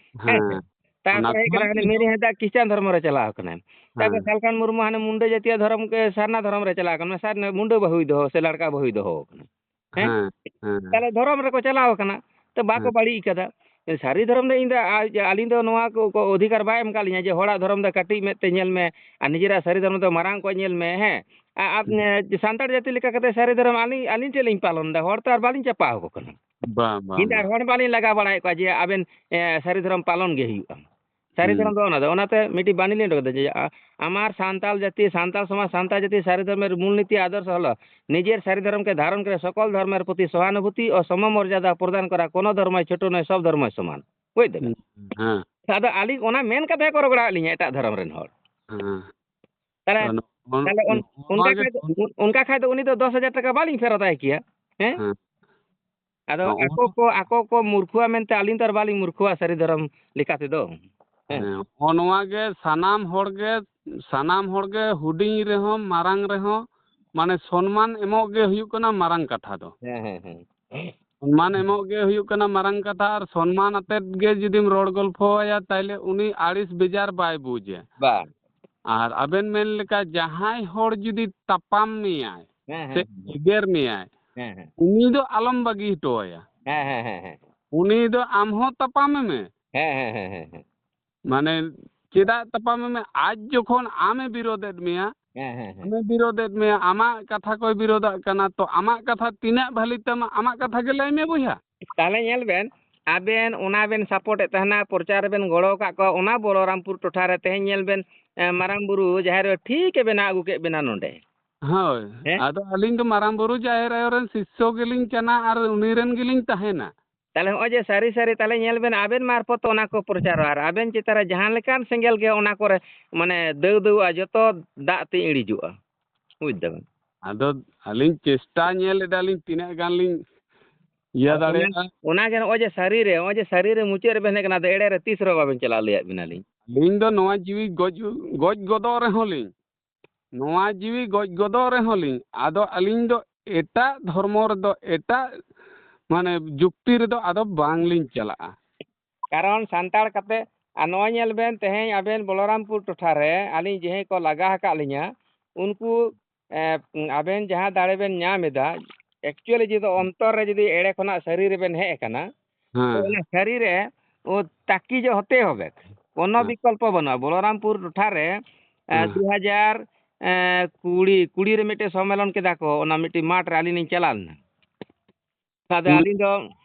ᱦᱮᱸ ᱥᱮ? ᱦᱮᱸ᱾ ᱛᱟᱨᱯᱚᱨᱮ ᱚᱱᱟ ᱦᱩᱭᱩᱜ ᱠᱚᱢᱟ ᱠᱟᱱᱟ, ᱦᱟᱹᱱᱤ ᱴᱷᱤᱠ ᱢᱤᱨᱤ ᱜᱮ᱾ ᱦᱟᱸᱥᱫᱟ ᱠᱷᱨᱤᱥᱴᱟᱱ ᱫᱷᱚᱨᱢᱚ ᱨᱮ ᱪᱟᱞᱟᱣ ᱟᱠᱟᱱᱟᱭ᱾ ᱛᱟᱨᱯᱚᱨᱮ ᱦᱮᱸ᱾ ᱥᱟᱞᱠᱷᱟᱱ ᱢᱩᱨᱢᱩ ᱦᱟᱱᱮ ᱢᱩᱱᱰᱟᱹ ᱡᱟᱹᱛᱤᱭᱚ ᱫᱷᱚᱨᱚᱢ ᱜᱮ ᱥᱟᱨᱱᱟ ᱫᱷᱚᱨᱚᱢ ᱨᱮ ᱪᱟᱞᱟᱣ ᱟᱠᱟᱱᱟ᱾ ᱥᱟᱨᱱᱟ ᱢᱩᱱᱰᱟᱹ ᱵᱟᱹᱦᱩᱭ ᱫᱚᱦᱚ ᱥᱮ ᱞᱟᱲᱠᱟ ᱵᱟᱹᱦᱩᱭ ᱫᱚᱦᱚ ᱟᱠᱟᱱᱟ᱾ ᱦᱮᱸ? ᱦᱮᱸ, ᱦᱮᱸ᱾ ᱛᱟᱦᱞᱮ ᱫᱷᱚᱨᱚᱢ ᱨᱮᱠᱚ ᱪᱟᱞᱟᱣ ᱟᱠᱟᱱᱟ᱾ ᱛᱚ ᱵᱟᱠᱚ ᱦᱮᱸ᱾ ᱵᱟᱹᱲᱤᱡ ᱟᱠᱟᱫᱟ᱾ ᱥᱟᱹᱨᱤ ᱫᱷᱚᱨᱚᱢ ᱫᱚ ᱤᱧ ᱫᱚ, ᱟ-, ᱟᱹᱞᱤᱧ ᱫᱚ ᱱᱚᱣᱟ ᱠᱚ, ᱠᱚ ᱚᱫᱷᱤᱠᱟᱨ ᱵᱟᱭ ᱮᱢ ᱟᱠᱟᱫ ᱞᱤᱧᱟ ᱡᱮ ᱦᱚᱲᱟᱜ ᱫᱷᱚᱨᱚᱢ ᱫᱚ ᱠᱟᱹᱴᱤᱡ ᱢᱮᱫ ᱛᱮ ᱧᱮᱞ ᱢᱮ ᱟᱨ ᱱᱤᱡᱮᱨᱟᱜ ᱥᱟᱹᱨᱤ ᱫᱷᱚᱨᱚᱢ ᱫᱚ ᱢᱟᱨᱟᱝ ᱠᱚᱡ ᱧᱮᱞ ᱢᱮ, ᱦᱮᱸ? ᱟ-, ᱟᱯ-, ᱦᱩᱸ᱾ ᱮ, ᱥᱟᱱᱛᱟᱲ ᱡᱟᱹᱛᱤ ᱞᱮᱠᱟ ᱠᱟᱛᱮ ᱥᱟᱹᱨᱤ ᱫᱷᱚᱨᱚᱢ ᱟᱹᱞᱤᱧ, ᱟᱹᱞᱤᱧ ᱪᱮᱫ ᱞᱤᱧ ᱯᱟᱞᱚᱱ ᱮᱫᱟ? ᱦᱚᱲ ᱛᱚ ᱟᱨ ᱵᱟᱹᱞᱤᱧ ᱪᱟᱯᱟ ᱟᱠᱚ ᱠᱟᱱᱟ᱾ ᱵᱟᱝ, ᱵᱟᱝ, ᱤᱧ ᱫᱚ ᱟᱨ ᱵᱟᱝ᱾ ᱦᱚᱲ ᱵᱟᱹᱞᱤᱧ ᱞᱟᱜᱟ ᱵᱟᱲᱟᱭᱮᱫ ᱠᱚᱣᱟ ᱡᱮ ᱟᱵᱮᱱ, ᱮ, ᱥᱟᱹᱨᱤ ᱫᱷᱚᱨᱚᱢ ᱯᱟᱞᱚᱱ ᱜᱮ ᱦᱩᱭᱩᱜᱼᱟ᱾ ᱥᱟᱹᱨᱤ ᱦᱩᱸ᱾ ᱫᱷᱚᱨᱚᱢ ᱫᱚ ᱚᱱᱟ ᱫᱚ, ᱚᱱᱟᱛᱮ ᱢᱤᱫᱴᱤᱡ ᱵᱟᱹᱱᱤ ᱞᱤᱧ ᱚᱰᱚᱠ ᱮᱫᱟ ᱡᱮ, ᱟ-, ᱟᱢᱟᱨ ᱥᱟᱱᱛᱟᱞ ᱡᱟᱹᱛᱤ, ᱥᱟᱱᱛᱟᱞ ᱥᱚᱢᱟᱡᱽ, ᱥᱟᱱᱛᱟᱞ ᱡᱟᱹᱛᱤ ᱥᱟᱹᱨᱤ ᱫᱷᱚᱨᱢᱮᱨ ᱢᱩᱞ ᱱᱤᱛᱤ ᱟᱫᱚᱨᱥᱚ ᱦᱚᱞᱚ, ᱱᱤᱡᱮᱨ ᱥᱟᱹᱨᱤ ᱫᱷᱚᱨᱚᱢ ᱠᱮ ᱫᱷᱟᱨᱚᱱ ᱠᱚᱨᱮ ᱥᱚᱠᱚᱞ ᱫᱷᱚᱨᱢᱮᱨ ᱯᱨᱚᱛᱤ ᱥᱚᱦᱟᱱᱩᱵᱷᱩᱛᱤ ᱚ ᱥᱚᱢᱚ ᱢᱚᱨᱡᱟᱫᱟ ᱯᱨᱚᱫᱟᱱ ᱠᱚᱨᱟ, ᱠᱳᱱᱳ ᱫᱷᱚᱨᱢᱚᱭ ᱪᱷᱳᱴᱳ ᱱᱚᱭ, ᱥᱚᱵ ᱫᱷᱚᱨᱢᱚᱭ ᱥᱚᱢᱟᱱ᱾ ᱵᱩᱡ ᱫᱟᱵᱮᱱ? ᱦᱩᱸ, ᱦᱮᱸ᱾ ᱟᱫᱚ ᱟᱹᱞᱤᱧ ᱚᱱᱟ ᱢᱮᱱ ᱠᱟᱛᱮ ᱠᱚ ᱨᱚᱜᱽᱲᱟᱣᱮᱫ ᱞᱤᱧᱟ ᱮᱴᱟᱜ ᱫᱷᱚᱨᱚᱢ ᱨᱮᱱ ᱦᱚᱲ᱾ ᱦᱮᱸ᱾ ᱛᱟᱦᱞᱮ ᱛᱟᱦᱞᱮ ᱚᱱ- ᱚᱱᱠᱟ ᱠᱷᱟᱡ ᱫᱚ ᱚᱱᱠᱟ ᱠᱷᱟᱡ ᱫᱚ ᱩᱱᱤ ᱫᱚ ᱫᱚᱥ ᱦᱟᱡᱟᱨ ᱴᱟᱠᱟ ᱵᱟᱹᱞᱤᱧ ᱯᱷᱮᱨᱚᱛ ᱟᱭ ᱠᱮᱭᱟ᱾ ᱦᱮᱸ᱾ ᱟᱫᱚ ᱟᱠᱚ ᱠᱚ ᱟᱠᱚ ᱠᱚ ᱢᱩᱨᱠᱷᱩᱣᱟ ᱢᱮᱱᱛᱮ ᱟᱹᱞᱤᱧ ᱫᱚ ᱟᱨ ᱵᱟᱹᱞᱤᱧ ᱢᱩᱨᱠᱷᱩᱣᱟ ᱥᱟᱹᱨᱤ ᱫᱷᱚᱨᱚᱢ ᱞᱮᱠᱟ ᱛᱮᱫᱚ᱾ ᱦᱮᱸ᱾ ᱦᱮᱸ, ᱱᱚᱜᱼᱚ ᱱᱚᱣᱟ ᱜᱮ ᱥᱟᱱᱟᱢ ᱦᱚᱲ ᱜᱮ ᱥᱟᱱᱟᱢ ᱦᱚᱲ ᱜᱮ ᱦᱩᱰᱤᱧ ᱨᱮᱦᱚᱸ ᱢᱟᱨᱟᱝ ᱨᱮᱦᱚᱸ ᱢᱟᱱᱮ ᱥᱚᱱᱢᱟᱱ ᱮᱢᱚᱜ ᱜᱮ ᱦᱩᱭᱩᱜ ᱠᱟᱱᱟ ᱢᱟᱨᱟᱝ ᱠᱟᱛᱷᱟ ᱫᱚ᱾ ᱦᱮᱸ, ᱦᱮᱸ, ᱦᱮᱸ᱾ ᱥᱚᱱᱢᱟᱱ ᱮᱢᱚᱜ ᱜᱮ ᱦᱩᱭᱩᱜ ᱠᱟᱱᱟ ᱢᱟᱨᱟᱝ ᱠᱟᱛᱷᱟ, ᱟᱨ ᱥᱚᱱᱢᱟᱱ ᱟᱛᱮᱫ ᱜᱮ ᱡᱩᱫᱤᱢ ᱨᱚᱲ ᱜᱚᱞᱯᱷᱚ ᱟᱭᱟ, ᱛᱟᱦᱞᱮ ᱩᱱᱤ ᱟᱹᱲᱤᱥ ᱵᱮᱡᱟᱨ ᱵᱟᱭ ᱵᱩᱡᱟ᱾ ᱵᱟᱝ᱾ ᱟᱨ ᱟᱵᱮᱱ ᱢᱮᱱ ᱞᱮᱠᱟ ᱡᱟᱦᱟᱸᱭ ᱦᱚᱲ ᱡᱩᱫᱤ ᱛᱟᱯᱟᱢ ᱢᱮᱭᱟᱭ ᱦᱮᱸ, ᱥᱮ ᱦᱮᱸ, ᱦᱮᱸ᱾ ᱮᱜᱮᱨ ᱢᱮᱭᱟᱭ, ᱦᱮᱸ, ᱦᱮᱸ᱾ ᱩᱱᱤ ᱫᱚ ᱟᱞᱚᱢ ᱵᱟᱹᱜᱤ ᱦᱚᱴᱚ ᱟᱭᱟ᱾ ᱦᱮᱸ, ᱦᱮᱸ, ᱦᱮᱸ, ᱦᱮᱸ᱾ ᱩᱱᱤ ᱫᱚ ᱟᱢ ᱦᱚᱸ ᱛᱟᱯᱟᱢᱮ ᱢᱮ᱾ ᱦᱮᱸ, ᱦᱮᱸ, ᱦᱮᱸ, ᱦᱮᱸ, ᱦᱮᱸ᱾ ᱢᱟᱱᱮ ᱪᱮᱫᱟᱜ ᱛᱟᱯᱟᱢᱮ ᱢᱮ? ᱟᱡ ᱡᱚᱠᱷᱚᱱ ᱟᱢᱮ ᱵᱤᱨᱳᱫᱮᱫ ᱢᱮᱭᱟ, ᱦᱮᱸ, ᱦᱮᱸ, ᱦᱮᱸ᱾ ᱟᱢᱮ ᱵᱤᱨᱳᱫᱮᱫ ᱢᱮᱭᱟ, ᱟᱢᱟᱜ ᱠᱟᱛᱷᱟ ᱠᱚᱭ ᱵᱤᱨᱳᱫᱟᱜ ᱠᱟᱱᱟ, ᱛᱚ ᱟᱢᱟᱜ ᱠᱟᱛᱷᱟ ᱛᱤᱱᱟᱹᱜ ᱵᱷᱟᱹᱞᱤ ᱛᱟᱢᱟ, ᱟᱢᱟᱜ ᱠᱟᱛᱷᱟ ᱜᱮ ᱞᱟᱹᱭ ᱢᱮ ᱵᱚᱭᱦᱟ᱾ ᱛᱟᱦᱞᱮ ᱧᱮᱞ ᱵᱮᱱ, ᱟᱵᱮᱱ ᱚᱱᱟ ᱵᱮᱱ ᱥᱟᱯᱳᱨᱴ ᱮᱫ ᱛᱟᱦᱮᱱᱟ, ᱯᱨᱚᱪᱟᱨ ᱨᱮᱵᱮᱱ ᱜᱚᱲᱚ ᱟᱠᱟᱫ ᱠᱚᱣᱟ, ᱚᱱᱟ ᱵᱚᱞᱚᱨᱟᱢᱯᱩᱨ ᱴᱚᱴᱷᱟ ᱨᱮ ᱛᱮᱦᱮᱧ ᱧᱮᱞ ᱵᱮᱱ, ᱮ, ᱢᱟᱨᱟᱝ ᱵᱩᱨᱩ ᱡᱟᱦᱮᱨ ᱟᱭᱳ ᱴᱷᱤᱠ ᱮ ᱵᱮᱱᱟᱣ ᱟᱹᱜᱩ ᱠᱮᱫ ᱵᱮᱱᱟ ᱱᱚᱰᱮ᱾ ᱦᱳᱭ, ᱦᱮᱸ? ᱟᱫᱚ ᱟᱹᱞᱤᱧ ᱫᱚ ᱢᱟᱨᱟᱝ ᱵᱩᱨᱩ ᱡᱟᱦᱮᱨ ᱟᱭᱳ ᱨᱮᱱ ᱥᱤᱥᱥᱚ ᱜᱮᱞᱤᱧ ᱠᱟᱱᱟ ᱟᱨ ᱩᱱᱤ ᱨᱮᱱ ᱜᱮᱞᱤᱧ ᱛᱟᱦᱮᱱᱟ᱾ ᱛᱟᱦᱞᱮ ᱦᱚᱸᱜᱼᱚᱭ ᱡᱮ ᱥᱟᱹᱨᱤ ᱥᱟᱹᱨᱤ, ᱛᱟᱦᱞᱮ ᱧᱮᱞ ᱵᱮᱱ, ᱟᱵᱮᱱ ᱢᱟᱨᱯᱷᱚᱛ ᱚᱱᱟ ᱠᱚ ᱯᱨᱚᱪᱟᱨᱚᱜᱼᱟ, ᱟᱨ ᱟᱵᱮᱱ ᱪᱮᱛᱟᱱ ᱨᱮ ᱡᱟᱦᱟᱸ ᱞᱮᱠᱟᱱ ᱥᱮᱸᱜᱮᱞ ᱜᱮ ᱚᱱᱟ ᱠᱚᱨᱮ, ᱢᱟᱱᱮ, ᱫᱟᱹᱣ ᱫᱟᱹᱣᱼᱟ, ᱡᱚᱛᱚ ᱫᱟᱜ ᱛᱮ ᱤᱬᱤᱡᱚᱜᱼᱟ᱾ ᱵᱩᱡᱽ ᱫᱟᱵᱮᱱ? ᱟᱫᱚ ᱟᱹᱞᱤᱧ ᱪᱮᱥᱴᱟ ᱧᱮᱞ ᱮᱫᱟ ᱞᱤᱧ ᱛᱤᱱᱟᱹᱜ ᱜᱟᱱ ᱞᱤᱧ ᱤᱭᱟᱹ ᱟᱫᱚ ᱚᱱᱟ, ᱫᱟᱲᱮᱭᱟᱜᱼᱟ᱾ ᱚᱱᱟ ᱜᱮ ᱱᱚᱜᱼᱚᱭ ᱡᱮ ᱥᱟᱹᱨᱤ ᱨᱮ, ᱱᱚᱜᱼᱚᱭ ᱡᱮ ᱥᱟᱹᱨᱤ ᱨᱮ ᱢᱩᱪᱟᱹᱫ ᱨᱮᱵᱮᱱ ᱦᱮᱡ ᱠᱟᱱᱟ, ᱟᱫᱚ ᱮᱲᱮ ᱨᱮ ᱛᱤᱥ ᱨᱮᱦᱚᱸ ᱵᱟᱵᱮᱱ ᱪᱟᱞᱟᱜᱼᱟ, ᱞᱟᱹᱭᱟᱫ ᱵᱮᱱᱟᱞᱤᱧ᱾ ᱟᱹᱞᱤᱧ ᱫᱚ ᱱᱚᱣᱟ ᱡᱤᱣᱤ ᱜᱚᱡ, ᱜᱚᱡ ᱜᱚᱫᱚᱜ ᱨᱮᱦᱚᱸ ᱞᱤᱧ, ᱱᱚᱣᱟ ᱡᱤᱣᱤ ᱜᱚᱡ ᱜᱚᱫᱚᱜ ᱨᱮᱦᱚᱸ ᱞᱤᱧ, ᱟᱫᱚ ᱟᱹᱞᱤᱧ ᱫᱚ ᱮᱴᱟᱜ ᱫᱷᱚᱨᱢᱚ ᱨᱮᱫᱚ, ᱮᱴᱟᱜ ᱢᱟᱱᱮ ᱡᱩᱠᱛᱤ ᱨᱮᱫᱚ ᱟᱫᱚ ᱵᱟᱝᱞᱤᱧ ᱪᱟᱞᱟᱜᱼᱟ᱾ ᱠᱟᱨᱚᱱ ᱥᱟᱱᱛᱟᱲ ᱠᱟᱛᱮ, ᱟᱨ ᱱᱚᱜᱼᱚᱭ ᱧᱮᱞ ᱵᱮᱱ, ᱛᱮᱦᱮᱧ ᱟᱵᱮᱱ ᱵᱚᱞᱚᱨᱟᱢᱯᱩᱨ ᱴᱚᱴᱷᱟ ᱨᱮ ᱟᱹᱞᱤᱧ ᱡᱟᱦᱟᱸᱭ ᱠᱚ ᱞᱟᱜᱟ ᱟᱠᱟᱫ ᱞᱤᱧᱟ, ᱩᱱᱠᱩ, ᱮ, ᱟᱵᱮᱱ ᱡᱟᱦᱟᱸ ᱫᱟᱲᱮ ᱵᱮᱱ ᱧᱟᱢ ᱮᱫᱟ, actually ᱡᱩᱫᱤ ᱚᱱᱛᱚᱨ ᱨᱮ ᱡᱩᱫᱤ ᱮᱲᱮ ᱠᱷᱚᱱᱟᱜ ᱥᱟᱹᱨᱤ ᱨᱮᱵᱮᱱ ᱦᱮᱡ ᱟᱠᱟᱱᱟ, ᱛᱚ ᱦᱮᱸ᱾ ᱚᱱᱟ ᱥᱟᱹᱨᱤ ᱨᱮ ᱳ ᱛᱟᱹᱠᱤᱡᱚᱜ ᱦᱚᱛᱮ ᱦᱚᱵᱮ, ᱠᱳᱱᱳ ᱦᱮᱸ᱾ ᱵᱤᱠᱚᱞᱯᱚ ᱵᱟᱹᱱᱩᱜᱼᱟ᱾ ᱵᱚᱞᱚᱨᱟᱢᱯᱩᱨ ᱴᱚᱴᱷᱟ ᱨᱮ, ᱮ, ᱦᱮᱸ᱾ ᱫᱩ ᱦᱟᱡᱟᱨ, ᱮ, ᱠᱩᱲᱤ, ᱠᱩᱲᱤ ᱨᱮ ᱢᱤᱫᱴᱮᱱ ᱥᱚᱢᱢᱮᱞᱚᱱ ᱠᱮᱫᱟ ᱠᱚ, ᱚᱱᱟ ᱢᱤᱫᱴᱮᱱ ᱢᱟᱴᱷ ᱨᱮ ᱟᱹᱞᱤᱧ ᱞᱤᱧ ᱪᱟᱞᱟᱣ ᱞᱮᱱᱟ᱾ ᱟᱫᱚ ᱦᱩᱸ᱾ ᱟᱹᱞᱤᱧ ᱫᱚ,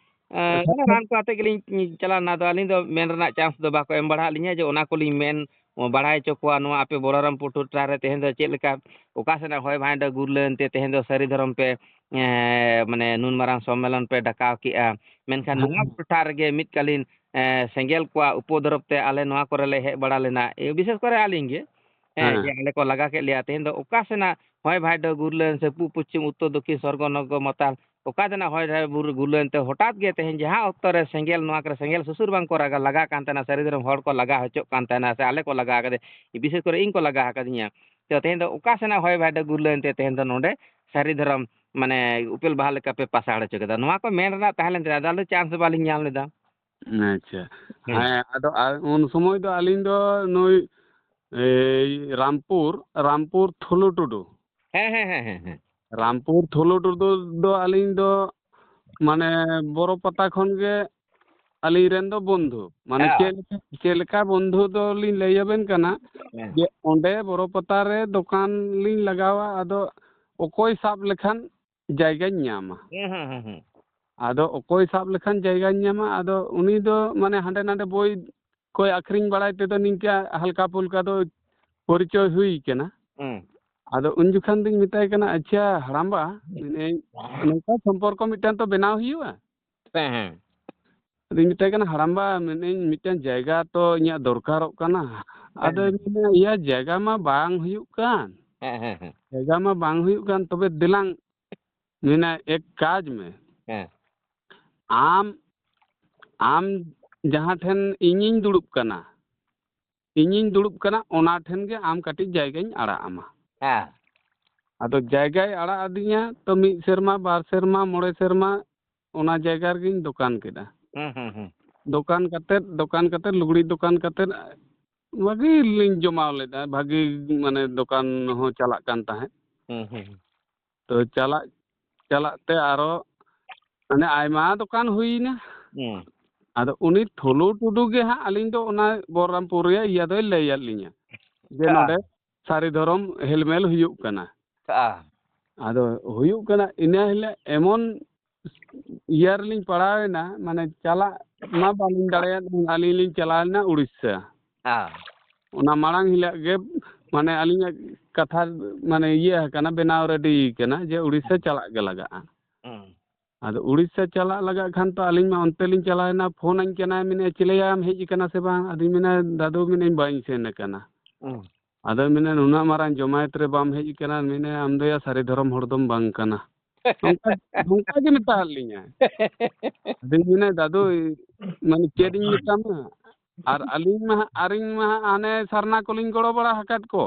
ᱮ, ᱟᱪᱪᱷᱟ᱾ ᱨᱟᱱ ᱠᱚ ᱟᱛᱮ ᱜᱮᱞᱤᱧ ᱪᱟᱞᱟᱣ ᱞᱮᱱᱟ᱾ ᱟᱫᱚ ᱟᱹᱞᱤᱧ ᱫᱚ ᱢᱮᱱ ᱨᱮᱱᱟᱜ chance ᱫᱚ ᱵᱟᱠᱚ ᱮᱢ ᱵᱟᱲᱟ ᱟᱫ ᱞᱤᱧᱟ ᱡᱮ ᱚᱱᱟ ᱠᱚᱞᱤᱧ ᱢᱮᱱ ᱵᱟᱲᱟᱭ ᱦᱚᱪᱚ ᱠᱚᱣᱟ, ᱱᱚᱣᱟ ᱟᱯᱮ ᱵᱚᱞᱚᱨᱟᱢᱯᱩᱨ ᱴᱚᱴᱷᱟ ᱨᱮ ᱛᱮᱦᱮᱧ ᱫᱚ ᱪᱮᱫ ᱞᱮᱠᱟ, ᱚᱠᱟ ᱥᱮᱱᱟᱜ ᱦᱚᱭ ᱵᱷᱟᱱᱰᱚ ᱜᱩᱨᱞᱟᱹᱱ ᱛᱮ ᱛᱮᱦᱮᱧ ᱫᱚ ᱥᱟᱹᱨᱤ ᱫᱷᱚᱨᱚᱢ ᱯᱮ, ᱮ, ᱢᱟᱱᱮ ᱱᱩᱱ ᱢᱟᱨᱟᱝ ᱥᱚᱢᱢᱮᱞᱚᱱ ᱯᱮ ᱰᱟᱠᱟᱣ ᱠᱮᱜᱼᱟ, ᱢᱮᱱᱠᱷᱟᱱ ᱦᱮᱸ᱾ ᱱᱚᱣᱟ ᱴᱚᱴᱷᱟ ᱨᱮᱜᱮ ᱢᱤᱫ ᱠᱟᱞᱤᱱ ᱮ, ᱥᱮᱸᱜᱮᱞ ᱠᱚᱣᱟᱜ ᱩᱯᱚᱫᱨᱚᱵ ᱛᱮ ᱟᱞᱮ ᱱᱚᱣᱟ ᱠᱚᱨᱮ ᱞᱮ ᱦᱮᱡ ᱵᱟᱲᱟ ᱞᱮᱱᱟ, ᱮ, ᱵᱤᱥᱮᱥ ᱠᱚᱨᱮ ᱟᱹᱞᱤᱧ ᱜᱮ, ᱦᱮᱸ, ᱦᱮᱸ᱾ ᱡᱮ ᱟᱞᱮ ᱠᱚ ᱞᱟᱜᱟ ᱠᱮᱫ ᱞᱮᱭᱟ᱾ ᱛᱮᱦᱮᱧ ᱫᱚ ᱚᱠᱟ ᱥᱮᱱᱟᱜ ᱦᱚᱭ ᱵᱷᱟᱭᱰᱚ ᱜᱩᱨᱞᱟᱹᱱ ᱥᱮ ᱯᱩᱵ ᱯᱚᱪᱷᱤᱢ ᱩᱛᱛᱚᱨ ᱫᱚᱠᱷᱤᱱ ᱥᱚᱨᱜᱚ ᱱᱚᱨᱜᱚ ᱢᱟᱛᱟᱞ ᱚᱠᱟ ᱫᱚ ᱱᱟᱜ ᱦᱚᱭ ᱵᱷᱟᱭ ᱜᱩᱨᱞᱟᱹᱱ ᱛᱮ ᱦᱚᱴᱟᱛ ᱜᱮ ᱛᱮᱦᱮᱧ ᱡᱟᱦᱟᱸ ᱚᱠᱛᱚ ᱨᱮ ᱥᱮᱸᱜᱮᱞ ᱱᱚᱣᱟ ᱠᱚᱨᱮ ᱥᱮᱸᱜᱮᱞ ᱥᱩᱥᱩᱨ ᱵᱟᱝ ᱠᱚ ᱨᱟᱜᱟ, ᱞᱟᱜᱟ ᱠᱟᱱ ᱛᱟᱦᱮᱱᱟ, ᱥᱟᱹᱨᱤ ᱫᱷᱚᱨᱚᱢ ᱦᱚᱲ ᱠᱚ ᱞᱟᱜᱟ ᱦᱚᱪᱚᱜ ᱠᱟᱱ ᱛᱟᱦᱮᱱᱟ ᱥᱮ ᱟᱞᱮ ᱠᱚ ᱞᱟᱜᱟ ᱠᱟᱫᱮ, ᱵᱤᱥᱮᱥ ᱠᱚᱨᱮ ᱤᱧ ᱠᱚ ᱞᱟᱜᱟ ᱟᱠᱟᱫᱤᱧᱟ᱾ ᱛᱚ ᱛᱮᱦᱮᱧ ᱫᱚ ᱚᱠᱟ ᱥᱮᱱᱟᱜ ᱦᱚᱭ ᱵᱷᱟᱭᱰᱚ ᱜᱩᱨᱞᱟᱹᱱ ᱛᱮ ᱛᱮᱦᱮᱧ ᱫᱚ ᱱᱚᱰᱮ ᱥᱟᱹᱨᱤ ᱫᱷᱚᱨᱚᱢ ᱢᱟᱱᱮ ᱩᱯᱮᱞ ᱵᱟᱦᱟ ᱞᱮᱠᱟ ᱯᱮ ᱯᱟᱥᱟᱲ ᱦᱚᱪᱚ ᱠᱮᱫᱟ? ᱱᱚᱣᱟ ᱠᱚ ᱢᱮᱱ ᱨᱮᱱᱟᱜ ᱛᱟᱦᱮᱸ ᱞᱮᱱ ᱛᱟᱦᱮᱸ, ᱟᱫᱚ ᱟᱞᱮ ᱪᱟᱱᱥ ᱵᱟᱞᱤᱧ ᱧᱟᱢ ᱞᱮᱫᱟ᱾ ᱟᱪᱪᱷᱟ᱾ ᱦᱮᱸ᱾ ᱦᱮᱸ, ᱟᱫᱚ ᱟ-, ᱩᱱ ᱥᱚᱢᱚᱭ ᱫᱚ ᱟᱹᱞᱤᱧ ᱫᱚ ᱱᱩᱭ, ᱮᱭ, ᱨᱟᱢᱯᱩᱨ, ᱨᱟᱢᱯᱩᱨ ᱛᱷᱩᱞᱩ ᱴᱩᱰᱩ᱾ ᱦᱮᱸ, ᱦᱮᱸ, ᱦᱮᱸ, ᱦᱮᱸ, ᱦᱮᱸ᱾ ᱨᱟᱢᱯᱩᱨ ᱛᱷᱩᱞᱩ ᱴᱩᱰᱩ ᱫᱚ ᱟᱹᱞᱤᱧ ᱫᱚ, ᱢᱟᱱᱮ, ᱵᱚᱨᱚ ᱯᱟᱛᱟ ᱠᱷᱚᱱ ᱜᱮ ᱟᱹᱞᱤᱧ ᱨᱮᱱ ᱫᱚ ᱵᱚᱱᱫᱷᱩ᱾ ᱢᱟᱱᱮ, ᱦᱮᱸ᱾ ᱪᱮᱫ ᱞᱮᱠᱟ, ᱪᱮᱫ ᱞᱮᱠᱟ ᱵᱚᱱᱫᱷᱩ ᱫᱚ ᱞᱤᱧ ᱞᱟᱹᱭ ᱟᱵᱮᱱ ᱠᱟᱱᱟ, ᱦᱮᱸ᱾ ᱡᱮ ᱚᱸᱰᱮ ᱵᱚᱨᱚ ᱯᱟᱛᱟ ᱨᱮ ᱫᱚᱠᱟᱱ ᱞᱤᱧ ᱞᱟᱜᱟᱣᱟ, ᱟᱫᱚ ᱚᱠᱚᱭ ᱥᱟᱵ ᱞᱮᱠᱷᱟᱱ ᱡᱟᱭᱜᱟᱧ ᱧᱟᱢᱟ᱾ ᱦᱮᱸ, ᱦᱮᱸ, ᱦᱮᱸ, ᱦᱮᱸ᱾ ᱟᱫᱚ ᱚᱠᱚᱭ ᱥᱟᱵ ᱞᱮᱠᱷᱟᱱ ᱡᱟᱭᱜᱟᱧ ᱧᱟᱢᱟ, ᱟᱫᱚ ᱩᱱᱤ ᱫᱚ, ᱢᱟᱱᱮ, ᱦᱟᱸᱰᱮ ᱱᱟᱰᱮ ᱵᱳᱭ ᱠᱚᱭ ᱟᱹᱠᱷᱨᱤᱧ ᱵᱟᱲᱟᱭ ᱛᱮᱫᱚ ᱱᱤᱝᱠᱟ ᱦᱟᱞᱠᱟ ᱯᱩᱞᱠᱟ ᱫᱚ ᱯᱚᱨᱤᱪᱚᱭ ᱦᱩᱭ ᱠᱟᱱᱟ᱾ ᱦᱩᱸ᱾ ᱟᱫᱚ ᱩᱱ ᱡᱚᱠᱷᱟᱱ ᱫᱚᱧ ᱢᱮᱛᱟᱭ ᱠᱟᱱᱟ, "ᱟᱪᱪᱷᱟ ᱦᱟᱲᱟᱢᱵᱟ," ᱢᱮᱱᱮᱫ, "ᱱᱚᱝᱠᱟ ᱥᱚᱢᱯᱚᱨᱠᱚ ᱢᱤᱫᱴᱟᱝ ᱛᱚ ᱵᱮᱱᱟᱣ ᱦᱩᱭᱩᱜᱼᱟ?" ᱦᱮᱸ, ᱦᱮᱸ᱾ ᱟᱫᱚᱧ ᱢᱮᱛᱟᱭ ᱠᱟᱱᱟ, "ᱦᱟᱲᱟᱢᱵᱟ," ᱢᱮᱱᱮᱫ, "ᱢᱤᱫᱴᱟᱝ ᱡᱟᱭᱜᱟ ᱛᱚ ᱤᱧᱟᱹᱜ ᱫᱚᱨᱠᱟᱨᱚᱜ ᱠᱟᱱᱟ᱾ ᱦᱮᱸ, ᱟᱫᱚᱭ ᱦᱮᱸ᱾ ᱢᱮᱱᱫᱟ, 'ᱤᱭᱟᱹ, ᱡᱟᱭᱜᱟ ᱢᱟ ᱵᱟᱝ ᱦᱩᱭᱩᱜ ᱠᱟᱱ᱾ ᱦᱮᱸ, ᱦᱮᱸ, ᱦᱮᱸ᱾ ᱡᱟᱭᱜᱟ ᱢᱟ ᱵᱟᱝ ᱦᱩᱭᱩᱜ ᱠᱟᱱ, ᱛᱚᱵᱮ ᱫᱮᱞᱟᱝ,' ᱢᱮᱱᱟ, 'ᱮᱠ ᱠᱟᱡᱽ ᱢᱮ᱾ ᱦᱮᱸ᱾ ᱟᱢ, ᱟᱢ ᱡᱟᱦᱟᱸ ᱴᱷᱮᱱ ᱤᱧᱤᱧ ᱫᱩᱲᱩᱵ ᱠᱟᱱᱟ, ᱤᱧᱤᱧ ᱫᱩᱲᱩᱵ ᱠᱟᱱᱟ, ᱚᱱᱟ ᱴᱷᱮᱱ ᱜᱮ ᱟᱢ ᱠᱟᱹᱴᱤᱡ ᱡᱟᱭᱜᱟᱧ ᱟᱲᱟᱜ ᱟᱢᱟ᱾ ᱦᱮᱸ᱾ ᱟᱫᱚ ᱡᱟᱭᱜᱟᱭ ᱟᱲᱟᱜ ᱟᱹᱫᱤᱧᱟ, ᱛᱚ ᱢᱤᱫ ᱥᱮᱨᱢᱟ, ᱵᱟᱨ ᱥᱮᱨᱢᱟ, ᱢᱚᱬᱮ ᱥᱮᱨᱢᱟ ᱚᱱᱟ ᱡᱟᱭᱜᱟ ᱨᱮᱜᱤᱧ ᱫᱚᱠᱟᱱ ᱠᱮᱫᱟ᱾ ᱦᱩᱸ, ᱦᱩᱸ, ᱦᱩᱸ᱾ ᱫᱚᱠᱟᱱ ᱠᱟᱛᱮᱫ, ᱫᱚᱠᱟᱱ ᱠᱟᱛᱮᱫ, ᱞᱩᱜᱽᱲᱤ ᱫᱚᱠᱟᱱ ᱠᱟᱛᱮᱫ, ᱵᱷᱟᱹᱜᱤ ᱞᱤᱧ ᱡᱚᱢᱟᱣ ᱞᱮᱫᱟ, ᱵᱷᱟᱹᱜᱤ, ᱢᱟᱱᱮ, ᱫᱚᱠᱟᱱ ᱦᱚᱸ ᱪᱟᱞᱟᱜ ᱠᱟᱱ ᱛᱟᱦᱮᱸᱫ᱾ ᱦᱩᱸ, ᱦᱩᱸ, ᱦᱩᱸ᱾ ᱛᱚ ᱪᱟᱞᱟᱜ, ᱪᱟᱞᱟᱜ ᱛᱮ ᱟᱨᱚ, ᱢᱟᱱᱮ, ᱟᱭᱢᱟ ᱫᱚᱠᱟᱱ ᱦᱩᱭᱱᱟ᱾ ᱦᱩᱸ᱾ ᱟᱫᱚ ᱩᱱᱤ ᱛᱷᱩᱞᱩ ᱴᱩᱰᱩ ᱜᱮ ᱦᱟᱸᱜ ᱟᱹᱞᱤᱧ ᱫᱚ ᱚᱱᱟ ᱵᱚᱞᱨᱟᱢᱯᱩᱨ ᱨᱮᱭᱟᱜ ᱤᱭᱟᱹ ᱫᱚᱭ ᱞᱟᱹᱭᱟᱫ ᱞᱤᱧᱟ ᱡᱮ ᱠᱟᱜᱼᱟ᱾ ᱱᱚᱰᱮ ᱥᱟᱹᱨᱤ ᱫᱷᱚᱨᱚᱢ ᱦᱮᱞᱢᱮᱞ ᱦᱩᱭᱩᱜ ᱠᱟᱱᱟ᱾ ᱠᱟᱜᱼᱟ᱾ ᱟᱫᱚ ᱦᱩᱭᱩᱜ ᱠᱟᱱᱟ, ᱤᱱᱟᱹ ᱦᱤᱞᱳᱜ ᱮᱢᱚᱱ ᱤᱭᱟᱹ ᱨᱮᱞᱤᱧ ᱯᱟᱲᱟᱣᱮᱱᱟ, ᱢᱟᱱᱮ ᱪᱟᱞᱟᱜ ᱢᱟ ᱵᱟᱹᱞᱤᱧ ᱫᱟᱲᱮᱭᱟᱜ, ᱟᱹᱞᱤᱧ ᱞᱤᱧ ᱪᱟᱞᱟᱣ ᱞᱮᱱᱟ ᱩᱲᱤᱥᱥᱟ᱾ ᱦᱮᱸ᱾ ᱚᱱᱟ ᱢᱟᱲᱟᱝ ᱦᱤᱞᱳᱜ ᱜᱮ, ᱢᱟᱱᱮ ᱟᱹᱞᱤᱧᱟᱜ ᱠᱟᱛᱷᱟ, ᱢᱟᱱᱮ ᱤᱭᱟᱹ ᱟᱠᱟᱱᱟ, ᱵᱮᱱᱟᱣ ᱨᱮᱰᱤ ᱠᱟᱱᱟ ᱡᱮ ᱩᱲᱤᱥᱥᱟ ᱦᱮᱸ᱾ ᱪᱟᱞᱟᱜ ᱜᱮ ᱞᱟᱜᱟᱜᱼᱟ᱾ ᱦᱩᱸ᱾ ᱟᱫᱚ ᱩᱲᱤᱥᱥᱟ ᱪᱟᱞᱟᱜ ᱞᱟᱜᱟᱜ ᱠᱷᱟᱱ ᱛᱚ ᱟᱹᱞᱤᱧ ᱢᱟ ᱚᱱᱛᱮ ᱞᱤᱧ ᱪᱟᱞᱟᱣᱮᱱᱟ, ᱯᱷᱳᱱ ᱟᱹᱧ ᱠᱟᱱᱟᱭ, ᱢᱮᱱᱮᱫ, "ᱪᱮᱞᱮᱭᱟᱢ ᱦᱮᱡ ᱟᱠᱟᱱᱟ ᱥᱮ ᱵᱟᱝ?" ᱟᱫᱚᱧ ᱢᱮᱱᱟ, "ᱫᱟᱫᱩ", ᱢᱮᱱᱮᱫ, "ᱵᱟᱹᱧ ᱥᱮᱱ ᱟᱠᱟᱱᱟ᱾" ᱦᱩᱸ᱾ ᱟᱫᱚᱭ ᱢᱮᱱᱟ, "ᱱᱩᱱᱟᱹᱜ ᱢᱟᱨᱟᱝ ᱡᱚᱢᱟᱭᱮᱛ ᱨᱮ ᱵᱟᱢ ᱦᱮᱡ ᱟᱠᱟᱱᱟ", ᱢᱮᱱᱮᱫ, "ᱟᱢ ᱫᱚᱭᱟ ᱥᱟᱹᱨᱤ ᱫᱷᱚᱨᱚᱢ ᱦᱚᱲ ᱫᱚᱢ ᱵᱟᱝ ᱠᱟᱱᱟ᱾" ᱱᱚᱝᱠᱟ, ᱱᱚᱝᱠᱟ ᱜᱮ ᱢᱮᱛᱟᱣᱟᱫ ᱞᱤᱧᱟᱭ᱾ ᱟᱫᱚᱧ ᱢᱮᱱᱟ, "ᱫᱟᱫᱩ, ᱢᱟᱱᱮ ᱪᱮᱫ ᱤᱧ ᱢᱮᱛᱟᱢᱟ? ᱟᱨ ᱟᱹᱞᱤᱧ ᱢᱟ ᱦᱟᱸᱜ, ᱟᱹᱞᱤᱧ ᱢᱟ ᱦᱟᱸᱜ ᱦᱟᱱᱮ ᱥᱟᱨᱱᱟ ᱠᱚᱞᱤᱧ ᱜᱚᱲᱚ ᱵᱟᱲᱟ ᱟᱠᱟᱫ ᱠᱚ᱾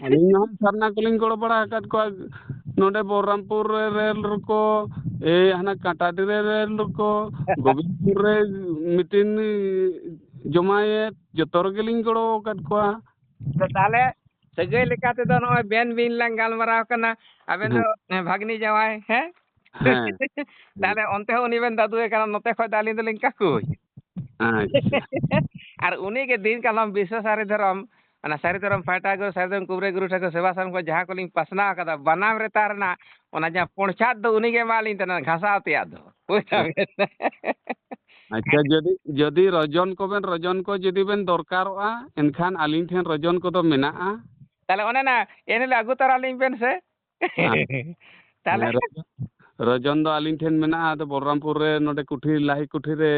ᱟᱹᱞᱤᱧ ᱢᱟ ᱦᱟᱸᱜ ᱥᱟᱨᱱᱟ ᱠᱚᱞᱤᱧ ᱜᱚᱲᱚ ᱵᱟᱲᱟ ᱟᱠᱟᱫ ᱠᱚᱣᱟ᱾ ᱱᱚᱰᱮ ᱵᱚᱞᱨᱟᱢᱯᱩᱨ ᱨᱮ ᱨᱮᱞ ᱨᱮᱠᱚ, ᱮ, ᱦᱟᱱᱟ ᱠᱟᱴᱟᱰᱤ ᱨᱮ ᱨᱮᱞ ᱨᱮᱠᱚ, ᱜᱳᱵᱤᱱᱫᱯᱩᱨ ᱨᱮ ᱢᱤᱴᱤᱝ ᱡᱚᱢᱟᱭᱮᱛ, ᱡᱚᱛᱚ ᱨᱮᱜᱮᱞᱤᱧ ᱜᱚᱲᱚ ᱟᱠᱟᱫ ᱠᱚᱣᱟ᱾ ᱛᱚ ᱛᱟᱦᱞᱮ ᱥᱟᱹᱜᱟᱹᱭ ᱞᱮᱠᱟ ᱛᱮᱫᱚ ᱱᱚᱜᱼᱚᱭ ᱵᱮᱱ ᱵᱤᱱ ᱞᱟᱝ ᱜᱟᱞᱢᱟᱨᱟᱣ ᱠᱟᱱᱟ, ᱟᱵᱮᱱ ᱫᱚ, ᱦᱮᱸ᱾ ᱦᱮᱸ, ᱵᱷᱟᱜᱽᱱᱤ ᱡᱟᱶᱟᱭ, ᱦᱮᱸ? ᱦᱮᱸ᱾ ᱛᱟᱦᱞᱮ ᱚᱱᱛᱮ ᱦᱚᱸ ᱩᱱᱤ ᱵᱮᱱ ᱫᱟᱫᱩᱭ ᱠᱟᱱᱟ, ᱱᱚᱛᱮ ᱠᱷᱚᱡ ᱫᱚ ᱟᱹᱞᱤᱧ ᱫᱚᱞᱤᱧ ᱠᱟᱠᱩᱭ᱾ ᱟᱪᱪᱷᱟ᱾ ᱟᱨ ᱩᱱᱤ ᱜᱮ ᱫᱤᱱ ᱠᱟᱞᱚᱢ ᱵᱤᱥᱥᱚ ᱥᱟᱹᱨᱤ ᱫᱷᱚᱨᱚᱢ, ᱚᱱᱟ ᱥᱟᱹᱨᱤ ᱫᱷᱚᱨᱚᱢ ᱯᱟᱦᱴᱟ ᱜᱩᱨᱩ, ᱥᱟᱹᱨᱤ ᱫᱷᱚᱨᱚᱢ ᱠᱩᱵᱨᱮ ᱜᱩᱨᱩ ᱴᱷᱮᱱ ᱠᱷᱚᱱ ᱥᱮᱵᱟ ᱥᱟᱥᱚᱱ ᱠᱚ ᱡᱟᱦᱟᱸ ᱠᱚᱞᱤᱧ ᱯᱟᱥᱱᱟᱣ ᱠᱟᱫᱟ, ᱵᱟᱱᱟᱢ ᱨᱮᱛᱟ ᱨᱮᱱᱟᱜ ᱚᱱᱟ ᱡᱟᱦᱟᱸ ᱯᱚᱲᱪᱷᱟᱫ ᱫᱚ ᱩᱱᱤ ᱜᱮ ᱮᱢᱟᱞᱤᱧ ᱛᱟᱦᱮᱱᱟ, ᱜᱷᱟᱥᱟᱣ ᱛᱮᱭᱟᱜ ᱫᱚ᱾ ᱵᱩᱡᱽ ᱫᱟᱵᱮᱱ? ᱟᱪᱪᱷᱟ, ᱡᱩᱫᱤ, ᱡᱩᱫᱤ ᱨᱚᱡᱚᱱ ᱠᱚᱵᱮᱱ, ᱨᱚᱡᱚᱱ ᱠᱚ ᱡᱩᱫᱤ ᱵᱮᱱ ᱫᱚᱨᱠᱟᱨᱚᱜᱼᱟ, ᱮᱱᱠᱷᱟᱱ ᱟᱹᱞᱤᱧ ᱴᱷᱮᱱ ᱨᱚᱡᱚᱱ ᱠᱚᱫᱚ ᱢᱮᱱᱟᱜᱼᱟ᱾ ᱛᱟᱦᱞᱮ ᱚᱱᱮ ᱱᱟ ᱮᱱᱦᱤᱞᱳᱜ ᱟᱹᱜᱩ ᱛᱟᱨᱟ ᱞᱤᱧ ᱵᱮᱱ ᱥᱮ᱾ ᱦᱮᱸ᱾ ᱛᱟᱦᱞᱮ ᱦᱮᱸ, ᱨᱚᱡᱚᱱ, ᱨᱚᱡᱚᱱ ᱫᱚ ᱟᱹᱞᱤᱧ ᱴᱷᱮᱱ ᱢᱮᱱᱟᱜᱼᱟ, ᱟᱫᱚ ᱵᱚᱞᱨᱟᱢᱯᱩᱨ ᱨᱮ ᱱᱚᱰᱮ ᱠᱩᱴᱷᱤ, ᱞᱟᱦᱤ ᱠᱩᱴᱷᱤ ᱨᱮ,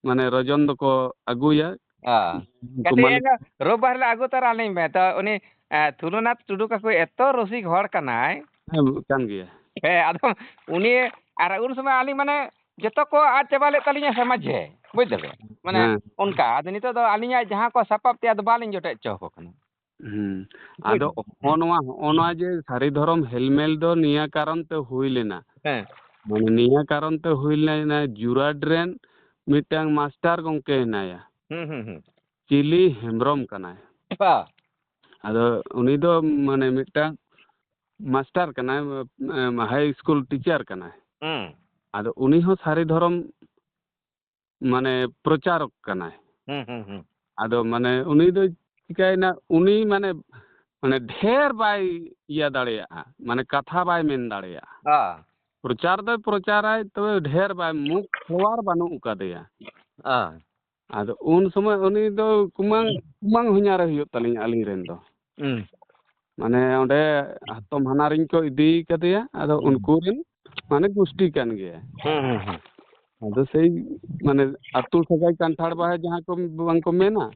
ᱢᱟᱱᱮ, ᱨᱚᱡᱚᱱ ᱫᱚᱠᱚ ᱟᱹᱜᱩᱭᱟ᱾ ᱦᱮᱸ᱾ ᱠᱟᱹᱴᱤᱡ ᱛᱩᱢᱟᱹᱞ᱾ ᱮᱱᱦᱤᱞᱳᱜ ᱨᱳᱵ ᱵᱟᱨ ᱦᱤᱞᱳᱜ ᱟᱹᱜᱩ ᱛᱟᱨᱟ ᱞᱤᱧ ᱵᱮᱱ᱾ ᱛᱚ, ᱩᱱᱤ, ᱮ, ᱛᱷᱩᱞᱩᱱᱟᱛᱷ ᱴᱩᱰᱩ ᱠᱟᱠᱩ ᱮᱛᱚ ᱨᱩᱥᱤᱠ ᱦᱚᱲ ᱠᱟᱱᱟᱭ᱾ ᱦᱮᱸ, ᱠᱟᱱ ᱜᱮᱭᱟ᱾ ᱦᱮᱸ, ᱟᱫᱚ ᱩᱱᱤ, ᱟᱨ ᱩᱱ ᱥᱚᱢᱚᱭ ᱟᱹᱞᱤᱧ, ᱢᱟᱱᱮ, ᱡᱚᱛᱚ ᱠᱚ ᱟᱫ ᱪᱟᱵᱟ ᱞᱮᱫ ᱛᱟᱹᱞᱤᱧᱟ ᱥᱮ ᱢᱟᱡᱷᱮ, ᱵᱩᱡᱽ ᱫᱟᱵᱮᱱ? ᱢᱟᱱᱮ, ᱦᱮᱸ᱾ ᱚᱱᱠᱟ᱾ ᱟᱫᱚ ᱱᱤᱛᱚᱜ ᱫᱚ ᱟᱹᱞᱤᱧᱟᱜ ᱡᱟᱦᱟᱸ ᱠᱚ ᱥᱟᱯᱟᱵ ᱛᱮᱭᱟᱜ ᱫᱚ ᱵᱟᱹᱞᱤᱧ ᱡᱚᱴᱮᱫ ᱦᱚᱪᱚ ᱟᱠᱚ ᱠᱟᱱᱟ᱾ ᱦᱩᱸ᱾ ᱵᱩᱡᱽ ᱟᱫᱚ ᱫᱟᱵᱮᱱ? ᱦᱚᱸᱜᱼᱚ ᱱᱚᱣᱟ, ᱦᱚᱸᱜᱼᱚ ᱱᱚᱣᱟ ᱡᱮ ᱥᱟᱹᱨᱤ ᱫᱷᱚᱨᱚᱢ ᱦᱮᱞᱢᱮᱞ ᱫᱚ ᱱᱤᱭᱟᱹ ᱠᱟᱨᱚᱱ ᱛᱮ ᱦᱩᱭ ᱞᱮᱱᱟ᱾ ᱦᱮᱸ᱾ ᱢᱟᱱᱮ ᱱᱤᱭᱟᱹ ᱠᱟᱨᱚᱱ ᱛᱮ ᱦᱩᱭ ᱞᱮᱱᱟ, ᱡᱩᱨᱟᱴ ᱨᱮᱱ ᱢᱤᱫᱴᱟᱝ ᱢᱟᱥᱴᱟᱨ ᱜᱚᱝᱠᱮ ᱦᱮᱱᱟᱭᱟ᱾ ᱦᱩᱸ, ᱦᱩᱸ, ᱦᱩᱸ᱾ ᱪᱤᱞᱤ ᱦᱮᱢᱵᱨᱚᱢ ᱠᱟᱱᱟᱭ᱾ ᱦᱮᱸ᱾ ᱟᱫᱚ ᱩᱱᱤ ᱫᱚ ᱢᱟᱱᱮ ᱢᱤᱫᱴᱟᱝ ᱢᱟᱥᱴᱟᱨ ᱠᱟᱱᱟᱭ, ᱮᱢ, high school teacher ᱠᱟᱱᱟᱭ᱾ ᱦᱩᱸ᱾ ᱟᱫᱚ ᱩᱱᱤ ᱦᱚᱸ ᱥᱟᱹᱨᱤ ᱫᱷᱚᱨᱚᱢ ᱢᱟᱱᱮ ᱯᱨᱚᱪᱟᱨᱚᱠ ᱠᱟᱱᱟᱭ᱾ ᱦᱩᱸ, ᱦᱩᱸ, ᱦᱩᱸ᱾ ᱟᱫᱚ ᱢᱟᱱᱮ ᱩᱱᱤ ᱫᱚ ᱪᱤᱠᱟᱹᱭᱮᱱᱟ, ᱩᱱᱤ ᱢᱟᱱᱮ, ᱢᱟᱱᱮ ᱰᱷᱮᱨ ᱵᱟᱭ ᱤᱭᱟᱹ ᱫᱟᱲᱮᱭᱟᱜᱼᱟ, ᱢᱟᱱᱮ ᱠᱟᱛᱷᱟ ᱵᱟᱭ ᱢᱮᱱ ᱫᱟᱲᱮᱭᱟᱜᱼᱟ᱾ ᱦᱮᱸ᱾ ᱯᱨᱚᱪᱟᱨ ᱫᱚᱭ ᱯᱨᱚᱪᱟᱨᱟᱭ, ᱛᱚᱵᱮ ᱰᱷᱮᱨ ᱵᱟᱭ, ᱢᱩᱠᱷ ᱯᱟᱣᱟᱨ ᱵᱟᱹᱱᱩᱜ ᱟᱠᱟᱫᱮᱭᱟ᱾ ᱦᱮᱸ᱾ ᱟᱫᱚ ᱩᱱ ᱥᱚᱢᱚᱭ ᱩᱱᱤ ᱫᱚ ᱠᱩᱢᱟᱹᱝ, ᱠᱩᱢᱟᱹᱝ ᱦᱚᱧᱦᱟᱨᱮ ᱦᱩᱭᱩᱜ ᱛᱟᱹᱞᱤᱧᱟ ᱟᱹᱞᱤᱧ ᱨᱮᱱ ᱫᱚ᱾ ᱦᱩᱸ᱾ ᱢᱟᱱᱮ ᱚᱸᱰᱮ ᱦᱟᱛᱚᱢ ᱦᱟᱱᱟᱨᱤᱧ ᱠᱚ ᱤᱫᱤ ᱠᱟᱫᱮᱭᱟ, ᱟᱫᱚ ᱦᱩᱸ᱾ ᱩᱱᱠᱩ ᱨᱮᱱ ᱢᱟᱱᱮ ᱜᱩᱥᱴᱤ ᱠᱟᱱ ᱜᱮᱭᱟ᱾ ᱦᱩᱸ, ᱦᱩᱸ, ᱦᱩᱸ᱾ ᱟᱫᱚ ᱥᱮᱭ ᱢᱟᱱᱮ ᱟᱹᱛᱩ ᱥᱟᱹᱜᱟᱹᱭ ᱠᱟᱱᱴᱷᱟᱲ ᱵᱟᱦᱟ ᱡᱟᱦᱟᱸ ᱠᱚ ᱵᱟᱝ ᱠᱚ ᱢᱮᱱᱟ,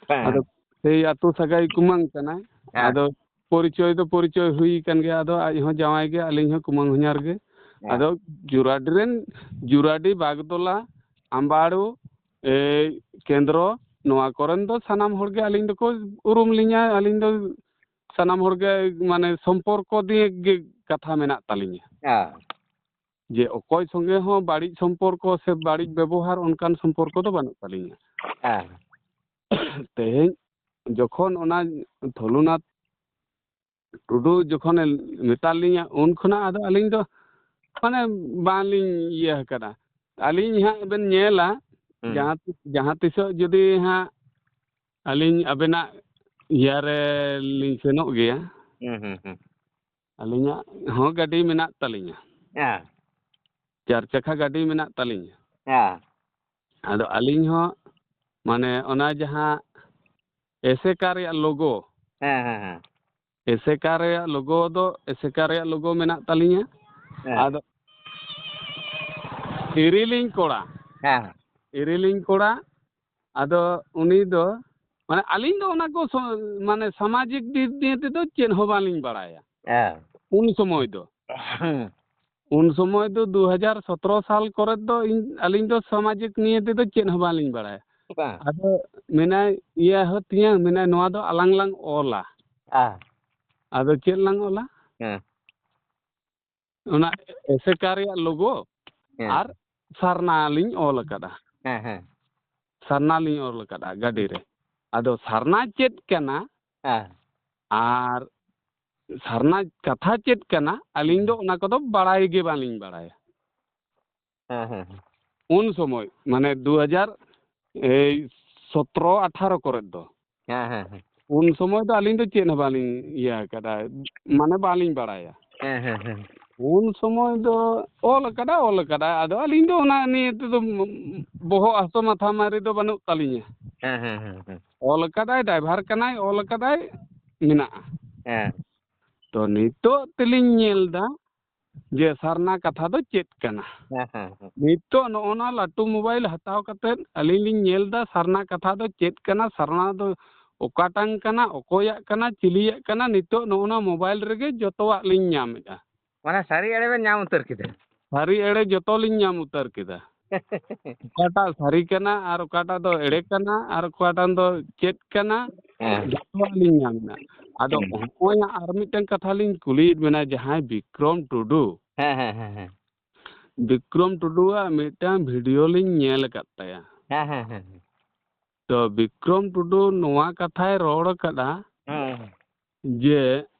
ᱦᱮᱸ, ᱟᱫᱚ ᱦᱮᱸ᱾ ᱥᱮᱭ ᱟᱹᱛᱩ ᱥᱟᱹᱜᱟᱹᱭ ᱠᱩᱢᱟᱹᱝ ᱠᱟᱱᱟᱭ᱾ ᱦᱮᱸ᱾ ᱟᱫᱚ ᱯᱚᱨᱤᱪᱚᱭ ᱫᱚ ᱯᱚᱨᱤᱪᱚᱭ ᱦᱩᱭ ᱠᱟᱱ ᱜᱮᱭᱟ, ᱟᱫᱚ ᱟᱡ ᱦᱚᱸ ᱡᱟᱶᱟᱭ ᱜᱮ, ᱟᱹᱞᱤᱧ ᱦᱚᱸ ᱠᱩᱢᱟᱹᱝ ᱦᱚᱧᱦᱟᱨ ᱜᱮ᱾ ᱦᱮᱸ᱾ ᱟᱫᱚ ᱡᱩᱨᱟᱰᱤ ᱨᱮᱱ, ᱡᱩᱨᱟᱰᱤ, ᱵᱟᱜᱽᱫᱚᱞᱟ, ᱟᱢᱵᱟᱲᱩ, ᱮᱭ ᱠᱮᱱᱫᱽᱨᱚ, ᱱᱚᱣᱟ ᱠᱚᱨᱮᱱ ᱫᱚ ᱥᱟᱱᱟᱢ ᱦᱚᱲ ᱜᱮ ᱟᱹᱞᱤᱧ ᱫᱚᱠᱚ ᱩᱨᱩᱢ ᱞᱤᱧᱟ᱾ ᱟᱹᱞᱤᱧ ᱫᱚ ᱥᱟᱱᱟᱢ ᱦᱚᱲ ᱜᱮ ᱢᱟᱱᱮ ᱥᱚᱢᱯᱚᱨᱠᱚ ᱫᱤᱭᱮ ᱜᱮ ᱠᱟᱛᱷᱟ ᱢᱮᱱᱟᱜ ᱛᱟᱹᱞᱤᱧᱟ᱾ ᱦᱮᱸ᱾ ᱡᱮ ᱚᱠᱚᱭ ᱥᱚᱸᱜᱮ ᱦᱚᱸ ᱵᱟᱹᱲᱤᱡ ᱥᱚᱢᱯᱚᱨᱠᱚ ᱥᱮ ᱵᱟᱹᱲᱤᱡ ᱵᱮᱵᱚᱦᱟᱨ ᱚᱱᱠᱟᱱ ᱥᱚᱢᱯᱚᱨᱠᱚ ᱫᱚ ᱵᱟᱹᱱᱩᱜ ᱛᱟᱹᱞᱤᱧᱟ᱾ ᱦᱮᱸ᱾ ᱛᱮᱦᱮᱧ ᱡᱚᱠᱷᱚᱱ ᱚᱱᱟ ᱛᱷᱚᱞᱩᱱᱟᱛᱷ ᱴᱩᱰᱩ ᱡᱚᱠᱷᱚᱱᱮ ᱢᱮᱛᱟ ᱞᱤᱧᱟ, ᱩᱱ ᱠᱷᱚᱱᱟᱜ ᱟᱫᱚ ᱟᱹᱞᱤᱧ ᱫᱚ ᱢᱟᱱᱮ ᱵᱟᱝᱞᱤᱧ ᱤᱭᱟᱹ ᱟᱠᱟᱫᱟ᱾ ᱟᱹᱞᱤᱧ ᱦᱟᱸᱜ ᱵᱮᱱ ᱧᱮᱞᱟ, ᱦᱩᱸ᱾ ᱡᱟᱦᱟᱸ ᱛᱤᱥ, ᱡᱟᱦᱟᱸ ᱛᱤᱥᱚᱜ ᱡᱩᱫᱤ ᱦᱟᱸᱜ ᱟᱹᱞᱤᱧ ᱟᱵᱮᱱᱟᱜ ᱤᱭᱟᱹ ᱨᱮ ᱞᱤᱧ ᱥᱮᱱᱚᱜ ᱜᱮᱭᱟ᱾ ᱦᱩᱸ, ᱦᱩᱸ, ᱦᱩᱸ᱾ ᱟᱹᱞᱤᱧᱟᱜ ᱦᱚᱸ ᱜᱟᱹᱰᱤ ᱢᱮᱱᱟᱜ ᱛᱟᱹᱞᱤᱧᱟ᱾ ᱦᱮᱸ᱾ ᱪᱟᱨ ᱪᱟᱠᱷᱟ ᱜᱟᱹᱰᱤ ᱢᱮᱱᱟᱜ ᱛᱟᱹᱞᱤᱧᱟ᱾ ᱦᱮᱸ᱾ ᱟᱫᱚ ᱟᱹᱞᱤᱧ ᱦᱚᱸ ᱢᱟᱱᱮ ᱚᱱᱟ ᱡᱟᱦᱟᱸ ᱮᱥᱮᱠᱟ ᱨᱮᱭᱟᱜ ᱞᱳᱜᱳ, ᱦᱮᱸ, ᱦᱮᱸ, ᱦᱮᱸ᱾ ᱮᱥᱮᱠᱟ ᱨᱮᱭᱟᱜ ᱞᱳᱜᱳ ᱫᱚ ᱮᱥᱮᱠᱟ ᱨᱮᱭᱟᱜ ᱞᱳᱜᱳ ᱢᱮᱱᱟᱜ ᱛᱟᱹᱞᱤᱧᱟ᱾ ᱦᱮᱸ᱾ ᱟᱫᱚ ᱤᱨᱤᱞᱤᱧ ᱠᱚᱲᱟ, ᱦᱮᱸ᱾ ᱤᱨᱤᱞᱤᱧ ᱠᱚᱲᱟ, ᱟᱫᱚ ᱩᱱᱤ ᱫᱚ, ᱢᱟᱱᱮ, ᱟᱹᱞᱤᱧ ᱫᱚ ᱚᱱᱟ ᱠᱚ ᱥᱚ-, ᱢᱟᱱᱮ, ᱥᱟᱢᱟᱡᱤᱠ ᱫᱤᱠ ᱫᱤᱭᱮ ᱛᱮᱫᱚ ᱪᱮᱫ ᱦᱚᱸ ᱵᱟᱹᱞᱤᱧ ᱵᱟᱲᱟᱭᱟ᱾ ᱦᱮᱸ᱾ ᱩᱱ ᱥᱚᱢᱚᱭ ᱫᱚ᱾ ᱦᱩᱸ᱾ ᱩᱱ ᱥᱚᱢᱚᱭ ᱫᱚ ᱫᱩ ᱦᱟᱡᱟᱨ ᱥᱚᱛᱨᱚ ᱥᱟᱞ ᱠᱚᱨᱮ ᱫᱚ ᱤᱧ, ᱟᱹᱞᱤᱧ ᱫᱚ ᱥᱟᱢᱟᱡᱤᱠ ᱱᱤᱭᱮ ᱛᱮᱫᱚ ᱪᱮᱫ ᱦᱚᱸ ᱵᱟᱹᱞᱤᱧ ᱵᱟᱲᱟᱭᱟ᱾ ᱵᱟᱝ᱾ ᱟᱫᱚ ᱢᱮᱱᱟᱭ, ᱤᱭᱟᱹ ᱦᱚᱸ ᱛᱤᱧᱟᱹ, ᱢᱮᱱᱟᱭ, "ᱱᱚᱣᱟ ᱫᱚ ᱟᱞᱟᱝ ᱞᱟᱝ ᱚᱞᱟ᱾" ᱦᱮᱸ᱾ ᱟᱫᱚ ᱪᱮᱫ ᱞᱟᱝ ᱚᱞᱟ? ᱦᱮᱸ᱾ ᱚᱱᱟ ᱮᱥᱮᱠᱟ ᱨᱮᱭᱟᱜ ᱞᱳᱜᱳ ᱦᱮᱸ᱾ ᱟᱨ ᱥᱟᱨᱱᱟ ᱞᱤᱧ ᱚᱞ ᱟᱠᱟᱫᱟ᱾ ᱦᱮᱸ, ᱦᱮᱸ᱾ ᱥᱟᱨᱱᱟ ᱞᱤᱧ ᱚᱞ ᱟᱠᱟᱫᱟ ᱜᱟᱹᱰᱤ ᱨᱮ᱾ ᱟᱫᱚ ᱥᱟᱨᱱᱟ ᱪᱮᱫ ᱠᱟᱱᱟ ᱦᱮᱸ᱾ ᱟᱨ ᱥᱟᱨᱱᱟ ᱠᱟᱛᱷᱟ ᱪᱮᱫ ᱠᱟᱱᱟ, ᱟᱹᱞᱤᱧ ᱫᱚ ᱚᱱᱟ ᱠᱚᱫᱚ ᱵᱟᱲᱟᱭ ᱜᱮ ᱵᱟᱹᱞᱤᱧ ᱵᱟᱲᱟᱭᱟ᱾ ᱦᱮᱸ, ᱦᱮᱸ, ᱦᱮᱸ᱾ ᱩᱱ ᱥᱚᱢᱚᱭ, ᱢᱟᱱᱮ, ᱫᱩ ᱦᱟᱡᱟᱨ ᱥᱚᱛᱨᱚ ᱟᱴᱷᱟᱨᱚ ᱠᱚᱨᱮ ᱫᱚ᱾ ᱦᱮᱸ, ᱦᱮᱸ, ᱦᱮᱸ᱾ ᱩᱱ ᱥᱚᱢᱚᱭ ᱫᱚ ᱟᱹᱞᱤᱧ ᱫᱚ ᱪᱮᱫ ᱦᱚᱸ ᱵᱟᱹᱞᱤᱧ ᱤᱭᱟᱹ ᱟᱠᱟᱫᱟ, ᱢᱟᱱᱮ, ᱵᱟᱹᱞᱤᱧ ᱵᱟᱲᱟᱭᱟ᱾ ᱦᱮᱸ, ᱦᱮᱸ, ᱦᱮᱸ᱾ ᱩᱱ ᱥᱚᱢᱚᱭ ᱫᱚ ᱚᱞ ᱟᱠᱟᱫᱟ, ᱚᱞ ᱟᱠᱟᱫᱟ, ᱟᱫᱚ ᱟᱹᱞᱤᱧ ᱫᱚ ᱚᱱᱟ ᱱᱤᱭᱮ ᱛᱮᱫᱚ ᱵᱚᱦᱚᱜ ᱦᱟᱹᱥᱩ ᱢᱟᱛᱷᱟ ᱢᱟᱹᱨᱤ ᱫᱚ ᱵᱟᱹᱱᱩᱜ ᱛᱟᱹᱞᱤᱧᱟ᱾ ᱦᱮᱸ, ᱦᱮᱸ, ᱦᱮᱸ, ᱦᱮᱸ᱾ ᱚᱞ ᱟᱠᱟᱫᱟᱭ, ᱰᱟᱭᱵᱷᱟᱨ ᱠᱟᱱᱟᱭ, ᱚᱞ ᱟᱠᱟᱫᱟᱭ, ᱢᱮᱱᱟᱜᱼᱟ᱾ ᱦᱮᱸ᱾ ᱛᱚ ᱱᱤᱛᱚᱜ ᱛᱮᱞᱤᱧ ᱧᱮᱞ ᱮᱫᱟ ᱡᱮ ᱥᱟᱨᱱᱟ ᱠᱟᱛᱷᱟ ᱫᱚ ᱪᱮᱫ ᱠᱟᱱᱟ᱾ ᱦᱮᱸ, ᱦᱮᱸ, ᱦᱮᱸ᱾ ᱱᱤᱛᱚᱜ ᱱᱚᱜᱼᱚ ᱱᱟ ᱞᱟᱹᱴᱩ ᱢᱳᱵᱟᱭᱤᱞ ᱦᱟᱛᱟᱣ ᱠᱟᱛᱮᱫ ᱟᱹᱞᱤᱧ ᱞᱤᱧ ᱧᱮᱞ ᱮᱫᱟ ᱥᱟᱨᱱᱟ ᱠᱟᱛᱷᱟ ᱫᱚ ᱪᱮᱫ ᱠᱟᱱᱟ, ᱥᱟᱨᱱᱟ ᱫᱚ ᱚᱠᱟᱴᱟᱝ ᱠᱟᱱᱟ, ᱚᱠᱚᱭᱟᱜ ᱠᱟᱱᱟ, ᱪᱤᱞᱤᱭᱟᱜ ᱠᱟᱱᱟ, ᱱᱤᱛᱚᱜ ᱱᱚᱜᱼᱚ ᱱᱟ ᱢᱳᱵᱟᱭᱤᱞ ᱨᱮᱜᱮ ᱡᱚᱛᱚᱣᱟᱜ ᱞᱤᱧ ᱧᱟᱢᱮᱫᱼᱟ᱾ ᱢᱟᱱᱮ ᱥᱟᱹᱨᱤ ᱮᱲᱮ ᱵᱮᱱ ᱧᱟᱢ ᱩᱛᱟᱹᱨ ᱠᱮᱫᱟ᱾ ᱥᱟᱹᱨᱤ ᱮᱲᱮ ᱡᱚᱛᱚ ᱞᱤᱧ ᱧᱟᱢ ᱩᱛᱟᱹᱨ ᱠᱮᱫᱟ᱾ ᱚᱠᱟᱴᱟᱜ ᱥᱟᱹᱨᱤ ᱠᱟᱱᱟ ᱟᱨ ᱚᱠᱟᱴᱟᱜ ᱫᱚ ᱮᱲᱮ ᱠᱟᱱᱟ ᱟᱨ ᱚᱠᱟᱴᱟᱜ ᱫᱚ ᱪᱮᱫ ᱠᱟᱱᱟ, ᱦᱮᱸ᱾ ᱡᱚᱛᱚᱣᱟᱜ ᱞᱤᱧ ᱧᱟᱢ ᱮᱫᱟ᱾ ᱟᱫᱚ ᱦᱮᱸ᱾ ᱦᱚᱸᱜᱼᱚᱭ ᱟᱨ ᱢᱤᱫᱴᱟᱝ ᱠᱟᱛᱷᱟ ᱞᱤᱧ ᱠᱩᱞᱤᱭᱮᱫ ᱵᱮᱱᱟ, ᱡᱟᱦᱟᱸᱭ ᱵᱤᱠᱨᱚᱢ ᱴᱩᱰᱩ, ᱦᱮᱸ, ᱦᱮᱸ, ᱦᱮᱸ, ᱦᱮᱸ᱾ ᱵᱤᱠᱨᱚᱢ ᱴᱩᱰᱩᱣᱟᱜ ᱢᱤᱫᱴᱟᱝ ᱵᱷᱤᱰᱤᱭᱳ ᱞᱤᱧ ᱧᱮᱞ ᱟᱠᱟᱫ ᱛᱟᱭᱟ᱾ ᱦᱮᱸ, ᱦᱮᱸ, ᱦᱮᱸ, ᱦᱮᱸ᱾ ᱛᱚ ᱵᱤᱠᱨᱚᱢ ᱴᱩᱰᱩ ᱱᱚᱣᱟ ᱠᱟᱛᱷᱟᱭ ᱨᱚᱲ ᱟᱠᱟᱫᱟ ᱦᱮᱸ, ᱦᱮᱸ᱾ ᱡᱮ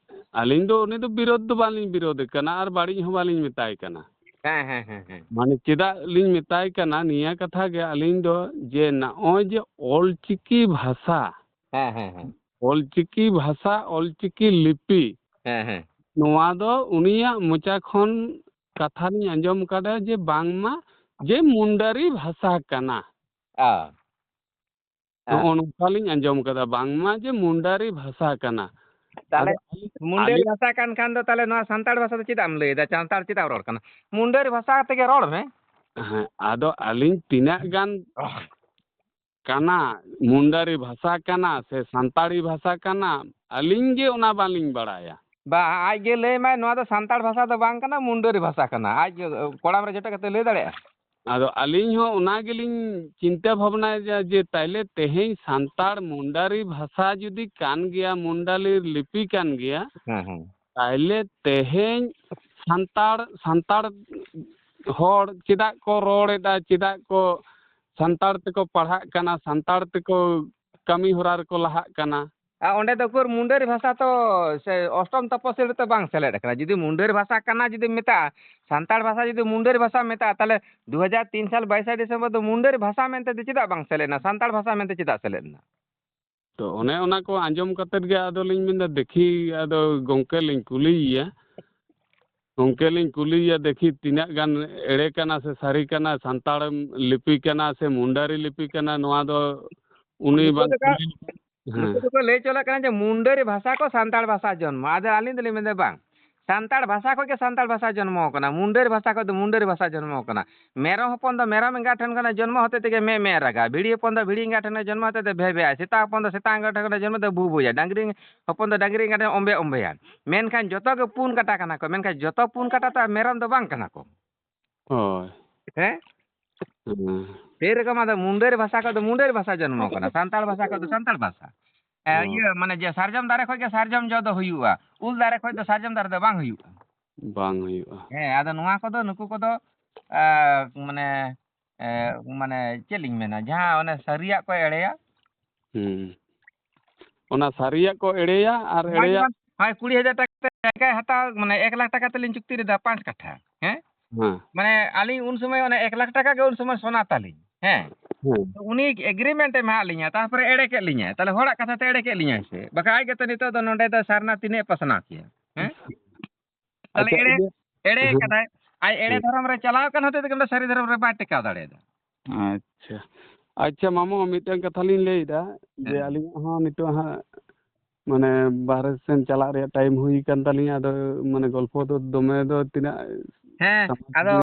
ᱟᱹᱞᱤᱧ ᱫᱚ ᱩᱱᱤ ᱫᱚ ᱵᱤᱨᱳᱫᱷ ᱫᱚ ᱵᱟᱹᱞᱤᱧ ᱵᱤᱨᱳᱫᱷ ᱠᱟᱱᱟ ᱟᱨ ᱵᱟᱹᱲᱤᱡ ᱦᱚᱸ ᱵᱟᱹᱞᱤᱧ ᱢᱮᱛᱟᱭ ᱠᱟᱱᱟ᱾ ᱦᱮᱸ, ᱦᱮᱸ, ᱦᱮᱸ, ᱦᱮᱸ᱾ ᱢᱟᱱᱮ ᱪᱮᱫᱟᱜ ᱞᱤᱧ ᱢᱮᱛᱟᱭ ᱠᱟᱱᱟ ᱱᱤᱭᱟᱹ ᱠᱟᱛᱷᱟ ᱜᱮ, ᱟᱹᱞᱤᱧ ᱫᱚ ᱡᱮ ᱱᱚᱜᱼᱚᱭ ᱡᱮ ᱚᱞᱪᱤᱠᱤ ᱵᱷᱟᱥᱟ, ᱦᱮᱸ, ᱦᱮᱸ, ᱦᱮᱸ᱾ ᱚᱞᱪᱤᱠᱤ ᱵᱷᱟᱥᱟ, ᱚᱞᱪᱤᱠᱤ ᱞᱤᱯᱤ, ᱦᱮᱸ, ᱦᱮᱸ᱾ ᱱᱚᱣᱟ ᱫᱚ ᱩᱱᱤᱭᱟᱜ ᱢᱚᱪᱟ ᱠᱷᱚᱱ ᱠᱟᱛᱷᱟ ᱞᱤᱧ ᱟᱸᱡᱚᱢ ᱠᱟᱫᱟ ᱡᱮ ᱵᱟᱝᱢᱟ ᱡᱮ ᱢᱩᱱᱰᱟᱨᱤ ᱵᱷᱟᱥᱟ ᱠᱟᱱᱟ᱾ ᱚ᱾ ᱦᱮᱸ᱾ ᱱᱚᱜᱼᱚ ᱱᱚᱝᱠᱟ ᱞᱤᱧ ᱟᱸᱡᱚᱢ ᱠᱟᱫᱟ, ᱵᱟᱝᱢᱟ ᱡᱮ ᱢᱩᱱᱰᱟᱨᱤ ᱵᱷᱟᱥᱟ ᱠᱟᱱᱟ᱾ ᱛᱟᱦᱞᱮ ᱟᱫᱚ ᱟᱹᱞᱤᱧ, ᱢᱩᱱᱰᱟᱹᱨᱤ ᱟᱹᱞᱤᱧ ᱵᱷᱟᱥᱟ ᱠᱟᱱ ᱠᱷᱟᱱ ᱫᱚ ᱛᱟᱦᱞᱮ ᱱᱚᱣᱟ ᱥᱟᱱᱛᱟᱲ ᱵᱷᱟᱥᱟ ᱫᱚ ᱪᱮᱫᱟᱜ ᱮᱢ ᱞᱟᱹᱭ ᱮᱫᱟ? ᱥᱟᱱᱛᱟᱲ ᱪᱮᱫᱟᱜ ᱮᱢ ᱨᱚᱲ ᱠᱟᱱᱟ? ᱢᱩᱱᱰᱟᱹᱨᱤ ᱵᱷᱟᱥᱟ ᱛᱮᱜᱮ ᱨᱚᱲ ᱢᱮ᱾ ᱦᱮᱸ, ᱟᱫᱚ ᱟᱹᱞᱤᱧ ᱛᱤᱱᱟᱹᱜ ᱜᱟᱱ ᱠᱟᱱᱟ, ᱢᱩᱱᱰᱟᱨᱤ ᱵᱷᱟᱥᱟ ᱠᱟᱱᱟ ᱥᱮ ᱥᱟᱱᱛᱟᱲᱤ ᱵᱷᱟᱥᱟ ᱠᱟᱱᱟ, ᱟᱹᱞᱤᱧ ᱜᱮ ᱚᱱᱟ ᱵᱟᱹᱞᱤᱧ ᱵᱟᱲᱟᱭᱟ᱾ ᱵᱟ, ᱟᱡ ᱜᱮ ᱞᱟᱹᱭ ᱢᱟᱭ, ᱱᱚᱣᱟ ᱫᱚ ᱥᱟᱱᱛᱟᱲ ᱵᱷᱟᱥᱟ ᱫᱚ ᱵᱟᱝ ᱠᱟᱱᱟ, ᱢᱩᱱᱰᱟᱹᱨᱤ ᱵᱷᱟᱥᱟ ᱠᱟᱱᱟ᱾ ᱟᱡ ᱜᱮ, ᱠᱚᱲᱟᱢ ᱨᱮ ᱡᱚᱴᱮᱫ ᱠᱟᱛᱮ ᱞᱟᱹᱭ ᱫᱟᱲᱮᱭᱟᱜᱼᱟ᱾ ᱟᱫᱚ ᱟᱹᱞᱤᱧ ᱦᱚᱸ ᱚᱱᱟ ᱜᱮᱞᱤᱧ ᱪᱤᱱᱛᱟᱹ ᱵᱷᱟᱵᱽᱱᱟᱭᱮᱫᱟ ᱡᱮ ᱛᱟᱦᱞᱮ ᱛᱮᱦᱮᱧ ᱥᱟᱱᱛᱟᱲ ᱢᱩᱱᱰᱟᱨᱤ ᱵᱷᱟᱥᱟ ᱡᱩᱫᱤ ᱠᱟᱱ ᱜᱮᱭᱟ, ᱢᱩᱱᱰᱟᱨᱤ ᱞᱤᱯᱤ ᱠᱟᱱ ᱜᱮᱭᱟ, ᱦᱮᱸ, ᱦᱮᱸ᱾ ᱛᱟᱦᱞᱮ ᱛᱮᱦᱮᱧ ᱥᱟᱱᱛᱟᱲ, ᱥᱟᱱᱛᱟᱲ ᱦᱚᱲ ᱪᱮᱫᱟᱜ ᱠᱚ ᱨᱚᱲ ᱮᱫᱟ, ᱪᱮᱫᱟᱜ ᱠᱚ ᱥᱟᱱᱛᱟᱲ ᱛᱮᱠᱚ ᱯᱟᱲᱦᱟᱜ ᱠᱟᱱᱟ, ᱥᱟᱱᱛᱟᱲ ᱛᱮᱠᱚ ᱠᱟᱹᱢᱤ ᱦᱚᱨᱟ ᱨᱮᱠᱚ ᱞᱟᱦᱟᱜ ᱠᱟᱱᱟ? ᱟᱨ ᱚᱸᱰᱮ ᱫᱚ ᱩᱠᱩᱨ ᱢᱩᱱᱰᱟᱹᱨᱤ ᱵᱷᱟᱥᱟ ᱛᱚ ᱥᱮ ᱚᱥᱴᱚᱢ ᱛᱚᱯᱚᱥᱤᱞ ᱨᱮᱛᱚ ᱵᱟᱝ ᱥᱮᱞᱮᱫ ᱟᱠᱟᱱᱟ᱾ ᱡᱩᱫᱤ ᱢᱩᱱᱰᱟᱹᱨᱤ ᱵᱷᱟᱥᱟ ᱠᱟᱱᱟ ᱡᱩᱫᱤᱢ ᱢᱮᱛᱟᱜᱼᱟ, ᱥᱟᱱᱛᱟᱲ ᱵᱷᱟᱥᱟ ᱡᱩᱫᱤ ᱢᱩᱱᱰᱟᱹᱨᱤ ᱵᱷᱟᱥᱟ ᱢᱮᱛᱟᱜᱼᱟ, ᱛᱟᱦᱞᱮ ᱫᱩ ᱦᱟᱡᱟᱨ ᱛᱤᱱ ᱥᱟᱞ ᱵᱟᱭᱤᱥᱟ ᱰᱤᱥᱮᱢᱵᱚᱨ ᱫᱚ ᱢᱩᱱᱰᱟᱹᱨᱤ ᱵᱷᱟᱥᱟ ᱢᱮᱱᱛᱮ ᱫᱚ ᱪᱮᱫᱟᱜ ᱵᱟᱝ ᱥᱮᱞᱮᱫ ᱮᱱᱟ? ᱥᱟᱱᱛᱟᱲ ᱵᱷᱟᱥᱟ ᱢᱮᱱᱛᱮ ᱪᱮᱫᱟᱜ ᱥᱮᱞᱮᱫ ᱮᱱᱟ? ᱛᱚ ᱚᱱᱮ ᱚᱱᱟ ᱠᱚ ᱟᱸᱡᱚᱢ ᱠᱟᱛᱮᱫ ᱜᱮ ᱟᱫᱚ ᱞᱤᱧ ᱢᱮᱱᱫᱟ, ᱫᱮᱠᱷᱤ, ᱟᱫᱚ ᱜᱚᱝᱠᱮ ᱞᱤᱧ ᱠᱩᱞᱤᱭᱮᱭᱟ, ᱜᱚᱝᱠᱮ ᱞᱤᱧ ᱠᱩᱞᱤᱭᱮᱭᱟ, ᱫᱮᱠᱷᱤ ᱛᱤᱱᱟᱹᱜ ᱜᱟᱱ ᱮᱲᱮ ᱠᱟᱱᱟ ᱥᱮ ᱥᱟᱹᱨᱤ ᱠᱟᱱᱟ, ᱥᱟᱱᱛᱟᱲ ᱞᱤᱯᱤ ᱠᱟᱱᱟ ᱥᱮ ᱢᱩᱱᱰᱟᱨᱤ ᱞᱤᱯᱤ ᱠᱟᱱᱟ, ᱱᱚᱣᱟ ᱫᱚ ᱩᱱᱤ ᱱᱤᱛᱚᱜ ᱵᱟᱝ ᱞᱮᱠᱟ- ᱠᱩᱞᱤ ᱞᱮᱠᱷᱟᱱ ᱱᱩᱠᱩ ᱫᱚᱠᱚ ᱞᱟᱹᱭ ᱪᱚᱞᱮᱫ ᱠᱟᱱᱟ ᱡᱮ ᱢᱩᱱᱰᱟᱹᱨᱤ ᱵᱷᱟᱥᱟ ᱠᱚ ᱥᱟᱱᱛᱟᱲ ᱵᱷᱟᱥᱟ ᱡᱚᱱᱢᱚ᱾ ᱟᱫᱚ ᱟᱹᱞᱤᱧ ᱫᱚᱞᱤᱧ ᱢᱮᱱᱫᱟ ᱵᱟᱝ, ᱥᱟᱱᱛᱟᱲ ᱵᱷᱟᱥᱟ ᱠᱷᱚᱱ ᱜᱮ ᱥᱟᱱᱛᱟᱲ ᱵᱷᱟᱥᱟ ᱡᱚᱱᱢᱚ ᱟᱠᱟᱱᱟ, ᱢᱩᱱᱰᱟᱹᱨᱤ ᱵᱷᱟᱥᱟ ᱠᱷᱚᱱ ᱫᱚ ᱢᱩᱱᱰᱟᱹᱨᱤ ᱵᱷᱟᱥᱟ ᱡᱚᱱᱢᱚ ᱟᱠᱟᱱᱟ᱾ ᱢᱮᱨᱚᱢ ᱦᱚᱯᱚᱱ ᱫᱚ ᱢᱮᱨᱚᱢ ᱮᱸᱜᱟ ᱴᱷᱮᱱ ᱠᱷᱚᱱᱟᱜ ᱡᱚᱱᱢᱚ ᱦᱚᱛᱮ ᱛᱮᱜᱮ ᱢᱮ ᱢᱮ ᱨᱟᱜᱟ, ᱵᱷᱤᱲᱤ ᱦᱚᱯᱚᱱ ᱫᱚ ᱵᱷᱤᱲᱤ ᱮᱸᱜᱟ ᱴᱷᱮᱱ ᱡᱚᱱᱢᱚ ᱦᱚᱛᱮ ᱛᱮ ᱵᱷᱮ ᱵᱷᱮ ᱟᱭ, ᱥᱮᱛᱟ ᱦᱚᱯᱚᱱ ᱫᱚ ᱥᱮᱛᱟ ᱮᱸᱜᱟ ᱴᱷᱮᱱ ᱠᱷᱚᱱᱟᱜ ᱡᱚᱱᱢᱚ ᱫᱚ ᱵᱷᱩ ᱵᱷᱩᱭᱟ, ᱰᱟᱝᱨᱤ ᱦᱚᱯᱚᱱ ᱫᱚ ᱰᱟᱝᱨᱤ ᱮᱸᱜᱟ ᱴᱷᱮᱱ ᱚᱢᱵᱮ ᱚᱢᱵᱮᱭᱟ᱾ ᱢᱮᱱᱠᱷᱟᱱ ᱡᱚᱛᱚ ᱜᱮ ᱯᱩᱱ ᱠᱟᱴᱟ ᱠᱟᱱᱟ ᱠᱚ, ᱢᱮᱱᱠᱷᱟᱱ ᱡᱚᱛᱚ ᱯᱩᱱ ᱠᱟᱴᱟ ᱛᱚ ᱟᱨ ᱢᱮᱨᱚᱢ ᱫᱚ ᱵᱟᱝ ᱠᱟᱱᱟ ᱠᱚ᱾ ᱦᱳᱭ᱾ ᱦᱮᱸ? ᱦᱮᱸ᱾ ᱥᱮᱭ ᱨᱚᱠᱚᱢ ᱟᱫᱚ ᱢᱩᱱᱰᱟᱹᱨᱤ ᱵᱷᱟᱥᱟ ᱠᱷᱚᱱ ᱫᱚ ᱢᱩᱱᱰᱟᱹᱨᱤ ᱵᱷᱟᱥᱟ ᱡᱚᱱᱢᱚ ᱠᱟᱱᱟ, ᱥᱟᱱᱛᱟᱲ ᱵᱷᱟᱥᱟ ᱠᱷᱚᱱ ᱫᱚ ᱥᱟᱱᱛᱟᱲ ᱵᱷᱟᱥᱟ᱾ ᱮ, ᱦᱳᱭ᱾ ᱤᱭᱟᱹ, ᱢᱟᱱᱮ ᱡᱮ ᱥᱟᱨᱡᱚᱢ ᱫᱟᱨᱮ ᱠᱷᱚᱱ ᱜᱮ ᱥᱟᱨᱡᱚᱢ ᱡᱚ ᱫᱚ ᱦᱩᱭᱩᱜᱼᱟ, ᱩᱞ ᱫᱟᱨᱮ ᱠᱷᱚᱱ ᱫᱚ ᱥᱟᱨᱡᱚᱢ ᱫᱟᱨᱮ ᱫᱚ ᱵᱟᱝ ᱦᱩᱭᱩᱜᱼᱟ᱾ ᱵᱟᱝ ᱦᱩᱭᱩᱜᱼᱟ᱾ ᱦᱮᱸ, ᱟᱫᱚ ᱱᱚᱣᱟ ᱠᱚᱫᱚ ᱱᱩᱠᱩ ᱠᱚᱫᱚ, ᱟ, ᱢᱟᱱᱮ, ᱮ, ᱢᱟᱱᱮ ᱪᱮᱫ ᱞᱤᱧ ᱢᱮᱱᱟ, ᱡᱟᱦᱟᱸ ᱚᱱᱮ ᱥᱟᱹᱨᱤᱭᱟᱜ ᱠᱚ ᱮᱲᱮᱭᱟ᱾ ᱦᱩᱸ᱾ ᱚᱱᱟ ᱥᱟᱹᱨᱤᱭᱟᱜ ᱠᱚ ᱮᱲᱮᱭᱟ ᱟᱨ ᱱᱚᱜᱼᱚᱭ ᱮᱲᱮᱭᱟᱜ ᱡᱮᱢᱚᱱ, ᱦᱳᱭ, ᱠᱩᱲᱤ ᱦᱟᱡᱟᱨ ᱴᱟᱠᱟ ᱛᱮ ᱡᱟᱭᱜᱟᱭ ᱦᱟᱛᱟᱣ, ᱢᱟᱱᱮ ᱮᱠ ᱞᱟᱠᱷ ᱴᱟᱠᱟ ᱛᱮᱞᱤᱧ ᱪᱩᱠᱛᱤ ᱞᱮᱫᱟ ᱯᱟᱸᱪ ᱠᱟᱴᱷᱟ, ᱦᱮᱸ? ᱦᱮᱸ᱾ ᱢᱟᱱᱮ ᱟᱹᱞᱤᱧ ᱩᱱ ᱥᱚᱢᱚᱭ ᱚᱱᱮ ᱮᱠ ᱞᱟᱠᱷ ᱴᱟᱠᱟ ᱜᱮ ᱩᱱ ᱥᱚᱢᱚᱭ ᱥᱚᱱᱟ ᱛᱟᱹᱞᱤᱧ, ᱦᱮᱸ? ᱦᱮᱸ᱾ ᱛᱚ ᱩᱱᱤ agreement ᱮ ᱮᱢᱟᱜ ᱞᱤᱧᱟ, ᱛᱟᱨᱯᱚᱨᱮ ᱮᱲᱮ ᱠᱮᱫ ᱞᱤᱧᱟᱭ᱾ ᱛᱟᱦᱞᱮ ᱦᱚᱲᱟᱜ ᱠᱟᱛᱷᱟ ᱛᱮ ᱮᱲᱮ ᱠᱮᱫ ᱞᱤᱧᱟᱭ ᱥᱮ? ᱵᱟᱠᱷᱟᱱ ᱟᱡ ᱜᱮᱛᱚ ᱱᱤᱛᱚᱜ ᱫᱚ ᱱᱚᱰᱮ ᱫᱚ ᱥᱟᱨᱱᱟ ᱛᱤᱱᱟᱹᱜ ᱮ ᱯᱟᱥᱱᱟᱣ ᱠᱮᱭᱟ, ᱦᱮᱸ? ᱛᱟᱦᱞᱮ ᱟᱪᱪᱷᱟ, ᱮᱲᱮ, ᱤᱭᱟᱹ, ᱮᱲᱮ ᱦᱮᱸ, ᱠᱟᱫᱟᱭ᱾ ᱟᱡ ᱮᱲᱮ ᱦᱮᱸ᱾ ᱫᱷᱚᱨᱚᱢ ᱨᱮ ᱪᱟᱞᱟᱣ ᱠᱟᱱ ᱦᱚᱛᱮᱡ ᱛᱮ ᱱᱚᱰᱮ ᱥᱟᱹᱨᱤ ᱫᱷᱚᱨᱚᱢ ᱨᱮ ᱵᱟᱭ ᱴᱮᱠᱟᱣ ᱫᱟᱲᱮᱭᱟᱫᱟ᱾ ᱟᱪᱪᱷᱟ᱾ ᱟᱪᱪᱷᱟ ᱢᱟᱢᱚ, ᱢᱤᱫᱴᱟᱝ ᱠᱟᱛᱷᱟ ᱞᱤᱧ ᱞᱟᱹᱭᱫᱟ ᱡᱮ ᱦᱮᱸ᱾ ᱟᱹᱞᱤᱧᱟᱜ ᱦᱚᱸ ᱱᱤᱛᱚᱜ ᱦᱟᱸᱜ ᱢᱟᱱᱮ ᱵᱟᱦᱨᱮ ᱥᱮᱱ ᱪᱟᱞᱟᱜ ᱨᱮᱭᱟᱜ time ᱦᱩᱭ ᱠᱟᱱ ᱛᱟᱹᱞᱤᱧᱟ, ᱟᱫᱚ ᱢᱟᱱᱮ ᱜᱚᱞᱯᱚ ᱫᱚ ᱫᱚᱢᱮ ᱫᱚ ᱛᱤᱱᱟᱹᱜ ᱦᱮᱸ, ᱥᱟᱢᱟᱝ ᱟᱫᱚ